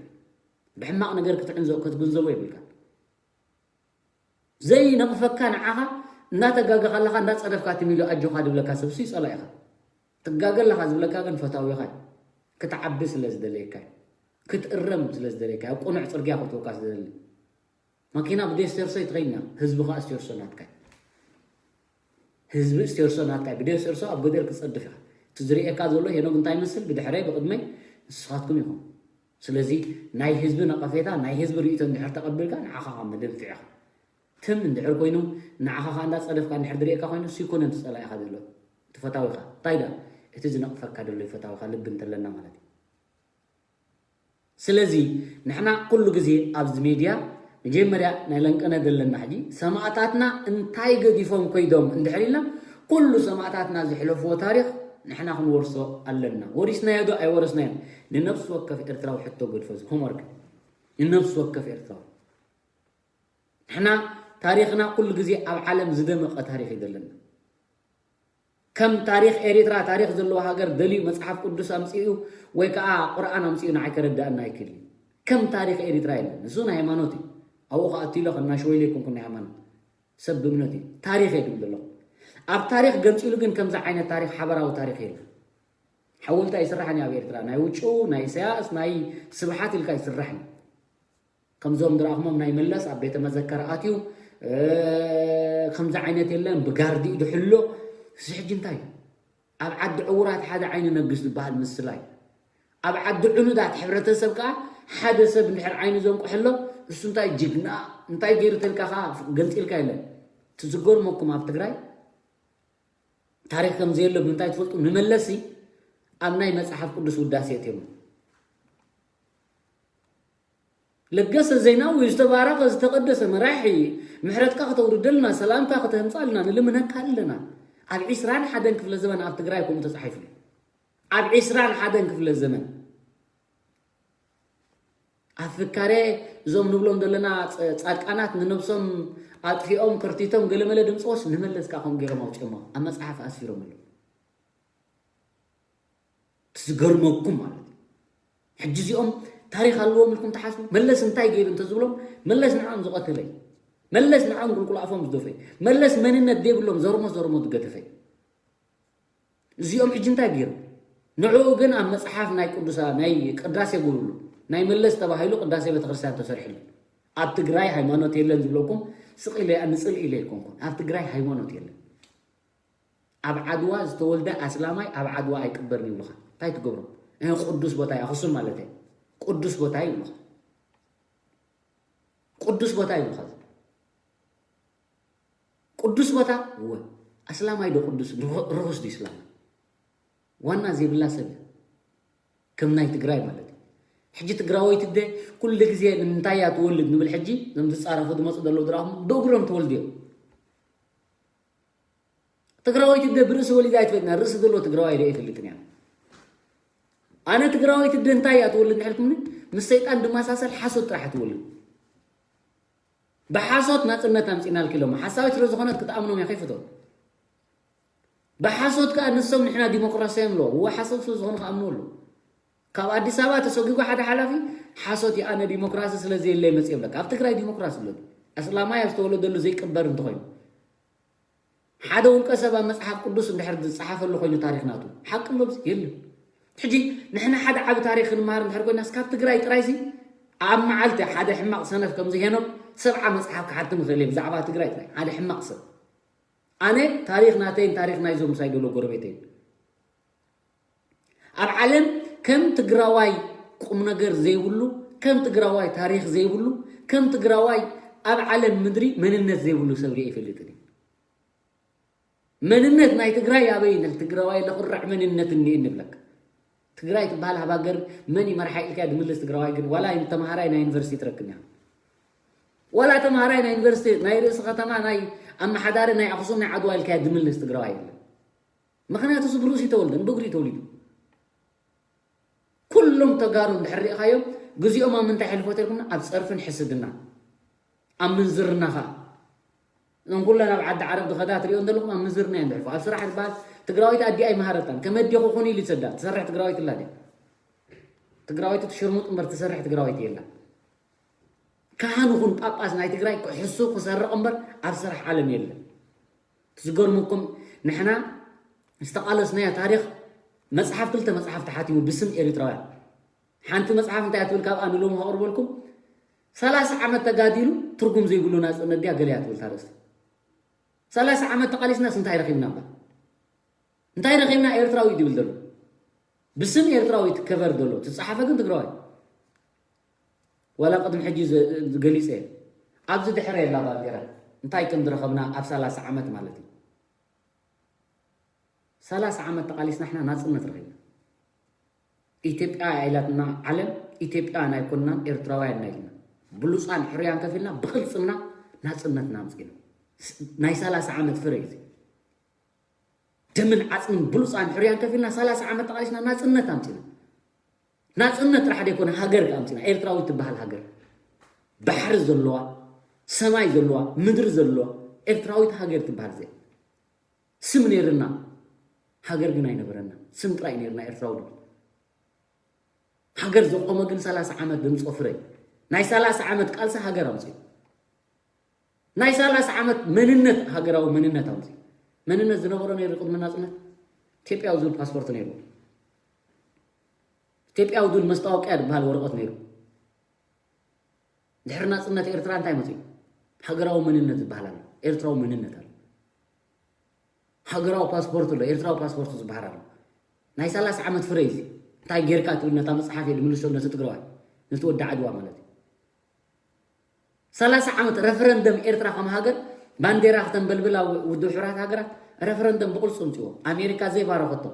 ብሕማቕ ነገር ክትዕንዘ-፣ ክትግንዘቦ የብልካ። ዘይነቕፈካ ንዓኻ፣ እናተጋገኻ ኣለኻ፣ እንዳጸደፍካ ትም ኢሉ ኣጆኻ ድብለካ ሰብ እሱ ይጸላኢኻ። ትጋገ ኣለኻ ዝብለካ ግን ፈታዊኻ እዩ። ክትዓቢ ስለ ዝደለየካ እዩ። ክትእረም ስለ ዝደለየካ እዩ። ኣብ ቅኑዕ ጽርግያ ክትወካ ስለ ዝደሊ። መኪና ብደይ ስቴርሶ ይትኸይድና፣ ህዝቢ ኸኣ ስቴርሶ ናትካ እዩ። ህዝቢ ስቴርሶ ናትካ እዩ። ብደይ ስቴርሶ ኣብ ጎደል ክጸድፍ ኢኻ። እቲ ዝርእየካ ዘሎ ሄኖግ እንታይ ይመስል? ብድሕረይ፣ ብቕድመይ ንስኻትኩም ኢኹም። ስለዚ ናይ ህዝቢ ነቐፌታ፣ ናይ ህዝቢ ርእይቶ እንድሕር ተቐቢልካ፣ ንዓኻ ኸኣ መደንፍዒ ኢኻ። ትም እንድሕር ኮይኑ፣ ንዓኻ ኸኣ እንዳጸደፍካ እንድሕር ዝርእየካ ኮይኑ፣ እሱ ይኮነን እቲ ጸላኢኻ ዘሎ፣ እቲ ፈታዊኻ። እንታይ ደኣ እቲ ዝነቕፈካ ዘሎ እዩ ፈታዊኻ፣ ልቢ እንተለና ማለት እዩ። ስለዚ ንሕና ኩሉ ግዜ ኣብዚ ሜድያ መጀመርያ ናይ ለንቀነ ዘለና ሕጂ ሰማእታትና እንታይ ገዲፎም ኮይዶም እንድሕር ኢልና ኩሉ ሰማእታትና ዝሕለፍዎ ታሪኽ ንሕና ክንወርሶ ኣለና። ወሪስናዮ ዶ ኣይወረስናዮን? ንነፍሲ ወከፍ ኤርትራዊ ሕቶ ገድፎ እዚ ሆምወርክ ንነፍሲ ወከፍ ኤርትራዊ። ንሕና ታሪኽና ኩሉ ግዜ ኣብ ዓለም ዝደመቐ ታሪኽ እዩ ዘለና። ከም ታሪኽ ኤሪትራ ታሪኽ ዘለዎ ሃገር ደልዩ መጽሓፍ ቅዱስ ኣምጺኡ ወይ ከኣ ቁርኣን ኣምጺኡ ንዓይ ከረድኣና ኣይክእል እዩ። ከም ታሪኽ ኤሪትራ የለን። ንሱ ናይ ሃይማኖት እዩ። ኣብኡ ከኣ ኣትሎ ከናሽወይለ ኣይኮንኩን ናይ ሃይማኖት። ሰብ ብእምነት እዩ። ታሪኽ እየ ድብል ዘለኹ። ኣብ ታሪኽ ገንጺሉ ግን ከምዚ ዓይነት ታሪኽ ሓበራዊ ታሪኽ የለን። ሓወልቲ ኣይስራሕን እዩ ኣብ ኤርትራ። ናይ ውጩ፣ ናይ ኢሳያስ፣ ናይ ስብሓት ኢልካ ኣይስራሕን እዩ። ከምዞም ዝረኣኹሞም ናይ መለስ ኣብ ቤተ መዘከር ኣትዩ፣ እ፣ ከምዚ ዓይነት የለን፣ ብጋርዲ እዩ ድሕሎ። እዚ ሕጂ እንታይ እዩ? ኣብ ዓዲ ዕዉራት ሓደ ዓይኒ ነግስ ዝበሃል ምስላ እዩ። ኣብ ዓዲ ዕኑዳት ሕብረተሰብ ከኣ ሓደ ሰብ እንድሕር ዓይኑ ዘንቁሐሎ፣ እሱ እንታይ ጅግና፣ እንታይ ገይሩ ተልካ ከኣ ገንጺልካ የለን። እቲ ዝገርመኩም ኣብ ትግራይ ታሪኽ ከም ዘየሎ ብምንታይ ትፈልጡ? ንመለሲ ኣብ ናይ መጽሓፍ ቅዱስ ውዳሴ እትዮም። ለገሰ ዜናዊ ዝተባረኸ ዝተቐደሰ መራሒ፣ ምሕረትካ ከተውርደልና፣ ሰላምካ ከተምጻልና ንልምነካ ኣለና። ኣብ ዒስራን ሓደን ክፍለ ዘመን ኣብ ትግራይ ከምኡ ተጻሒፉ ኣሎ። ኣብ ዒስራን ሓደን ክፍለ ዘመን ኣብ ፍካሬ እዞም ንብሎም ዘለና ጸ-፣ ጻድቃናት ንነብሶም ኣጥፊኦም ከርቲቶም ገለመለ ድምፅዎስ ንመለስ ከዓ ከምኡ ገይሮም ኣውፅኦሞ ኣብ መፅሓፍ ኣስፊሮም ኣለዉ። እቲ ዝገርመኩም ማለት እዩ። ሕጂ እዚኦም ታሪኽ ኣለዎም ኢልኩም ትሓስቡ? መለስ እንታይ ገይሩ እንተዝብሎም፣ መለስ ንዖም ዝቐተለ እዩ። መለስ ንዖም ቁልቁል ኣፎም ዝደፈ እዩ። መለስ መንነት ዘይብሎም ዘርሞ ዘርሞ ዝገደፈ እዩ። እዚኦም ሕጂ እንታይ ገይሩ? ንዕኡ ግን ኣብ መጽሓፍ ናይ ቅዱሳ-፣ ናይ ቅዳሴ ጉብሉ፣ ናይ መለስ ተባሂሉ ቅዳሴ ቤተክርስትያን ተሰሪሕሉ። ኣብ ትግራይ ሃይማኖት የለን ዝብለኩም ስቕ ኢለ ንጽል ኢለ ኣይኮንኩን። ኣብ ትግራይ ሃይማኖት የለን። ኣብ ዓድዋ ዝተወልደ ኣስላማይ ኣብ ዓድዋ ኣይቅበርን ይብሉኻ። እንታይ ትገብሮ? እህ፣ ቅዱስ ቦታ እዩ፣ ኣኽሱም ማለት እዩ። ቅዱስ ቦታ እዩ ይብሉኻ። ቅዱስ ቦታ እዩ ይብሉኻ። ቅዱስ ቦታ እወ። ኣስላማይ ዶ ቅዱስ፣ ርኹ-፣ ርኹስ ዶ ኢስላም? ዋና ዘይብላ ሰብ እያ። ከም ናይ ትግራይ ማለት እዩ። ሕጂ ትግራወይቲ ደ ኩሉ ግዜ ንምንታይ እያ ትወልድ ንብል። ሕጂ እዞም ዝፃረፉ ዝመፁ ዘለዉ ዝረኣኹም ብእግሮም ትወልዱ እዮም። ትግራወይቲ ደ ብርእሲ ወሊዳ ኣይትፈልጥና። ርእሲ ዘለዎ ትግራዋይ ዶ ኣይፈልጥን እያ። ኣነ ትግራወይቲ ደ እንታይ እያ ትወልድ ንሕልኩምኒ? ምስ ሰይጣን ድመሳሰል ሓሶት ጥራሕ ትወልድ። ብሓሶት ናጽነት ኣምጺእናልኪ ኢሎም ሓሳዊት ስለ ዝኾነት ክትኣምኖም እያ ከይፍቶ። ብሓሶት ከኣ ንሶም ንሕና ዲሞክራሲ እዮም ኣለዎ። እወ ሓሶት ስለ ዝኾኑ ክኣምኑ ኣለዎ። ካብ ኣዲስ ኣበባ ተሰጒጉ ሓደ ሓላፊ ሓሶት እዩ፣ ኣነ ዲሞክራሲ ስለ ዘየለ መጽእ ይብለካ። ኣብ ትግራይ ዲሞክራሲ ኣሎ። ኣስላማይ ኣብ ዝተወለደሉ ዘይቅበር እንተኾይኑ፣ ሓደ ውልቀ ሰብ ኣብ መጽሓፍ ቅዱስ እንድሕር ዝጸሓፈሉ ኮይኑ ታሪኽ ናቱ፣ ሓቂ ኣሎ ኣብዚ? የለን። ሕጂ ንሕና ሓደ ዓቢ ታሪኽ ክንመሃር እንድሕር ኮይና፣ እስካብ ትግራይ ጥራይ ሲ ኣብ መዓልቲ ሓደ ሕማቕ ሰነፍ ከምዚ ሄኖክ ሰብዓ መጽሓፍ ክሓትም ይኽእል እየ ብዛዕባ ትግራይ ጥራይ። ሓደ ሕማቕ ሰብ። ኣነ ታሪኽ ናተይን ታሪኽ ናይዞም ምሳይ ዘሎ ጎረቤተይን። ኣብ ዓለም ከም ትግራዋይ ቁም ነገር ዘይብሉ፣ ከም ትግራዋይ ታሪኽ ዘይብሉ፣ ከም ትግራዋይ ኣብ ዓለም ምድሪ መንነት ዘይብሉ ሰብ ሪአ ይፈልጥን እዩ። መንነት ናይ ትግራይ ኣበይ? ናይ ትግራዋይ ለኹርዕ መንነት እኒኤ ንብለካ። ትግራይ ትበሃል ሃባገር መን ይመርሓ ኢልካ ድምልስ ትግራዋይ ግን ዋላ ተምሃራይ ናይ ዩኒቨርሲቲ ትረክብ እያ። ዋላ ተምሃራይ ናይ ዩኒቨርሲቲ ናይ ርእሲ ከተማ ናይ ኣመሓዳሪ ናይ ኣኽሱም ናይ ዓድዋ ኢልካ ድምልስ ትግራዋይ የለን። ምኽንያቱ እሱ ብርእሱ ተወልደ ብእግሪ ተወሊዱ። ኩሎም ተጋሩ እንድሕር ሪእኻዮም ግዜኦም ኣብ ምንታይ ሕልፎት ኢልኩምና? ኣብ ፀርፍን ሕስድና፣ ኣብ ምንዝርና ኸዓ እን ኩለን ኣብ ዓዲ ዓረብ ዝኸዳ ትሪኦ ዘለኹም ኣብ ምዝርና እየን ዝሕልፎ። ኣብ ስራሕ ዝበሃል ትግራዊት ኣዲኣ ኣይመሃረታን። ከመዲኹ ኩን ኢሉ ይሰዳ። ትሰርሕ ትግራዊት ኣላ ድያ? ትግራዊት ትሽርሙጥ እምበር ትሰርሕ ትግራዊት የላ። ካህን ይኹን ጳጳስ ናይ ትግራይ ክሕሱ ክሰርቕ እምበር ኣብ ስራሕ ዓለም የለን። ዝገርመኩም ንሕና ዝተቓለስናዮ ታሪኽ መፅሓፍ ክልተ መፅሓፍ ተሓቲሙ ብስም ኤሪትራውያን። ሓንቲ መፅሓፍ እንታይ እያ ትብል ካብኣ ንሎሚ ከቕርበልኩም። ሰላሳ ዓመት ተጋዲሉ ትርጉም ዘይብሉ ናፅነት ድያ ገለ እያ ትብል ታርእስቲ። ሰላሳ ዓመት ተቓሊስናስ እንታይ ረኺብና እባ? እንታይ ረኺብና ኤርትራዊ ድብል ዘሎ? ብስም ኤርትራዊ ትከበር ዘሎ ትፀሓፈ ግን ትግራዋይ። ዋላ ቅድሚ ሕጂ ዘ- ገሊፀ እየ። ኣብዚ ድሕረ የላ ባንዴራ እንታይ ከም ዝረኸብና ኣብ ሰላሳ ዓመት ማለት እዩ። ሰላሳ ዓመት ተቓሊስና ሕና ናፅነት ረኺብና። ኢትዮጵያ ኢላትና ዓለም ኢትዮጵያውያን ኣይኮንናን ኤርትራውያን ኢና ኢልና ብሉፃን ሕሩያን ከፊልና ብቕልፅምና ናፅነትና ኣምፂና። ስ- ናይ ሰላሳ ዓመት ፍረ እዩ እዚ። ደምን ዓፅምን ብሉፃን ሕሩያን ከፊልና ሰላሳ ዓመት ተቓሊስና ናፅነት ኣምፂና። ናፅነት ጥራሕ ደይኮነ ሃገር ከኣ ኣምፂና። ኤርትራዊት ትበሃል ሃገር ባሕሪ ዘለዋ ሰማይ ዘለዋ ምድሪ ዘለዋ ኤርትራዊት ሃገር ትበሃል እዚኣ። ስም ነይርና ሃገር ግን ኣይነበረና። ስም ጥራይ ነይርና ኤርትራዊ። ሃገር ዘቆመ ግን ሰላሳ ዓመት ድምፆ ፍረ ናይ ሰላሳ ዓመት ቃልሲ ሃገር ኣምፅኡ። ናይ ሰላሳ ዓመት መንነት ሃገራዊ መንነት ኣምፅኡ። መንነት ዝነበሮ ነይሩ ቅድሚ ናፅነት ኢትዮጵያዊ ዝብል ፓስፖርት ነይሩ። ኢትዮጵያዊ ዝብል መስታወቅያ ዝበሃል ወረቐት ነይሩ። ድሕሪ ናፅነት ኤርትራ እንታይ መፅኡ? ሃገራዊ መንነት ዝበሃል ኣሎ። ኤርትራዊ መንነት ኣሎ። ሃገራዊ ፓስፖርት ኣሎ። ኤርትራዊ ፓስፖርት ዝበሃል ኣሎ። ናይ ሰላሳ ዓመት ፍረ እዚ እንታይ ጌርካ ትብል ነታ መፅሓፍ እየ ድምልሶ ነቲ ትግራዋይ ነቲ ወዲ ዓድዋ ማለት እዩ። ሰላሳ ዓመት ረፈረንደም ኤርትራ ከም ሃገር ባንዴራ ክተንበልብል ኣብ ውድብ ሕራት ሃገራት ረፈረንደም ብቁልፁ ምፅዎ ኣሜሪካ ዘይባረኸቶ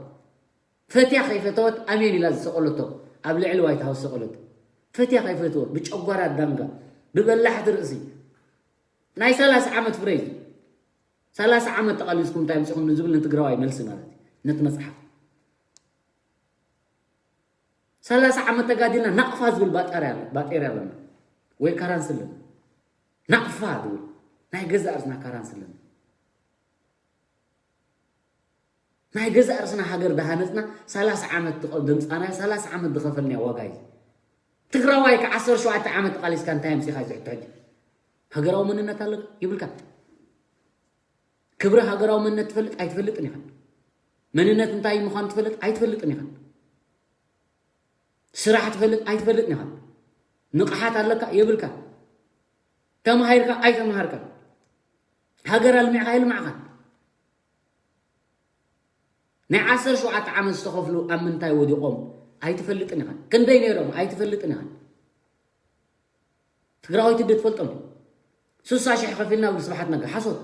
ፈትያ ከይፈተወት ኣሜን ኢላ ዝሰቐለቶ ኣብ ልዕሊ ዋይት ሃውስ ሰቐለቶ ፈትያ ከይፈተወት ብጨጓራ ዳንጋ ብበላሕቲ ርእሲ ናይ ሰላሳ ዓመት ፍረ እዩ። ሰላሳ ዓመት ተቓሊስኩም እንታይ ኣምፂኹም ንዝብል ንትግራዋይ መልሲ ማለት እዩ ነቲ መፅሓፍ። ሰላሳ ዓመት ተጋዲልና ናቕፋ ዝብል ባጠርያ ኣሎ- ባጤርያ ኣለና ወይ ካራንስ ኣለና። ናቕፋ ዝብል ናይ ገዛእ ርእስና ካራንስ ኣለና። ናይ ገዛእ ርእስና ሃገር ዝሃነፅና ሰላሳ ዓመት ዝቐ- ዘምፃናዮ ሰላሳ ዓመት ዝኸፈልናዮ ዋጋ እዩ። ትግራዋይ ከ ዓሰርተ ሸውዓተ ዓመት ተቓሊስካ እንታይ ኣምፂኻ እዩ ዝሕቶ ሕጂ? ሃገራዊ መንነት ኣለካ ይብልካ። ክብሪ ሃገራዊ መንነት ትፈልጥ ኣይትፈልጥን ኢኻ። መንነት እንታይ ምዃኑ ትፈልጥ ኣይትፈልጥን ኢኻ። ስራሕ ትፈልጥ ኣይትፈልጥን ኢኻ። ንቕሓት ኣለካ የብልካ። ተማሂርካ ኣይተማሃርካ። ሃገር ኣልሚዕካ የልማዕካ። ናይ ዓሰርተ ሸውዓተ ዓመት ዝተኸፍሉ ኣብ ምንታይ ወዲቖም ኣይትፈልጥን ኢኻ። ክንደይ ነይሮም ኣይትፈልጥን ኢኻ። ትግራወይቲ ዶ ትፈልጦም? ሱሳ ሽሕ ከፊልና ብል ስብሓት ነጋ ሓሶት።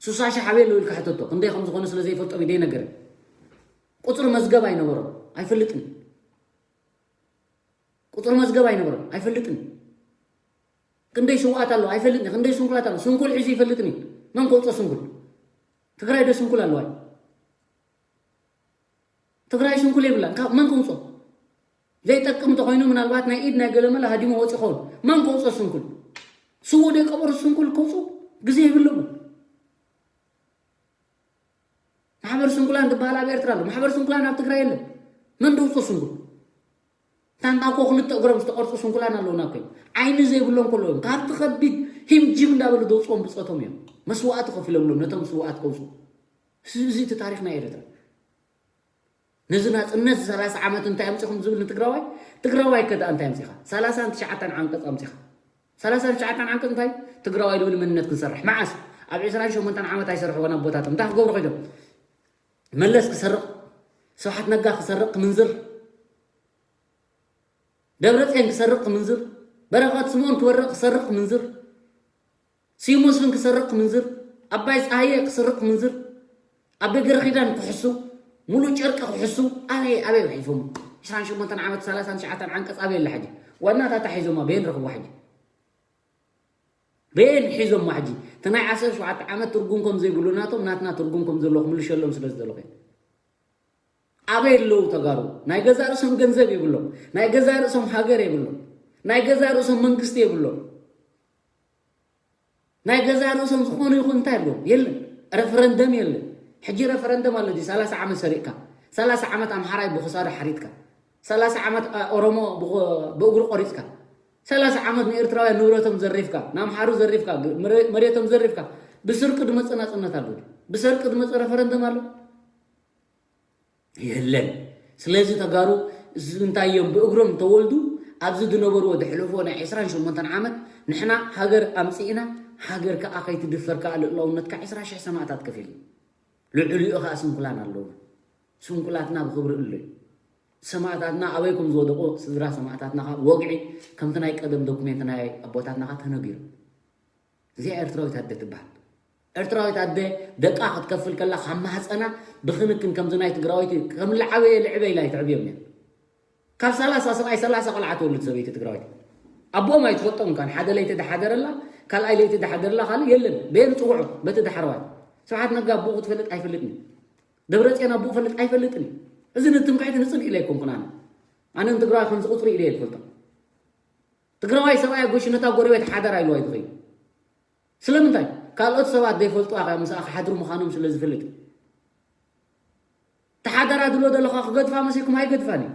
ሱሳ ሽሕ ኣበይ ኣለዉ ኢልካ ሕተቶ። ክንደይ ከም ዝኾኑ ስለ ዘይፈልጦም እዩ ዘይነገረን። ቁፅሪ መዝገብ ኣይነበሮም ኣይፈልጥን። ቁፅሪ መዝገብ ኣይነበሮም ኣይፈልጥን። ክንደይ ስውኣት ኣለዉ ኣይፈልጥን። ክንደይ ስንኩላት ኣለዉ ስንኩል ሒዙ ይፈልጥን እዩ። መን ከውፅኦ ስንኩል? ትግራይ ዶ ስንኩል ኣለዋ? ትግራይ ስንኩል የብላን። ካብ መን ከምፆ ዘይጠቅም እንተኮይኑ ምናልባት ናይ ኢድ ናይ ገለመለ ሃዲሞ ወፂ ይኸውን። መን ከውፆ ስንኩል? ስዎ ደይ ቀበሩ ስንኩል ከውፁ ግዜ የብሎም። ማሕበር ስንኩላን ዝበሃል ኣብ ኤርትራ ኣሎ። ማሕበር ስንኩላን ኣብ ትግራይ የለን። መን ደውፆ ስንኩል? ታንታ እኮ ክልተ እግሮም ዝተቐርፁ ስንኩላን ኣለውና እኮ እዮም። ዓይኒ ዘይብሎም ከለዎም ካብቲ ከቢድ ሂም ጂም እንዳበሉ ደውፅዎም ብፆቶም እዮም። መስዋእቲ ከፊሎምሎም ነቶም ስውኣት ከውፁ። እዚ እቲ ታሪኽ ናይ ኤርትራ። ነዚ ናፅነት ሰላሳ ዓመት እንታይ ኣምፂኹም ዝብል ንትግራዋይ ትግራዋይ ከ ደኣ እንታይ ኣምፂኻ ሰላሳን ትሽዓተን ዓንቀፅ ኣምፂኻ ሰላሳን ትሽዓተን ዓንቀፅ እንታይ ትግራዋይ ዝብል መንነት ክንሰርሕ መዓስ ኣብ ዕስራን ሸሞንተን ዓመት ኣይሰርሕዎ ናብ ቦታቶም እንታይ ክገብሩ ኮይዶም መለስ ክሰርቕ ስብሓት ነጋ ክሰርቕ ክምንዝር ደብረፅዮን ክሰርቕ ክምንዝር በረኸት ስምኦን ክበርቕ ክሰርቕ ክምንዝር ስዩም መስፍን ክሰርቕ ክምንዝር ኣባይ ፀሃየ ክሰርቕ ክምንዝር ኣበይ ገረኺዳን ክሕሱ ሙሉእ ጨርቂ ክሕሱ ኣበይ ኣበይ ውሒፎም ዕስራን ሸሞንተን ዓመት ሰላሳን ትሽዓተን ዓንቀፅ ኣበይ ኣላ ሕጂ ዋናታ ታሒዞማ በየን ረኽቦ ሕጂ በየን ሒዞማ ሕጂ እቲ ናይ ዓሰርተ ሸውዓተ ዓመት ትርጉም ከም ዘይብሉ ናቶም ናትና ትርጉም ከም ዘለዎ ክምልሸሎም ስለ ዝደለኹ ኣበይ ኣለዉ ተጋሩ ናይ ገዛ ርእሶም ገንዘብ የብሎም ናይ ገዛ ርእሶም ሃገር የብሎም ናይ ገዛ ርእሶም መንግስቲ የብሎም ናይ ገዛ ርእሶም ዝኾኑ ይኹን እንታይ ኣለዎም? የለን። ረፈረንደም የለን። ሕጂ ረፈረንደም ኣሎ ድዩ? ሰላሳ ዓመት ሰሪቕካ፣ ሰላሳ ዓመት ኣምሓራይ ብኽሳዱ ሓሪድካ፣ ሰላሳ ዓመት፣ አ፣ ኦሮሞ ብኽ-፣ ብእግሩ ቆሪጽካ፣ ሰላሳ ዓመት ንኤርትራውያን ንብረቶም ዘሪፍካ፣ ንኣምሓሩ ዘሪፍካ፣ ግ-፣ መረ-፣ መሬቶም ዘሪፍካ፣ ብስርቂ ዝመጽእ ናጽነት ኣሎ ድዩ? ብሰርቂ ዝመጽእ ረፈረንደም ኣሎ? የለን። ስለዚ ተጋሩ እዚ እንታይ እዮም ብእግሮም ተወልዱ ኣብዚ ዝነበርዎ ዘሕለፍዎ ናይ ዕስራን ሸሞንተን ዓመት ንሕና ሃገር ኣምጺእና ሃገር ከኣ ከይትድፈር ከኣ ልእላውነትካ ዕስራ ሽሕ ሰማእታት ከፊልና። ልዕሊኡ ከኣ ስንኩላን ኣለውና። ስንኩላትና ብኽብሪ እለዩ። ሰማእታትና ኣበይ ከም ዝወደቑ ስድራ ሰማእታትና ከኣ ብወግዒ ከምቲ ናይ ቀደም ዶኩሜንት ናይ ኣቦታትና ከኣ ተነጊሩ። እዚኣ ኤርትራዊት ኣደ ትበሃል። ኤርትራዊት ኣደ ደቃ ክትከፍል ከላ ካብ ማህፀና ብክንክን ከምዚ ናይ ትግራወይቲ ከም ልዓበየ ልዕበ ኢላ ኣይትዕብዮም እያ። ካብ ሰላሳ ሰብኣይ ሰላሳ ቆልዓ ትወልድ ሰበይቲ ትግራወይቲ ኣቦኦም ኣይትፈልጦም እንኳን ሓደ ለይቲ ድሓደረላ ካልኣይ ለይቲ ድሓደረላ ካልእ የለን። በየን ፅውዖ በቲ ዳሕረዋይ። ስብሓት ነጋ ኣቦኡ ክትፈልጥ ኣይፈልጥን እዩ። ደብረፅዮን ኣቦኡ ፈልጥ ኣይፈልጥን እዩ። እዚ ንትምክሕቲ ንፅድቂ ኢለ ኣይኮንኩን ኣነ። ኣነ ንትግራዋይ ከምዚ ቁፅሪ ኢለ እየ ዝፈልጦም። ትግራዋይ ሰብኣይ ጎሽ ነታ ጎረቤት ሓደራ ኢልዋ እዩ ዝኸይድ። ስለምንታይ? ካልኦት ሰባት ዘይፈልጡ ኣኻ ምስኣ ክሓድሩ ምዃኖም ስለ ዝፈልጥ። ተሓደራ ድሎ ዘለኻ ክገድፋ መሲልኩም ኣይገድፋን እዩ።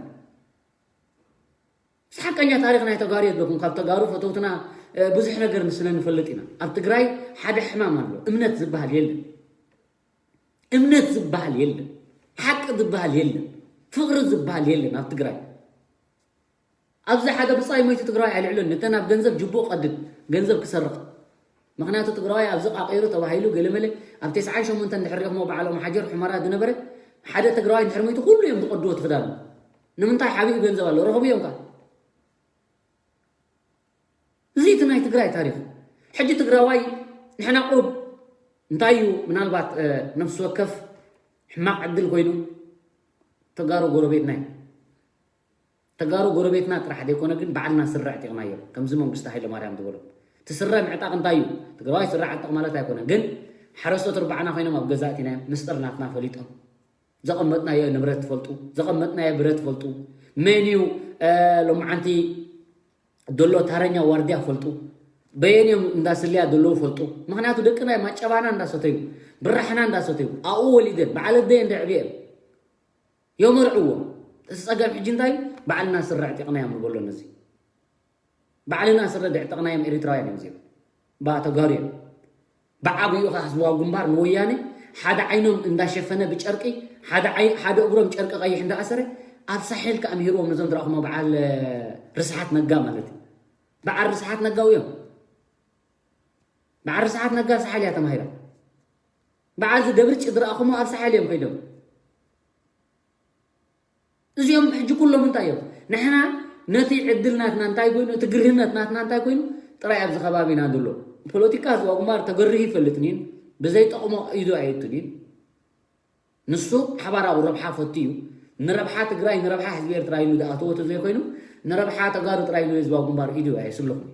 ምስ ሓቀኛ ታሪኽ ናይ ተጋሩ የድለኩም። ካብ ተጋሩ ፈተውትና፣ እ፣ ብዙሕ ነገር ንስለ ንፈልጥ ኢና። ኣብ ትግራይ ሓደ ሕማም ኣሎ። እምነት ዝበሃል የለን። እምነት ዝበሃል የለን። ሓቂ ዝበሃል የለን። ፍቕሪ ዝበሃል የለን ኣብ ትግራይ። ኣብዚ ሓደ ብጻይ ሞይቱ ትግራዋይ ኣይልዕሎን። ነተን ኣብ ገንዘብ ጅቡእ ቀድድ ገንዘብ ክሰርቕ። ምኽንያቱ ትግራዋይ ኣብዚ ቃቒሩ ተባሂሉ ገለመለ ኣብ ተስዓን ሸሞንተን ድሕር ሪኦሞ በዓል ኦም ሓጀር ሑመራ ዝነበረ ሓደ ትግራዋይ እንድሕር ሞይቱ ኩሉ እዮም ዝቐድዎ እቲ ክዳኑ። ንምንታይ ሓቢኡ ገንዘብ ኣሎ ረኸቡ እዮም ከኣ። እዚ እቲ ናይ ትግራይ ታሪኽ። ሕጂ ትግራዋይ ንሕና ቁሩብ እንታይ እዩ ምናልባት፣ እ፣ ነፍሲ ወከፍ ሕማቕ ዕድል ኮይኑ ተጋሩ ጎረቤትና እዩ። ተጋሩ ጎረቤትና ጥራሕ ዘይኮነ ግን ባዕልና ስረ ኣዕጢቕናዮ። ከምዚ መንግስቱ ሃይለማርያም ዝበሎ እቲ ስረ ምዕጣቕ እንታይ እዩ? ትግራዋይ ስረ ዓጥቕ ማለት ኣይኮነ ግን ሓረስቶት ርባዕና ኮይኖም ኣብ ገዛ ኣእቲናዮም ምስጢር ናትና ፈሊጦም ዘቐመጥናዮ ንብረት ትፈልጡ፣ ዘቐመጥናዮ ብረት ትፈልጡ፣ መን እዩ፣ እ፣ ሎማዓንቲ ደሎ ታረኛ ዋርድያ ፈልጡ፣ በየን እዮም እንዳ ስልያ ደለዉ ፈልጡ። ምኽንያቱ ደቅና እዮም ኣጨባና እንዳሰተዩ፣ ብራሕና እንዳሰተዩ፣ ኣብኡ ወሊደን፣ በዓል ኣደየን ደዕብየን የመርዕዎ። እቲ ጸገም ሕጂ እንታይ እዩ? ባዕልና ስረ ኣዕጢቕናዮም ንበሎ ነዚ። ባዕልና ስረ ደዕጠቕናዮም ኤሪትራውያን እዮም እዚኦም። ባ ተጋሩ እዮም። ብዓብኡ ከኣ ህዝባዊ ግንባር ንወያነ ሓደ ዓይኖም እንዳሸፈነ ብጨርቂ፣ ሓደ ዓይ-፣ ሓደ እግሮም ጨርቂ ቀይሕ እንዳኣሰረ ኣብ ሳሕል ከኣ ምሂርዎም ነዞም ዝረኣኹሞ በዓል፣ እ፣ ርስሓት ነጋ ማለት እዩ። በዓል ርስሓት ነጋ እዮም። በዓል ርስሓት ነጋ ሳሕል እያ ተማሂራ። በዓል እዚ ደብርጭ ዝረኣኹሞ ኣብ ሳሕል እዮም ከይዶም። እዚኦም ሕጂ ኩሎም እንታይ እዮም? ንሕና ነቲ ዕድል ናትና እንታይ ኮይኑ፣ እቲ ግርህነት ናትና እንታይ ኮይኑ ጥራይ ኣብዚ ከባቢና ዘሎ። ፖለቲካ ህዝባዊ ግንባር ተገርህ ይፈልጥን እዩ። ብዘይጠቕሞ ኢዱ ኣየእቱን እዩ። ንሱ ሓባራዊ ረብሓ ፈቱ እዩ። ንረብሓ ትግራይ፣ ንረብሓ ህዝቢ ኤርትራ ኢሉ ዝኣተዎ ተዘይኮይኑ፣ ንረብሓ ተጋሩ ጥራይ ኢሉ ህዝባዊ ግንባር ኢዱ ኣየስልኹን እዩ።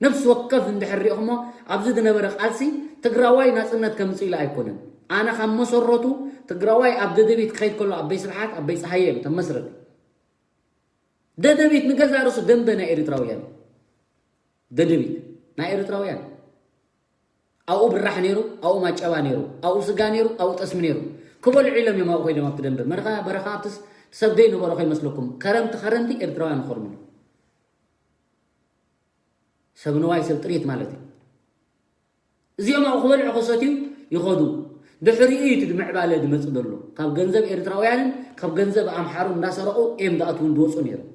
ነፍሲ ወከፍ እንድሕር ሪኢኹሞ ኣብዚ ዝነበረ ቃልሲ ትግራዋይ ናፅነት ከምፅእ ኢሉ ኣይኮነን። ኣነ ካብ መሰረቱ ትግራዋይ ኣብ ደደቢት ክኸይድ ከሎ ኣበይ ስብሓት ኣበይ ፀሃየ እዮም ተመስረቲ። ደደቢት ንገዛ ርእሱ ደንበ ናይ ኤርትራውያን። ደደቢት ናይ ኤርትራውያን። ኣብኡ ብራሕ ነይሩ፣ ኣብኡ ማጨባ ነይሩ፣ ኣብኡ ስጋ ነይሩ፣ ኣብኡ ጠስሚ ነይሩ። ክበልዑ ኢሎም እዮም ኣብኡ ኮይዶም ኣብቲ ደንበ። መርኻ በረኻ ኣብቲ ስ-፣ ሰብ ዘይነበሮ ከይመስለኩም። ከረምቲ ከረምቲ ኤርትራውያን ይኸርምሉ። ሰብ ንዋይ ሰብ ጥሪት ማለት እዩ። እዚኦም ኣብኡ ክበልዑ ክሰትዩ ይኸዱ። ድሕሪኡ እዩ እቲ ምዕባለ ዝመጽእ ዘሎ። ካብ ገንዘብ ኤርትራውያንን ካብ ገንዘብ ኣምሓሩ እንዳሰረቑ እዮም ዝኣትዉን ዝወፁ ነይሮም።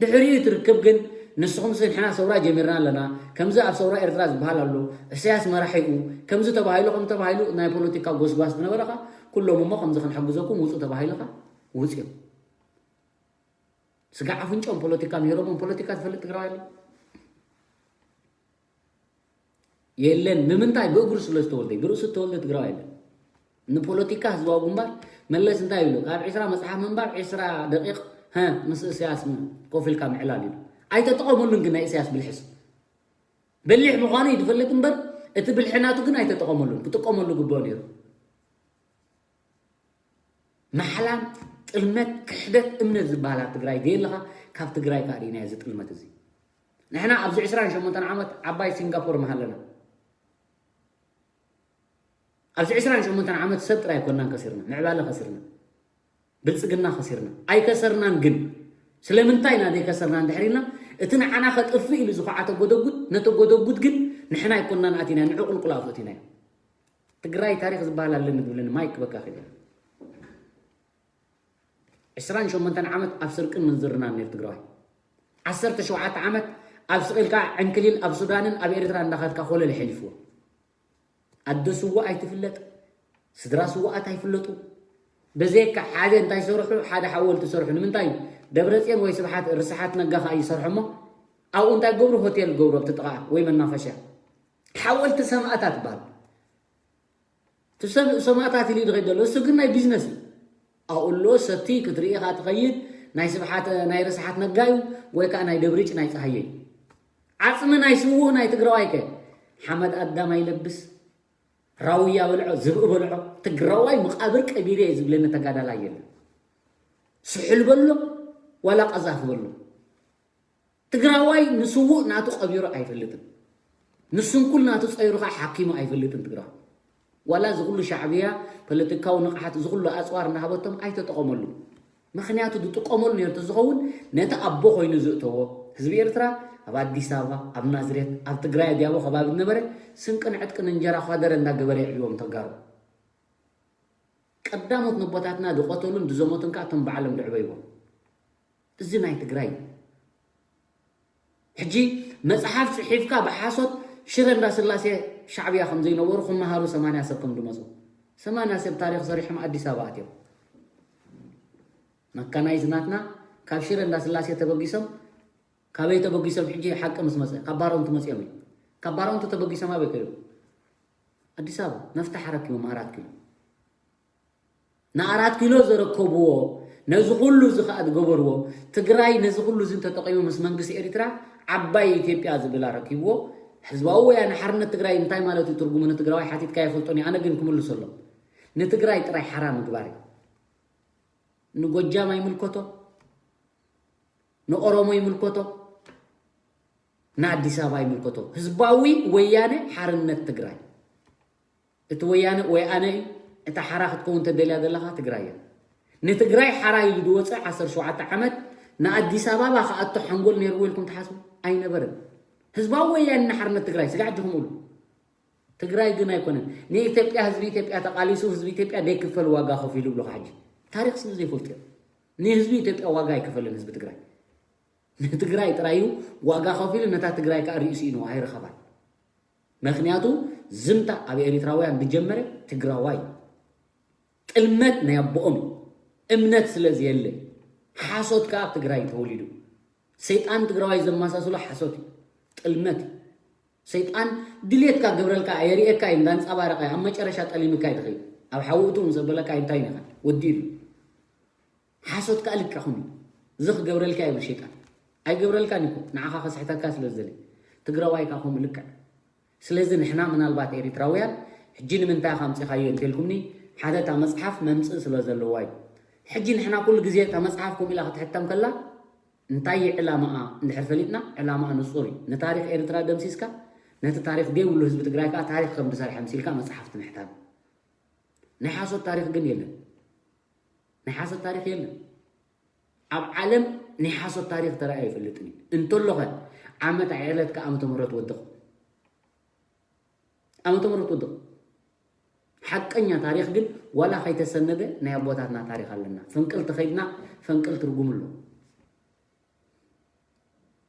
ድሕሪኡ ትርክብ ግን ንስኹም ንሕና ሰውራ ጀሚርና ኣለና፣ ከምዚ ኣብ ሰውራ ኤርትራ ዝበሃል ኣሎ፣ ኢሳያስ መራሒኡ፣ ከምዚ ተባሂሉ፣ ከም ተባሂሉ ናይ ፖለቲካ ጎስጓስ ዝነበረ ኸኣ ኩሎም እሞ ከምዚ ክንሕግዘኩም ውፁ ተባሂሉ ኸኣ ውፅዮም። ስጋ ኣፍንጮም ፖለቲካ ምሂሮሞም ፖለቲካ ዝፈልጥ ትግራዋይ ኣሎ? የለን። ንምንታይ? ብእግሩ ስለ ዝተወልደ፣ ብርእሱ ዝተወልደ ትግራዋይ የለን። ንፖለቲካ ህዝባዊ ግንባር መለስ እንታይ ይብሉ? ካብ ዒስራ መጽሓፍ ምንባብ ዒስራ ደቂቕ፣ ሀ፣ ምስ እስያስ ም-፣ ኮፍ ኢልካ ምዕላል እዩ። ኣይተጠቐመሉን ግን ናይ እስያስ ብልሕስ። በሊሕ ምዃኑ እዩ ዝፈልጥ እምበር፣ እቲ ብልሒ ናቱ ግን ኣይተጠቐመሉን። ክጥቀመሉ ግብኦ ነይሩ። ማሕላን ጥልመት፣ ክሕደት፣ እምነት ዝበሃል ኣብ ትግራይ ዘየለኻ፣ ካብ ትግራይ ከኣ ርኢናዮ እዚ ጥልመት እዚ። ንሕና ኣብዚ ዕስራን ሸሞንተን ዓመት ዓባይ ሲንጋፖር ምሃለና። ኣብዚ ዕስራን ሸሞንተን ዓመት ሰብ ጥራይ ኣይኮናን ከሲርና፣ ምዕባለ ከሲርና፣ ብልጽግና ከሲርና። ኣይከሰርናን ግን። ስለምንታይ ኢና ዘይከሰርና እንድሕር ኢልና፣ እቲ ንዓና ከጥፍእ ኢሉ ዝኸዓተ ጎደጉድ፣ ነቲ ጎደጉድ ግን ንሕና ኣይኮናን ኣቲናዮ፣ ንዕኡ ቁልቁል ኣፍእቲናዮ። ትግራይ ታሪኽ ዝበሃል ኣለኒ ትብለኒ ማይክ በቃ ኺድ። ዕስራን ሸሞንተን ዓመት ኣብ ስርቅን ምንዝርናን ነይሩ ትግራዋይ። ዓሰርተ ሸውዓተ ዓመት ኣብ ስቕ ኢልካ ዕንክሊል ኣብ ሱዳንን ኣብ ኤርትራ እንዳኸድካ ኮለል ኣሕሊፍዎ። ኣደ ስዋእ ኣይትፍለጥ፣ ስድራ ስዋኣት ኣይፍለጡ። በዘየካ ሓደ እንታይ ይሰርሑ፣ ሓደ ሓወልቲ ይሰርሑ። ንምንታይ? ደብረጽዮን ወይ ስብሓት፣ ርስሓት ነጋ ከኣ ይሰርሖ እሞ ኣብኡ እንታይ ገብሩ? ሆቴል ገብሩ ኣብቲ ጥቓ ወይ መናፈሻ። ሓወልቲ ሰማእታት ይበሃል። እቲ ሰብ ሰማእታት ኢሉ ይኸይድ ዘሎ፣ እሱ ግን ናይ ቢዝነስ እዩ። ኣውሎ ሰቲ ክትርኢ ኢኻ ትኸይድ፣ ናይ ስብሓት፣ ናይ ርስሓት ነጋ እዩ፣ ወይ ከዓ ናይ ደብሪጭ ናይ ጸሃየ እዩ። ዓጽሚ ናይ ስዉእ ናይ ትግራዋይ ከ ሓመድ ኣዳም ኣይለብስ፣ ራውያ በልዖ፣ ዝብኢ በልዖ፣ ትግራዋይ መቓብር ቀቢረ እየ ዝብለኒ ተጋዳላይ የለን። ስሑል በሎ፣ ዋላ ቀዛፍ በሎ። ትግራዋይ ንስዉእ ናቱ ቀቢሩ ኣይፈልጥን። ንስንኩል ናቱ ጸይሩ ኸዓ ሓኪሙ ኣይፈልጥን ትግራዋይ። ዋላ እዚ ኩሉ ሻዕብያ ፖለቲካዊ ንቕሓት፣ እዚ ኩሉ ኣጽዋር እናሃበቶም ኣይተጠቐመሉ። ምኽንያቱ ዝጥቀመሉ ነይሩ ተዝኸውን፣ ነቲ ኣቦ ኮይኑ ዝእተዎ ህዝቢ ኤርትራ ኣብ ኣዲስ ኣበባ፣ ኣብ ናዝሬት፣ ኣብ ትግራይ ኣድያቦ ከባቢ ዝነበረ ስንቅን ዕጥቅን እንጀራ ኳደረ እንዳገበረ የዕብዮም ተጋሩ። ቀዳሞት ነቦታትና ዝቐተሉን ዝዘመቱን ከዓ እቶም ባዕሎም ዘዕበይዎም። እዚ ናይ ትግራይ እዩ። ሕጂ መጽሓፍ ጽሒፍካ ብሓሶት ሽረ እንዳስላሴ ሻዕብያ ከም ዘይነበሩ ክመሃሩ ሰማንያ ሰብ ከም ዝመጹ። ሰማንያ ሰብ ታሪኽ ሰሪሖም ኣዲስ ኣበባ ኣትዮም። መካናይዝ ናትና ካብ ሽረ እንዳስላሴ ተበጊሶም፣ ካበይ ተበጊሶም? ሕጂ ሓቂ ምስ መጸ ካብ ባረንቱ መጺኦም እዩ። ካብ ባረንቱ ተበጊሶም ኣበይ ከይዶም? ኣዲስ ኣበባ መፍትሕ ኣረኪቦም ኣራት ኪሎ። ንኣራት ኪሎ ዘረከብዎ፣ ነዚ ኩሉ እዚ ከኣ ዝገበርዎ፣ ትግራይ ነዚ ኩሉ እዚ እንተጠቒሙ ምስ መንግስቲ ኤሪትራ ዓባይ ኢትዮጵያ ዝብል ኣረኪብዎ። ህዝባዊ ወያነ ሓርነት ትግራይ እንታይ ማለት እዩ ትርጉሙ ንትግራዋይ ሓቲትካ ይፈልጦን እዩ። ኣነ ግን ክምልሰሎም። ንትግራይ ጥራይ ሓራ ምግባር እዩ። ንጎጃም ኣይምልከቶ፣ ንኦሮሞ ይምልከቶ፣ ንኣዲስ ኣበባ ይምልከቶ። ህዝባዊ ወያነ ሓርነት ትግራይ። እቲ ወያነ ወይ ኣነ እዩ። እታ ሓራ ክትከውን ተደልያ ዘለኻ ትግራይ እያ። ንትግራይ ሓራ ኢሉ ዝወፀ ዓሰርተ ሸውዓተ ዓመት ንኣዲስ ኣበባ ክኣቶ ሓንጎል ነይርዎ ኢልኩም ትሓስቡ? ኣይነበረን። ህዝባዊ ወያነ ሓርነት ትግራይ ስጋዕ ጅኹም እሉ። ትግራይ ግን ኣይኮነን። ንኢትዮጵያ ህዝቢ ኢትዮጵያ ተቓሊሱ ህዝቢ ኢትዮጵያ ዘይክፈል ዋጋ ከፊሉ ብሎ ሕጂ ታሪኽ ስለ ዘይፈልጡ እዮም። ንህዝቢ ኢትዮጵያ ዋጋ ኣይከፈልን ህዝቢ ትግራይ። ንትግራይ ጥራይ እዩ ዋጋ ከፊሉ፣ ነታ ትግራይ ከዓ ርእሱ ኢኑ ኣይረኸባን። ምክንያቱ ዝምታ ኣብ ኤሪትራውያን ዝጀመረ ትግራዋይ ጥልመት ናይ ኣቦኦም እዩ። እምነት ስለ ዘየለ ሓሶት ከዓ ኣብ ትግራይ ተወሊዱ። ሰይጣን ትግራዋይ ዘመሳስሎ ሓሶት እዩ፣ ጥልመት እዩ። ሰይጣን ድሌትካ ገብረልካ የርእየካ እዩ፣ እንዳንጸባረቀ ኣብ መጨረሻ ጠሊምካ እዩ ትኸይድ። ኣብ ሓዊ እቱ ምስ ኣበለካ እንታይ ነኻ ወዲሉ። ሓሶት ከኣ ልክዕኹም እዩ። እዚ ክገብረልካ ይብል ሸይጣን። ኣይገብረልካን እኮ፣ ንዓኻ ከስሕተካ ስለ ዝደሊ። ትግራዋይ ከኣ ከምኡ ልክዕ። ስለዚ ንሕና ምናልባት ኤሪትራውያን ሕጂ ንምንታይ ኢኻ ኣምጺኻዮ እንተልኩምኒ፣ ሓደ እታ መጽሓፍ መምጽኢ ስለ ዘለዋ እዩ። ሕጂ ንሕና ኩሉ ግዜ እታ መጽሓፍ ከምኡ ኢላ ክትሕተም ከላ እንታይ እዩ ዕላማኣ እንድሕር ፈሊጥና፣ ዕላማኣ ንጹር እዩ። ንታሪኽ ኤርትራ ደምሲስካ፣ ነቲ ታሪኽ ዘይብሉ ህዝቢ ትግራይ ከኣ ታሪኽ ከም ዝሰርሐ ኣምሲልካ መጽሓፍ ትምሕታም። ናይ ሓሶት ታሪኽ ግን የለን። ናይ ሓሶት ታሪኽ የለን። ኣብ ዓለም ናይ ሓሶት ታሪኽ ተራእዩ ኣይፈልጥን እዩ። እንተሎኸ ዓመት ዕለትካ ዓመተ ምህረት ወድቕ። ዓመተ ምህረት ወድቕ። ሓቀኛ ታሪኽ ግን ዋላ ከይተሰነደ ናይ ኣቦታትና ታሪኽ ኣለና። ፈንቅል ተኸይድና፣ ፈንቅል ትርጉም ኣሎ።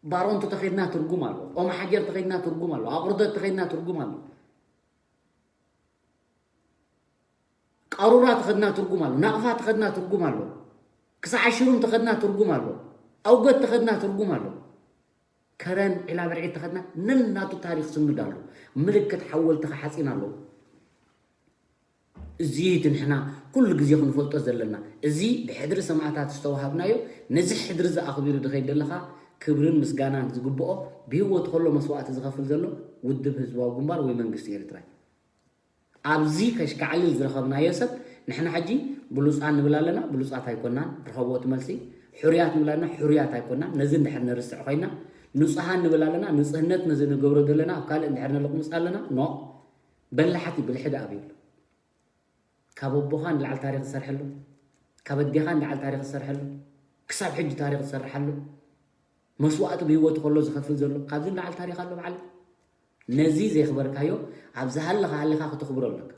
ባሮንቱ ተኸይድና ትርጉም ኣሎ። ኦም ሓጀር ተኸይድና ትርጉም ኣሎ። ኣቑርደት ተኸይድና ትርጉም ኣሎ። ቃሩራ ተኸድና ትርጉም ኣሎ። ናቕፋ ተኸድና ትርጉም ኣሎ። ክሳዕ ሽሩም ተኸድና ትርጉም ኣሎ። ኣውገት ተኸድና ትርጉም ኣሎ። ከረን ዒላ ብርዒ ተኸድና ነናቱ ታሪኽ ስኑድ ኣሎ። ምልክት ሓወልቲ ከሓፂን ኣለዎ። እዚ እቲ ንሕና ኩሉ ግዜ ክንፈልጦ ዘለና፣ እዚ ብሕድሪ ሰማእታት ዝተዋሃብናዮ፣ ነዚ ሕድሪ እዚ ኣኽቢሩ ዝኸይድ ዘለኻ ክብርን ምስጋናን ዝግብኦ፣ ብህይወቱ ከሎ መስዋእቲ ዝኸፍል ዘሎ ውድብ ህዝባዊ ግንባር ወይ መንግስቲ ኤርትራ እዩ። ኣብዚ ከሽካዕልል ዝረኸብናዮ ሰብ ንሕና ሕጂ ብሉጻት ንብል ኣለና፣ ብሉጻት ኣይኮናን። ርኸብዎ እቲ መልሲ። ሕሩያት ንብል ኣለና፣ ሕሩያት ኣይኮናን። ነዚ እንድሕር ነርስዕ ኮይና ንጹሃን ንብል ኣለና። ንጽህነት ነዚ ንገብሮ ዘለና ኣብ ካልእ እንድሕር ነለቁምጽ ኣለና። ኖ፣ በላሕቲ ብልሕዲ ኣብ የብሉ። ካብ ኣቦኻ ንላዕሊ ታሪኽ ዝሰርሐሉ፣ ካብ ኣዴኻ ንላዕሊ ታሪኽ ዝሰርሐሉ፣ ክሳብ ሕጂ ታሪኽ ዝሰርሓሉ፣ መስዋእቲ ብህይወቱ ከሎ ዝኸፍል ዘሎ ካብዚ ንላዕሊ ታሪኽ ኣሎ በዓል። ነዚ ዘየኽበርካዮ፣ ኣብ ዝሃለኻ ሃሊኻ ክተኽብሮ ኣለካ።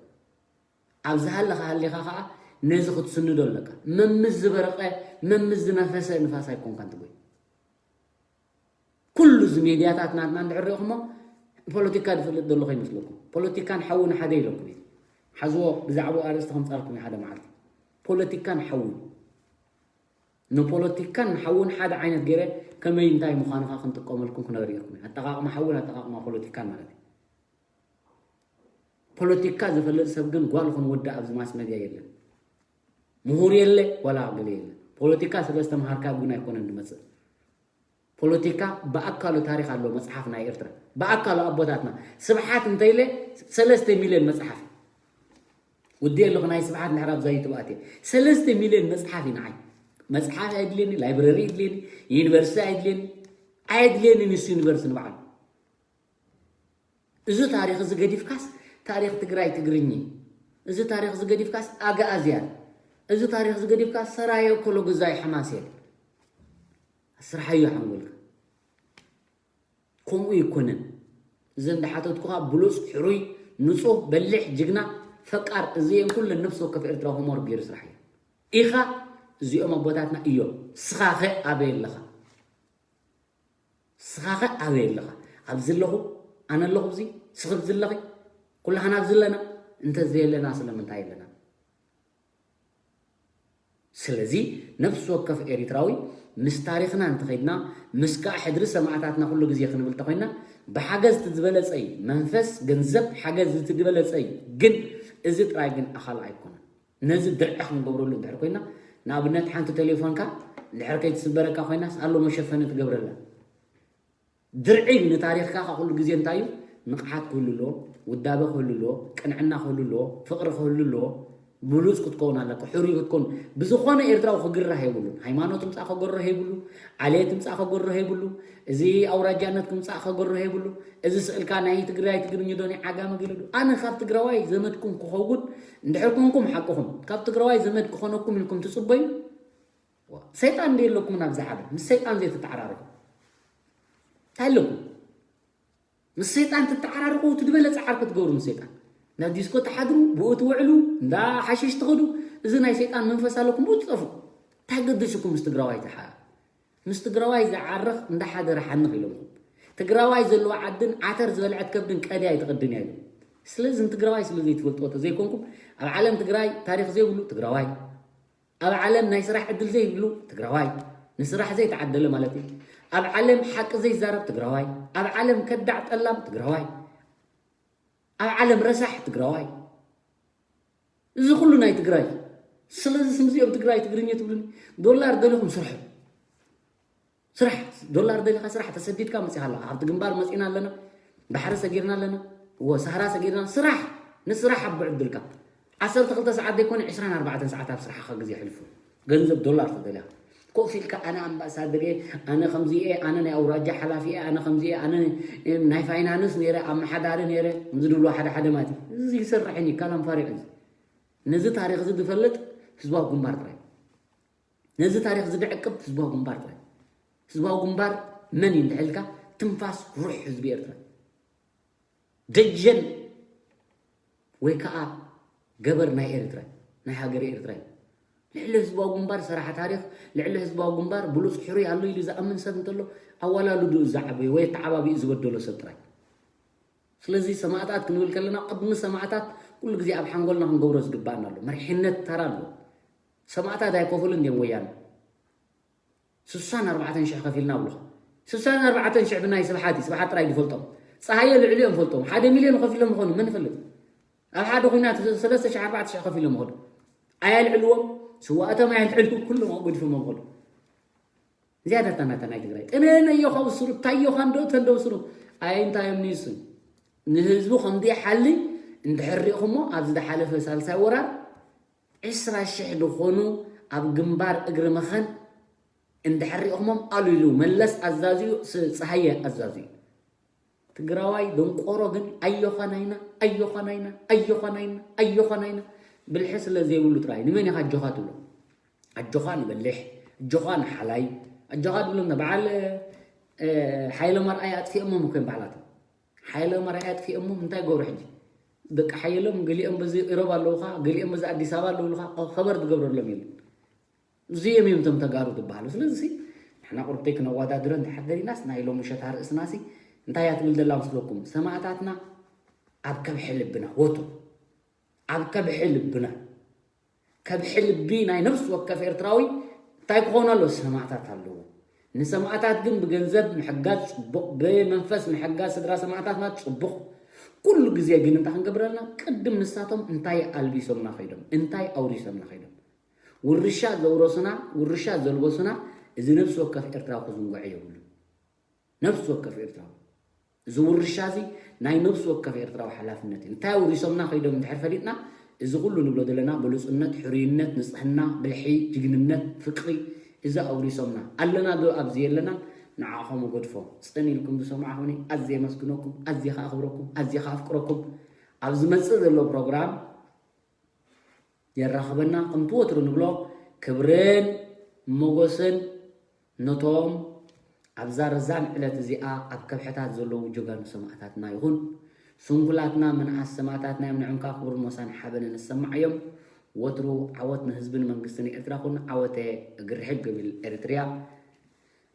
ኣብ ዝሃለኻ ሃሊኻ ኸዓ ነዚ ክትስንዶ ኣለካ። መምስ ዝበረቐ፣ መምስ ዝነፈሰ ንፋስ ኣይኮንካን ትጎይ። ኩሉ እዚ ሜድያታት ናትና እንድሕር ሪእኹሞ፣ ፖለቲካ ዝፈልጥ ዘሎ ከይመስለኩም። ፖለቲካን ሓውን ሓደ ኢለኩም እየ። ሓዝዎ፣ ብዛዕባኡ ኣርእስቲ ከምጻልኩም እየ ሓደ መዓልቲ። ፖለቲካን ሓውን፣ ንፖለቲካን ንሓውን ሓደ ዓይነት ገይረ ከመይ እንታይ ምዃኑ ኸዓ ክንጥቀመልኩም ክነርእየኩም እየ። ኣጠቓቕማ ሓውን ኣጠቓቕማ ፖለቲካን ማለት እዩ። ፖለቲካ ዝፈልጥ ሰብ ግን ጓል ኹን ወዲ ኣብዚ ማስ መድያ የለን። ምሁር የለ ዋላ ገለ የለ። ፖለቲካ ስለ ዝተምሃርካ ግን ኣይኮነን ዝመጽእ። ፖለቲካ ብኣካሉ ታሪኽ ኣሎ፣ መጽሓፍ ናይ ኤርትራ ብኣካሉ ኣቦታትና። ስብሓት እንተኢለ ሰለስተ ሚልዮን መጽሓፍ ውዲ ኣለኹ። ናይ ስብሓት እንድሕር ኣብዛ ዩቱብ ኣትየ ሰለስተ ሚልዮን መጽሓፍ እዩ ንዓይ። መጽሓፍ ኣየድልየኒ፣ ላይብረሪ የድልየኒ፣ ዩኒቨርሲቲ ኣየድልየኒ፣ ኣየድልየኒ ንሱ ዩኒቨርሲቲ ንበዓሉ። እዚ ታሪኽ እዚ ገዲፍካስ ታሪኽ ትግራይ ትግርኝ፣ እዚ ታሪኽ እዚ ገዲፍካስ ኣግኣዝያን፣ እዚ ታሪኽ እዚ ገዲፍካስ ሰራየ ኮሎጉዛይ ሓማሴን። ኣስርሓዮ ሓንጎልካ። ከምኡ ይኮነን። እዚ እንዳሓተትኩኻ ብሉጽ፣ ሕሩይ፣ ንጹህ፣ በሊሕ፣ ጅግና፣ ፈቃር፣ እዚኤን ኩለን ነፍሲ ወከፍ ኤርትራዊ ሆምወርክ ገይሩ ስራሕ እዩ። ኢኻ እዚኦም ኣቦታትና እዮም። ስኻኸ ኣበይ ኣለኻ? ስኻኸ ኣበይ ኣለኻ? ኣብዚ ኣለኹ፣ ኣነ ኣለኹ፣ ኣብዚ ስኽብ ዝለኺ፣ ኩላህና ኣብዚ ኣለና። እንተዘየለና ስለምንታይ ኣለና? ስለዚ ነፍሲ ወከፍ ኤሪትራዊ ምስ ታሪኽና እንተኸይድና፣ ምስ ከዓ ሕድሪ ሰማዕታትና ኩሉ ግዜ ክንብል እንተኾይና፣ ብሓገዝ እቲ ዝበለጸ እዩ። መንፈስ፣ ገንዘብ፣ ሓገዝ እቲ ዝበለጸ እዩ። ግን እዚ ጥራይ ግን ኣኻል ኣይኮነን። ነዚ ድርዒ ክንገብረሉ እንድሕር ኮይና፣ ንኣብነት ሓንቲ ቴሌፎንካ እንድሕር ከይትስበረካ ኮይናስ ኣሎ መሸፈኒ ትገብረላ። ድርዒ ንታሪኽካ ካብ ኩሉ ግዜ እንታይ እዩ? ንቕሓት ክህሉ ኣለዎ፣ ውዳበ ክህሉ ኣለዎ፣ ቅንዕና ክህሉ ኣለዎ፣ ፍቕሪ ክህሉ ኣለዎ። ብሉጽ ክትከውን ኣለካ፣ ሕሩይ ክትከውን። ብዝኾነ ኤርትራዊ ክግረህ የብሉን። ሃይማኖት ምጻእ ከገርህ የብሉ፣ ዓሌት ምጻእ ከገርህ የብሉ። እዚ ኣውራጃነት ክምጻእ ከገርህ የብሉ። እዚ ስእልካ ናይ ትግራይ ትግርኝ ዶ ናይ ዓጋመ ገለ ዶ? ኣነ ካብ ትግራዋይ ዘመድኩም ክኸውን እንድሕር ኮንኩም ሓቅኹም፣ ካብ ትግራዋይ ዘመድ ክኾነኩም ኢልኩም ትጽበዩ? ዋ፣ ሰይጣን እንደ የለኩም ናብዚ ዓለም ምስ ሰይጣን ዘይትተዓራረቁ እንታይ ኣለኩም? ምስ ሰይጣን ትተዓራረቁ እቲ ዝበለጸ ዓርኪ ትገብሩ ምስ ሰይጣን። ናብ ዲስኮ ትሓድሩ፣ ብኡ ትውዕሉ፣ እንዳ ሓሽሽ ትኸዱ። እዚ ናይ ሰይጣን መንፈስ ኣለኩም፣ ብኡ ትጠፍኡ። እንታይ ገድሽኩም ምስ ትግራዋይ ትሓ-፣ ምስ ትግራዋይ ዝዓርኽ እንዳ ሓደረ ሓንኽ ኢሎምኩም። ትግራዋይ ዘለዎ ዓድን ዓተር ዝበልዐት ከብድን ቀድያ ኣይትቐድን እያ ኢሎም። ስለዚ ንትግራዋይ ስለ ዘይትፈልጥዎ ተዘይኮንኩም፣ ኣብ ዓለም ትግራይ ታሪኽ ዘይብሉ ትግራዋይ፣ ኣብ ዓለም ናይ ስራሕ ዕድል ዘይብሉ ትግራዋይ፣ ንስራሕ ዘይተዓደለ ማለት እዩ። ኣብ ዓለም ሓቂ ዘይዛረብ ትግራዋይ፣ ኣብ ዓለም ከዳዕ ጠላም ትግራዋይ፣ ኣብ ዓለም ረሳሕ ትግራዋይ። እዚ ኩሉ ናይ ትግራይ። ስለዚ ስምዚኦም ትግራይ ትግርኛ ትብሉኒ፣ ዶላር ደሊኹም ስርሑ። ስራሕ፣ ዶላር ደሊኻ ስራሕ፣ ተሰዲድካ መጺኻ ኣለኻ። ኣብቲ ግንባር መጺና ኣለና፣ ባሕሪ ሰጊርና ኣለና፣ ወ-፣ ሳህራ ሰጊርና። ስራሕ፣ ንስራሕ ኣቦ ዕድልካ። ዓሰርተ ክልተ ሰዓት ዘይኮነ፣ ዕስራን ኣርባዕተን ሰዓት ኣብ ስራሕኻ ግዜ ኣሕልፉ። ገንዘብ ዶላር ተደሊኻ። ኮፍ ኢልካ፣ ኣነ ኣምባሳደር እየ፣ ኣነ ከምዚ እየ፣ ኣነ ናይ ኣውራጃ ሓላፊ እየ፣ ኣነ ከምዚ እየ፣ ኣነ ናይ ፋይናንስ ነይረ፣ ኣመሓዳሪ ነይረ፣ ከምዚ ዝብሉ ሓደ ሓደ ማለት እዩ። እዚ ይሰርሕን እዩ፣ ካላም ፋሪቕ እዩ። ነዚ ታሪኽ እዚ ዝፈልጥ ህዝባዊ ግንባር ጥራይ። ነዚ ታሪኽ እዚ ዝዕቅብ ህዝባዊ ግንባር ጥራይ። ህዝባዊ ግንባር መን እዩ እንድሕር ኢልካ፣ ትንፋስ ሩሕ ህዝቢ ኤርትራ። ደጀን ወይ ከዓ ገበር ናይ ኤርትራ፣ ናይ ሃገረ ኤርትራ እዩ። ልዕሊ ህዝባዊ ግንባር ሰራሕ ታሪኽ፣ ልዕሊ ህዝባዊ ግንባር ብሉጽ ሕሩይ ኣሎ ኢሉ ዝኣምን ሰብ እንተሎ፣ ኣወላልድኡ ዝዓበየ ወይ ኣተዓባቢኡ ዝበደሎ ሰብ ጥራይ። ስለዚ ሰማእታት ክንብል ከለና፣ ቅድሚ ሰማእታት ኩሉ ግዜ ኣብ ሓንጎልና ክንገብሮ ዝግባኣና ኣሎ። መሪሕነት ተራ ኣለዎ። ሰማእታት ኣይከፍሉን እዮም ወያነ። ስሳን ኣርባዕተን ሽሕ ከፊልና ኣብሉኻ። ስሳን ኣርባዕተን ሽሕ ብናይ ስብሓት እዩ፣ ስብሓት ጥራይ ዝፈልጦም። ጸሃየ ልዕሊኦም ፈልጦም። ሓደ ሚልዮን ከፊሎም ይኾኑ፣ መን ይፈልጥ? ኣብ ሓደ ኹናት ሰለስተ ሽሕ ኣርባዕተ ሽሕ ከፊሎም ይኾኑ። ኣየልዕልዎም፣ ስዋእቶም ኣየልዕሉ፣ ኩሎም ኣጎዲፎም ይኾኑ። እዚኣ ዳታ ናታ ናይ ትግራይ። ጥነነዮ ካብ ስሩ፣ ታዮ ካንዶ ተንደው ስሩ። ኣይ እንታይ እዮም ንሱ? ንህዝቡ ከምዚ ሓሊ እንድሕር ሪእኹሞ፣ ኣብዚ ዝሓለፈ ሳልሳይ ወራር ዕስራ ሽሕ ዝኾኑ ኣብ ግንባር እግሪ መኸን እንድሕር ሪእኹሞም ኣሉ ኢሉ መለስ ኣዛዝዩ፣ ስ-፣ ፀሃየ ኣዛዝዩ። ትግራዋይ ደንቆሮ ግን ኣዮኻናይና፣ ኣዮኻናይና፣ ኣዮኻናይና፣ ኣዮኻናይና። ብልሒ ስለ ዘይብሉ ጥራይ። ንመን ኢኻ ኣጆኻ ትብሎ? ኣጆኻ ንበሊሕ፣ ኣጆኻ ንሓላይ፣ ኣጆኻ ትብሎ። በዓል፣ እ፣ ሓይለ መርኣይ ኣጥፊኦሞም እኮ እዮም ባዕላቶም። ሓይለ መርኣይ ኣጥፊኦሞም እንታይ ገብሩ ሕጂ? ደቂ ሓየሎም ገሊኦም በዚ ኢሮብ ኣለውኻ፣ ገሊኦም በዚ ኣዲስ ኣበባ ኣለውልኻ፣ ከበር ትገብረሎም የለን። እዚኦም እዮም እቶም ተጋሩ ዝበሃሉ። ስለዚ ንሕና ቁርብተይ ክነወዳድሮ እንድሕር ደሊናስ ናይ ሎሚ ምሸት ኣርእስናሲ እንታይ እያ ትብል ዘላ መስለኩም? ሰማእታትና ኣብ ከብሒ ልብና፣ ወትሩ ኣብ ከብሒ ልብና። ከብሒ ልቢ ናይ ነፍሲ ወከፍ ኤርትራዊ እንታይ ክኾኑ ኣለዎ? ሰማእታት ኣለዎ። ንሰማእታት ግን ብገንዘብ ምሕጋዝ ጽቡቕ፣ ብመንፈስ ምሕጋዝ ስድራ ሰማእታትና ጽቡቕ። ኩሉ ግዜ ግን እንታይ ክንገብር ኣለና? ቅድም ንሳቶም እንታይ ኣልቢሶምና ከይዶም? እንታይ ኣውሪሶምና ከይዶም? ውርሻ ዘውረሱና፣ ውርሻ ዘልበሱና፣ እዚ ነፍሲ ወከፍ ኤርትራዊ ክዝንግዖ የብሉን። ነፍሲ ወከፍ ኤርትራዊ። እዚ ውርሻ እዚ ናይ ነፍሲ ወከፍ ኤርትራዊ ሓላፍነት እዩ። እንታይ ኣውሪሶምና ከይዶም እንድሕር ፈሊጥና፣ እዚ ኩሉ ንብሎ ዘለና ብሉጽነት፣ ሕሩይነት፣ ንጽህና፣ ብልሒ፣ ጅግንነት፣ ፍቅሪ፣ እዚ ኣውሪሶምና። ኣለና ዶ ኣብዚ የለናን? ንዓኹም እገድፎ። ጽን ኢልኩም ዝሰማዕኹኒ ኣዝየ የመስግነኩም፣ ኣዝየ ከኣ ኣኽብረኩም፣ ኣዝየ ከኣ ኣፍቅረኩም። ኣብ ዝመጽእ ዘሎ ፕሮግራም የራኽበና። ከምቲ ወትሩ ንብሎ፣ ክብርን ሞጎስን ነቶም ኣብዛ ረዛን ዕለት እዚኣ ኣብ ከብሕታት ዘለዉ ጀጋኑ ሰማእታትና ይኹን። ስንኩላትና ምንኣስ ሰማእታትና እዮም፣ ንዕም ከኣ ክብርን ሞሳን ሓበንን እሰማዕ እዮም። ወትሩ ዓወት ንህዝብን መንግስትን ኤርትራ ኩን። ዓወተ እግሪ ሕግ እብል ኤርትርያ።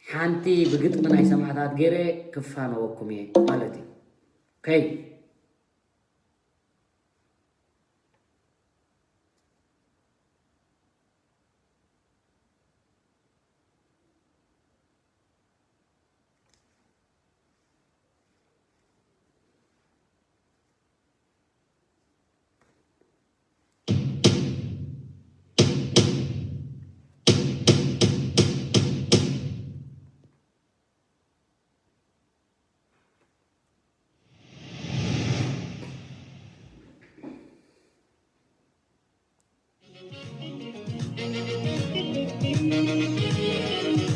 ሓንቲ ብግጥሚ ናይ ሰማእታት ገይረ ክፋነወኩም እየ ማለት እዩ። ከይ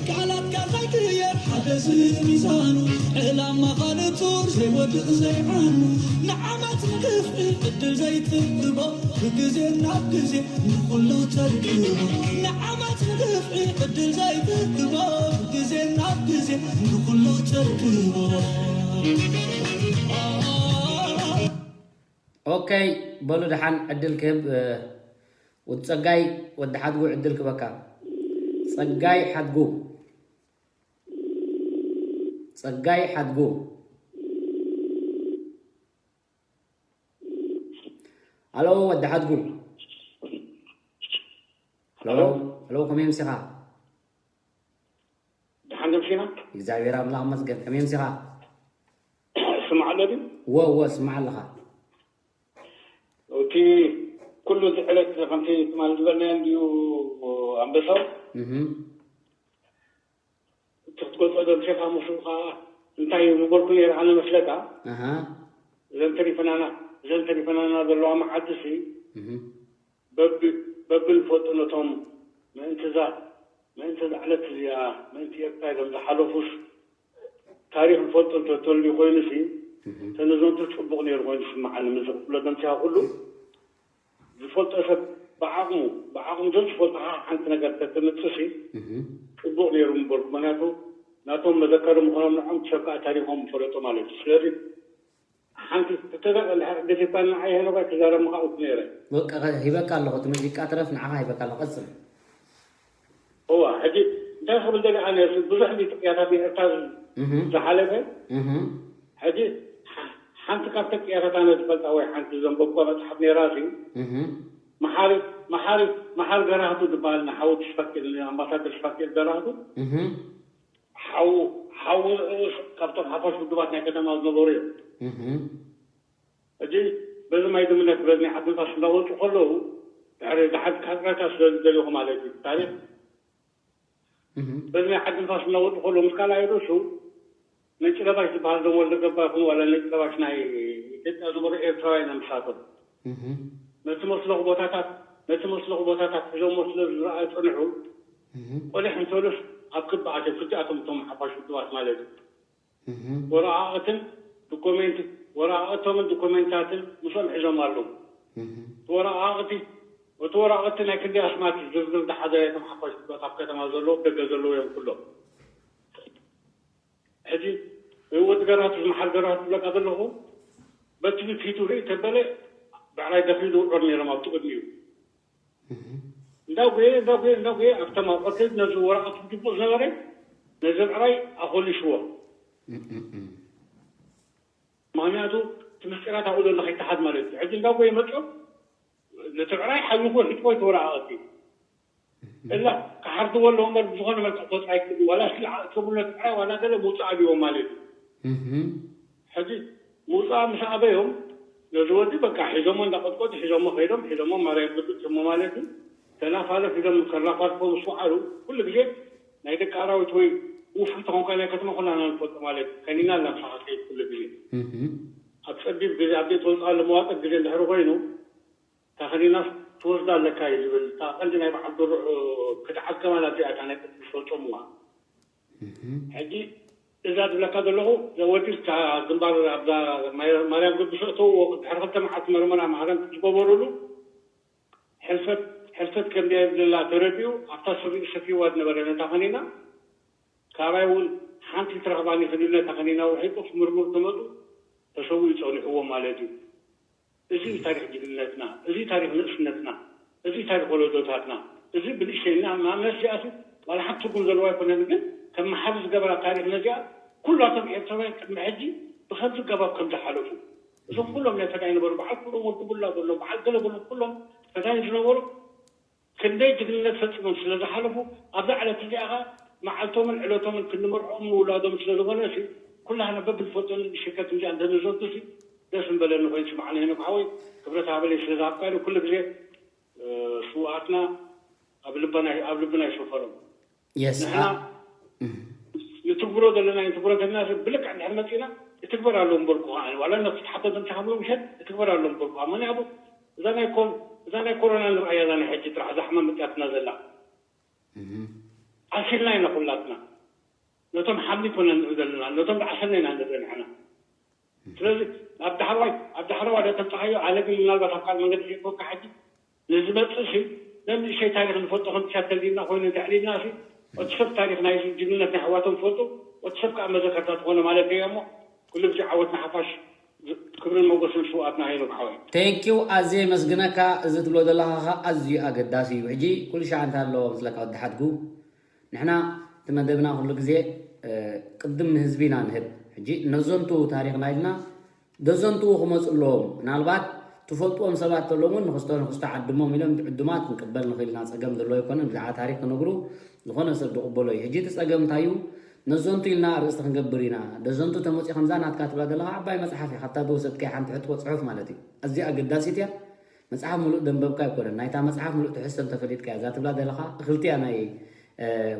ቃላት ቃል ዘይቅየር ሓደ ዝሚዛኑ ዕላማ ካልእ ቱር ዘይወድቕ ዘይዓኑ ንዓመት ንግፍዒ ዕድል ዘይትህቦ ብግዜ ናብ ግዜ ንኹሉ ተርክቦ ንዓመት ንግፍዒ ዕድል ዘይትህቦ ብግዜ ናብ ግዜ ንኹሉ ተርክቦ። ኦከይ፣ በሉ ደሓን ዕድል ክህብ፣ እ፣ ወዲ ጸጋይ፣ ወዲ ሓድጉ ዕድል ክበካ። ጸጋይ ሓድጉ። ጸጋይ ሓድጉ። ሃሎ፣ ወዲ ሓድጉ። ሃሎ፣ ሃሎ። ሃሎ፣ ከመይ ኣምሲኻ? ደሓን ዶ ምሲኻ? እግዚኣብሔር ኣምላኽ ይመስገን። ከመይ ኣምሲኻ? ስማዕ ኣሎ ድዩ? እወ፣ እወ፣ ስማዕ ኣለኻ። እቲ ኩሉ እዚ ዕለት ከምቲ ትማሊ ዝበልናዮ እንድዩ ኣንበሳው። እህ። እቲ ክትገልጾ ደምሴኻ ምስኡ ኸዓ እንታይ እዩ ምበልኩ ነይረ ኣነ መስለካ? ኣሃ። እዘን ተሪፈናና፣ እዘን ተሪፈናና ዘለዋ መዓልቲ ሲ እህ። በቢ-፣ በብንፈልጦ ነቶም ምእንቲ እዛ፣ ምእንቲ እዛ ዕለት እዚኣ፣ ምእንቲ ኤርትራ ኢሎም ዝሓለፉስ ታሪኽ ንፈልጦ እንተተልዩ ኮይኑሲ፣ እህ። ተነዘንቱ ጽቡቕ ነይሩ ኮይኑ ዝስምዓኒ፣ ምስዚ ክፍሎ ደምሲኻ ኩሉ ዝፈልጦ ሰብ ብዓቕሙ፣ ብዓቕሙ ዘዝፈልጦ ሓንቲ ነገር ተተምጽእሲ፣ እህ። ጽቡቕ ነይሩ ምበልኩ። ምኽንያቱ ናቶም መዘከሪ ምኾኖም ንዖም ሰብ ከኣ ታሪኾም ፈለጡ ማለት እዩ። ስለዚ ሓንቲ ክተደቕ እንድሕር ገፊፋ ንዓይ ሄኖኻይ ክዛረብ ምኻልኩ ነይረ። በቃ፣ ሂበካ ኣለኹ፣ እቲ ሙዚቃ ትረፍ፣ ንዓኻ ሂበካ ኣለኹ፣ ቀጽል። እዋ፣ ሕጂ እንታይ ክብል ደሊኻ ነርሲ፣ ብዙሕ እንዲ ጥቅያታት ንኤርትራ እህ። ዝሓለፈ፣ እህ። ሕጂ ሓ-፣ ሓንቲ ካብ ተቅያታት ኣነ ዝፈልጣ ወይ ሓንቲ ዘንበብኳ መጽሓፍ ነይራ፣ እዚ እህ። መሓሪ፣ መሓሪ፣ መሓሪ ገራህቱ ዝበሃል ንሓወት ሽፋኪል፣ ንኣምባሳደር ሽፋኪል ገራህቱ፣ እህ። ሓዉ፣ ሓዉ ንኡስ ካብቶም ሓፋሽ ውድባት ናይ ከተማ ዝነበሩ እዮም። እህ። ሕጂ በዚ ማይ ድምነት በዚ ናይ ዓዲ ንፋስ እንዳወፁ ከለዉ፣ ድሕሪ ድሓር ክሕፅረካ ስለ ዝደለኹ ማለት እዩ። ታሪኽ እህ። በዚ ናይ ዓዲ ንፋስ እናወፁ ከለዉ ምስ ካልኣይ ርእሱ ነጭ ለባሽ ዝበሃል ዞም ወልደ ገባ ይኹን ዋላ ነጭ ለባሽ ናይ ኢትዮጵያ ዝነበሩ ኤርትራውያን እዮም ንሳቶም። እህ። ነቲ መስለኹ ቦታታት፣ ነቲ መስለኹ ቦታታት ሒዞሞ ስለ ዝረኣዩ ጸንሑ። እህ። ቆሊሕ እንተሉስ ኣብ ክቢ ኣትዮም ክልቲኣቶም እቶም ሓፋሽ ውድባት ማለት እዩ። ወረቓቕትን ዶኮሜንት ወረቓቕቶምን ዶኮሜንታትን ምስኦም ሒዞም ኣለዉ። ወረቓቕቲ እቲ ወረቓቕቲ ናይ ክንደይ ኣስማት ዝርዝር ዝሓዘ እቶም ሓፋሽ ውድባት ኣብ ከተማ ዘለዉ ደገ ዘለዉ እዮም ኩሎም። ሕጂ ወዲ ገራቱ ዝመሓል ገራቱ ዝብለካ ዘለኹ በቲ ፊቱ ርኢ ተበለ ብዕራይ ደኺሉ ዝውዕር ነይሮም ኣብቲ ቅድሚኡ እንዳጉየ እንዳጉየ እንዳጉየ ኣብቶም ኣቆተት ነዚ ወረቐት ዝግቡእ ዝነበረ ነዚ ብዕራይ ኣኾሊሽዎ። ምክንያቱ እቲ ምስጢራት ኣብኡ ዘሎ ከይተሓዝ ማለት እዩ። ሕጂ እንዳጉየ መፅኦም ነቲ ብዕራይ ሓዊኹ ሒጥዎ እቲ ወረቓቕቲ እላ ክሓርድዎ ኣለዎ እምበር ብዝኾነ መልክዕ ክወፅእ ኣይክእል እዩ። ዋላ ስለ ክብሉ ነቲ ብዕራይ ዋላ ገለ ምውፃእ ኣብዎ ማለት እዩ። ሕጂ ምውፃእ ምስ ኣበዮም ነዚ ወዲ በቃ ሒዞሞ እንዳቆጥቆጡ ሒዞሞ ከይዶም ሒዞሞ ማርያም ቅዱስ ሞ ማለት እዩ። ተላፋለፍ ኢሎም ከላፋልፎ ምስ ወዓሉ ኩሉ ግዜ ናይ ደቂ ኣራዊት ወይ ውፉይ ተኾንካ ናይ ከተማ ኩላና ንፈልጦ ማለት እዩ። ከኒና ኣላ ምሳኻ ትኸይድ ኩሉ ግዜ ኣብ ፀቢብ ግዜ ኣብ ዘይትወፅኣሉ መዋጥር ግዜ እንድሕሪ ኮይኑ ተኸኒናስ ትወስዳ ኣለካ እዩ ዝብል እታ ቀንዲ ናይ በዓል ድሩዕ ክድዓት ከማን ኣብዚኣ እታ ናይ ቅድሚ ዝፈልጦምዋ ሕጂ እዛ ዝብለካ ዘለኹ ዘወዲ እታ ግንባር ኣብዛ ማርያም ቅዱስ እተውዎ ድሕሪ ክልተ መዓልቲ መርመራ ማህረምቲ ዝገበሩሉ ሕልፈት ሕልፈት ከም ዘላ ተረዲኡ ኣብታ ስሪኡ ሰፊዋ ዝነበረ ነታ ከኒና ካባይ እውን ሓንቲ ትረኽባኒ ክብል ነታ ከኒና ውሒጡ ክምርምር ተመፁ ተሰዊኡ ፀኒሕዎ ማለት እዩ። እዚ እዩ ታሪክ ጅግንነትና፣ እዚ ታሪክ ንእስነትና፣ እዚ ታሪክ ወለዶታትና፣ እዚ ብንእሽተይና ማእመት እዚኣሲ ዋላ ሓንቲ ትርጉም ዘለዋ ኣይኮነን፣ ግን ከም መሓዝ ዝገበራ ታሪክ ነዚኣ ኩላቶም ኤርትራውያን ቅድሚ ሕጂ ብከምዚ ገባብ ከም ዝሓለፉ እዞም ኩሎም ናይ ፈዳይ ነበሩ በዓል ኩሎም ወዲ ቡላ በሎም በዓል ገለ በሎም ኩሎም ፈዳይ ዝነበሩ ክንደይ ጅግንነት ፈፂሞም ስለ ዝሓለፉ ኣብዛ ዕለት እዚኣ ኸ መዓልቶምን ዕለቶምን ክንምርዖም ንውላዶም ስለ ዝኾነ ሲ ኩላህና በብዝፈልጦ ንእሽከት እንዲኣ እንተንዘቱ ሲ ደስ ምበለኒ ኮይኑ ስማዕኒ ሄኖክ ሓወይ ክብረት ሃበለይ ስለ ዝሃብካኒ ኩሉ ግዜ ስውኣትና ኣብ ልበና ኣብ ልብና ይሰፈሮም። የስ ንሕና ንትግብሮ ዘለና ንትግብሮ ዘለና ሰብ ብልክዕ እንድሕር መፂና ይትግበር ኣሎ ምበልኩ ከዓ ዋላ ነፍሲ ተሓተተ እንተሃብሎ ምሸት ይትግበር ኣሎ ምበልኩ ምክንያቱ እዛ ናይ ኮ- እዛ ናይ ኮሮና ንርኣያ እዛ ናይ ሕጂ ጥራሕ እዛ ሕማም መፅያትና ዘላ ዓሲልና ኢና ኩላትና ነቶም ሓምሊ ኮነ ንርኢ ዘለና ነቶም ዝዓሰልና ኢና ንርኢ ንሕና ስለዚ ኣብ ዳሕረዋይ ኣብ ዳሕረዋ ዶ ተምፀኻዮ ኣነ ግን ምናልባት ኣብ ካልእ መንገዲ ከይኮንካ ሕጂ ንዝመፅእ ሲ ነንእሽተይ ታሪክ ንፈልጦ ከም ቲያትር ዲና ኮይኑ እንተዕሊልና ሲ እቲ ሰብ ታሪክ ናይ ጅግንነት ናይ ኣሕዋቶም ፈልጡ እቲ ሰብ ከዓ መዘከርታ ትኾነ ማለት እያ እሞ ኩሉ ግዜ ዓወት ንሓፋሽ ክብርን ሞጎስን ስውኣትና ሄኖክ ሓወይ። Thank you ኣዝየ የመስግነካ። እዚ ትብሎ ዘለኻ ኸዓ ኣዝዩ ኣገዳሲ እዩ። ሕጂ ኩሉ ሻዕ እንታይ ኣለዎ ምስለካ ወዲ ሓድጉ ንሕና እቲ መደብና ኩሉ ግዜ ቅድም ንህዝቢ ኢና ንህብ። ሕጂ ነዘንቱ ታሪኽና ኢልና ዘዘንትዉ ክመፁ ኣለዎም። ምናልባት ትፈልጥዎም ሰባት ተለዉ እውን ንክስቶ ንክስቶ ዓድሞም ኢሎም ዕዱማት ክንቅበል ንኽእል ኢና። ፀገም ዘለዎ ኣይኮነን። ብዛዕባ ታሪኽ ክነግሩ ዝኾነ ሰብ ዝቕበሎ እዩ። ሕጂ እቲ ፀገም እንታይ እዩ? ነዘንቱ ኢልና ኣርእስቲ ክንገብር ኢና። ደዘንቱ ተመፂኡ ከምዛ ናትካ ትብላ ዘለኻ ዓባይ መፅሓፍ እያ። ካብታ ዝወሰድካያ ሓንቲ ሕጥቦ ፅሑፍ ማለት እዩ። ኣዝያ ኣገዳሲት እያ። መፅሓፍ ሙሉእ ደንበብካ ኣይኮነን። ናይታ መፅሓፍ ሙሉእ ትሕዝቶ እንተፈሊጥካያ እዛ ትብላ ዘለኻ እኽልቲ እያ ናይ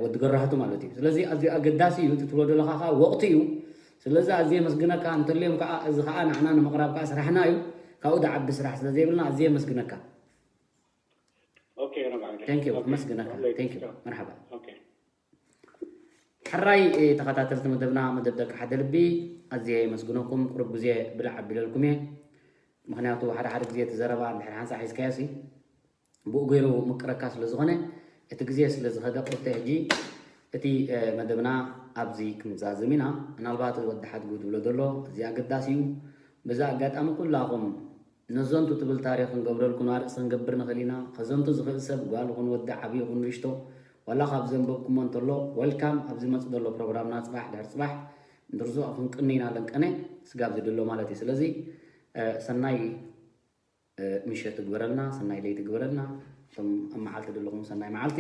ወዲ ገራህቱ ማለት እዩ። ስለዚ ኣዝዩ ኣገዳሲ እዩ እቲ ትብሎ ዘለኻ ከዓ ወቕቲ እዩ። ስለዚ ኣዝየ የመስግነካ። እንተልዮም ከዓ እዚ ከዓ ንዓና ንምቕራብ ከዓ ስራሕና እዩ። ካብኡ ዝዓቢ ስራሕ ስለ ዘይብልና ኣዝየ የመስግነካ። ኦኬ ረብዓይ Thank you ኣመስግነካ። ወለይ Thank you ቻው። መርሓባ። ኦኬ ሕራይ ተኸታተልቲ መደብና መደብ ደቂ ሓደ ልቢ ኣዝየ የመስግነኩም። ቁሩብ ግዜ ብልዕ ኣቢለልኩም እየ። ምክንያቱ ሓደ ሓደ ግዜ እቲ ዘረባ እንድሕር ሓንሳእ ሒዝካዮ ሲ ብኡ ገይሩ ምቅረካ ስለ ዝኾነ እቲ ግዜ ስለ ዝኸደ ቁርተ ሕጂ እቲ መደብና ኣብዚ ክንዛዝም ኢና። ምናልባት ወዲ ሓድጉ ዝብሎ ዘሎ እዚ ኣገዳሲ እዩ። በዚ ኣጋጣሚ ኩላኹም ነዞንቱ ትብል ታሪኽ ክንገብረልኩም ኣርእስቲ ክንገብር ንኽእል ኢና። ከዘንቱ ዝኽእል ሰብ ጓል ይኹን ወዲ ዓብዪ ይኹን ንእሽቶ ዋላ ካብ ዘንበብኩሞ እንተሎ ወልካም ኣብ ዝመጽእ ዘሎ ፕሮግራምና ጽባሕ ድሕሪ ጽባሕ ንርዙ ክንቅኒ ኢና ለንቀነ ስጋብ ዝድሎ ማለት እዩ። ስለዚ ሰናይ ምሸት ትግበረልና፣ ሰናይ ለይቲ ትግበረልና። እቶም ኣብ መዓልቲ ዘለኹም ሰናይ መዓልቲ።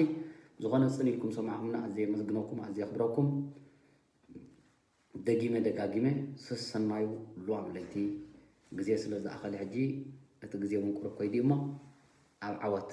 ዝኾነ ጽን ኢልኩም ሰማዕኹምና ኣዝየ የመስግነኩም፣ ኣዝየ የኽብረኩም። ደጊመ ደጋጊመ ሰሰናዩ ሉዋም ለይቲ። ግዜ ስለ ዝኣኸለ ሕጂ እቲ ግዜ እውን ቁሩብ ኮይዱ እሞ ኣብ ዓወት።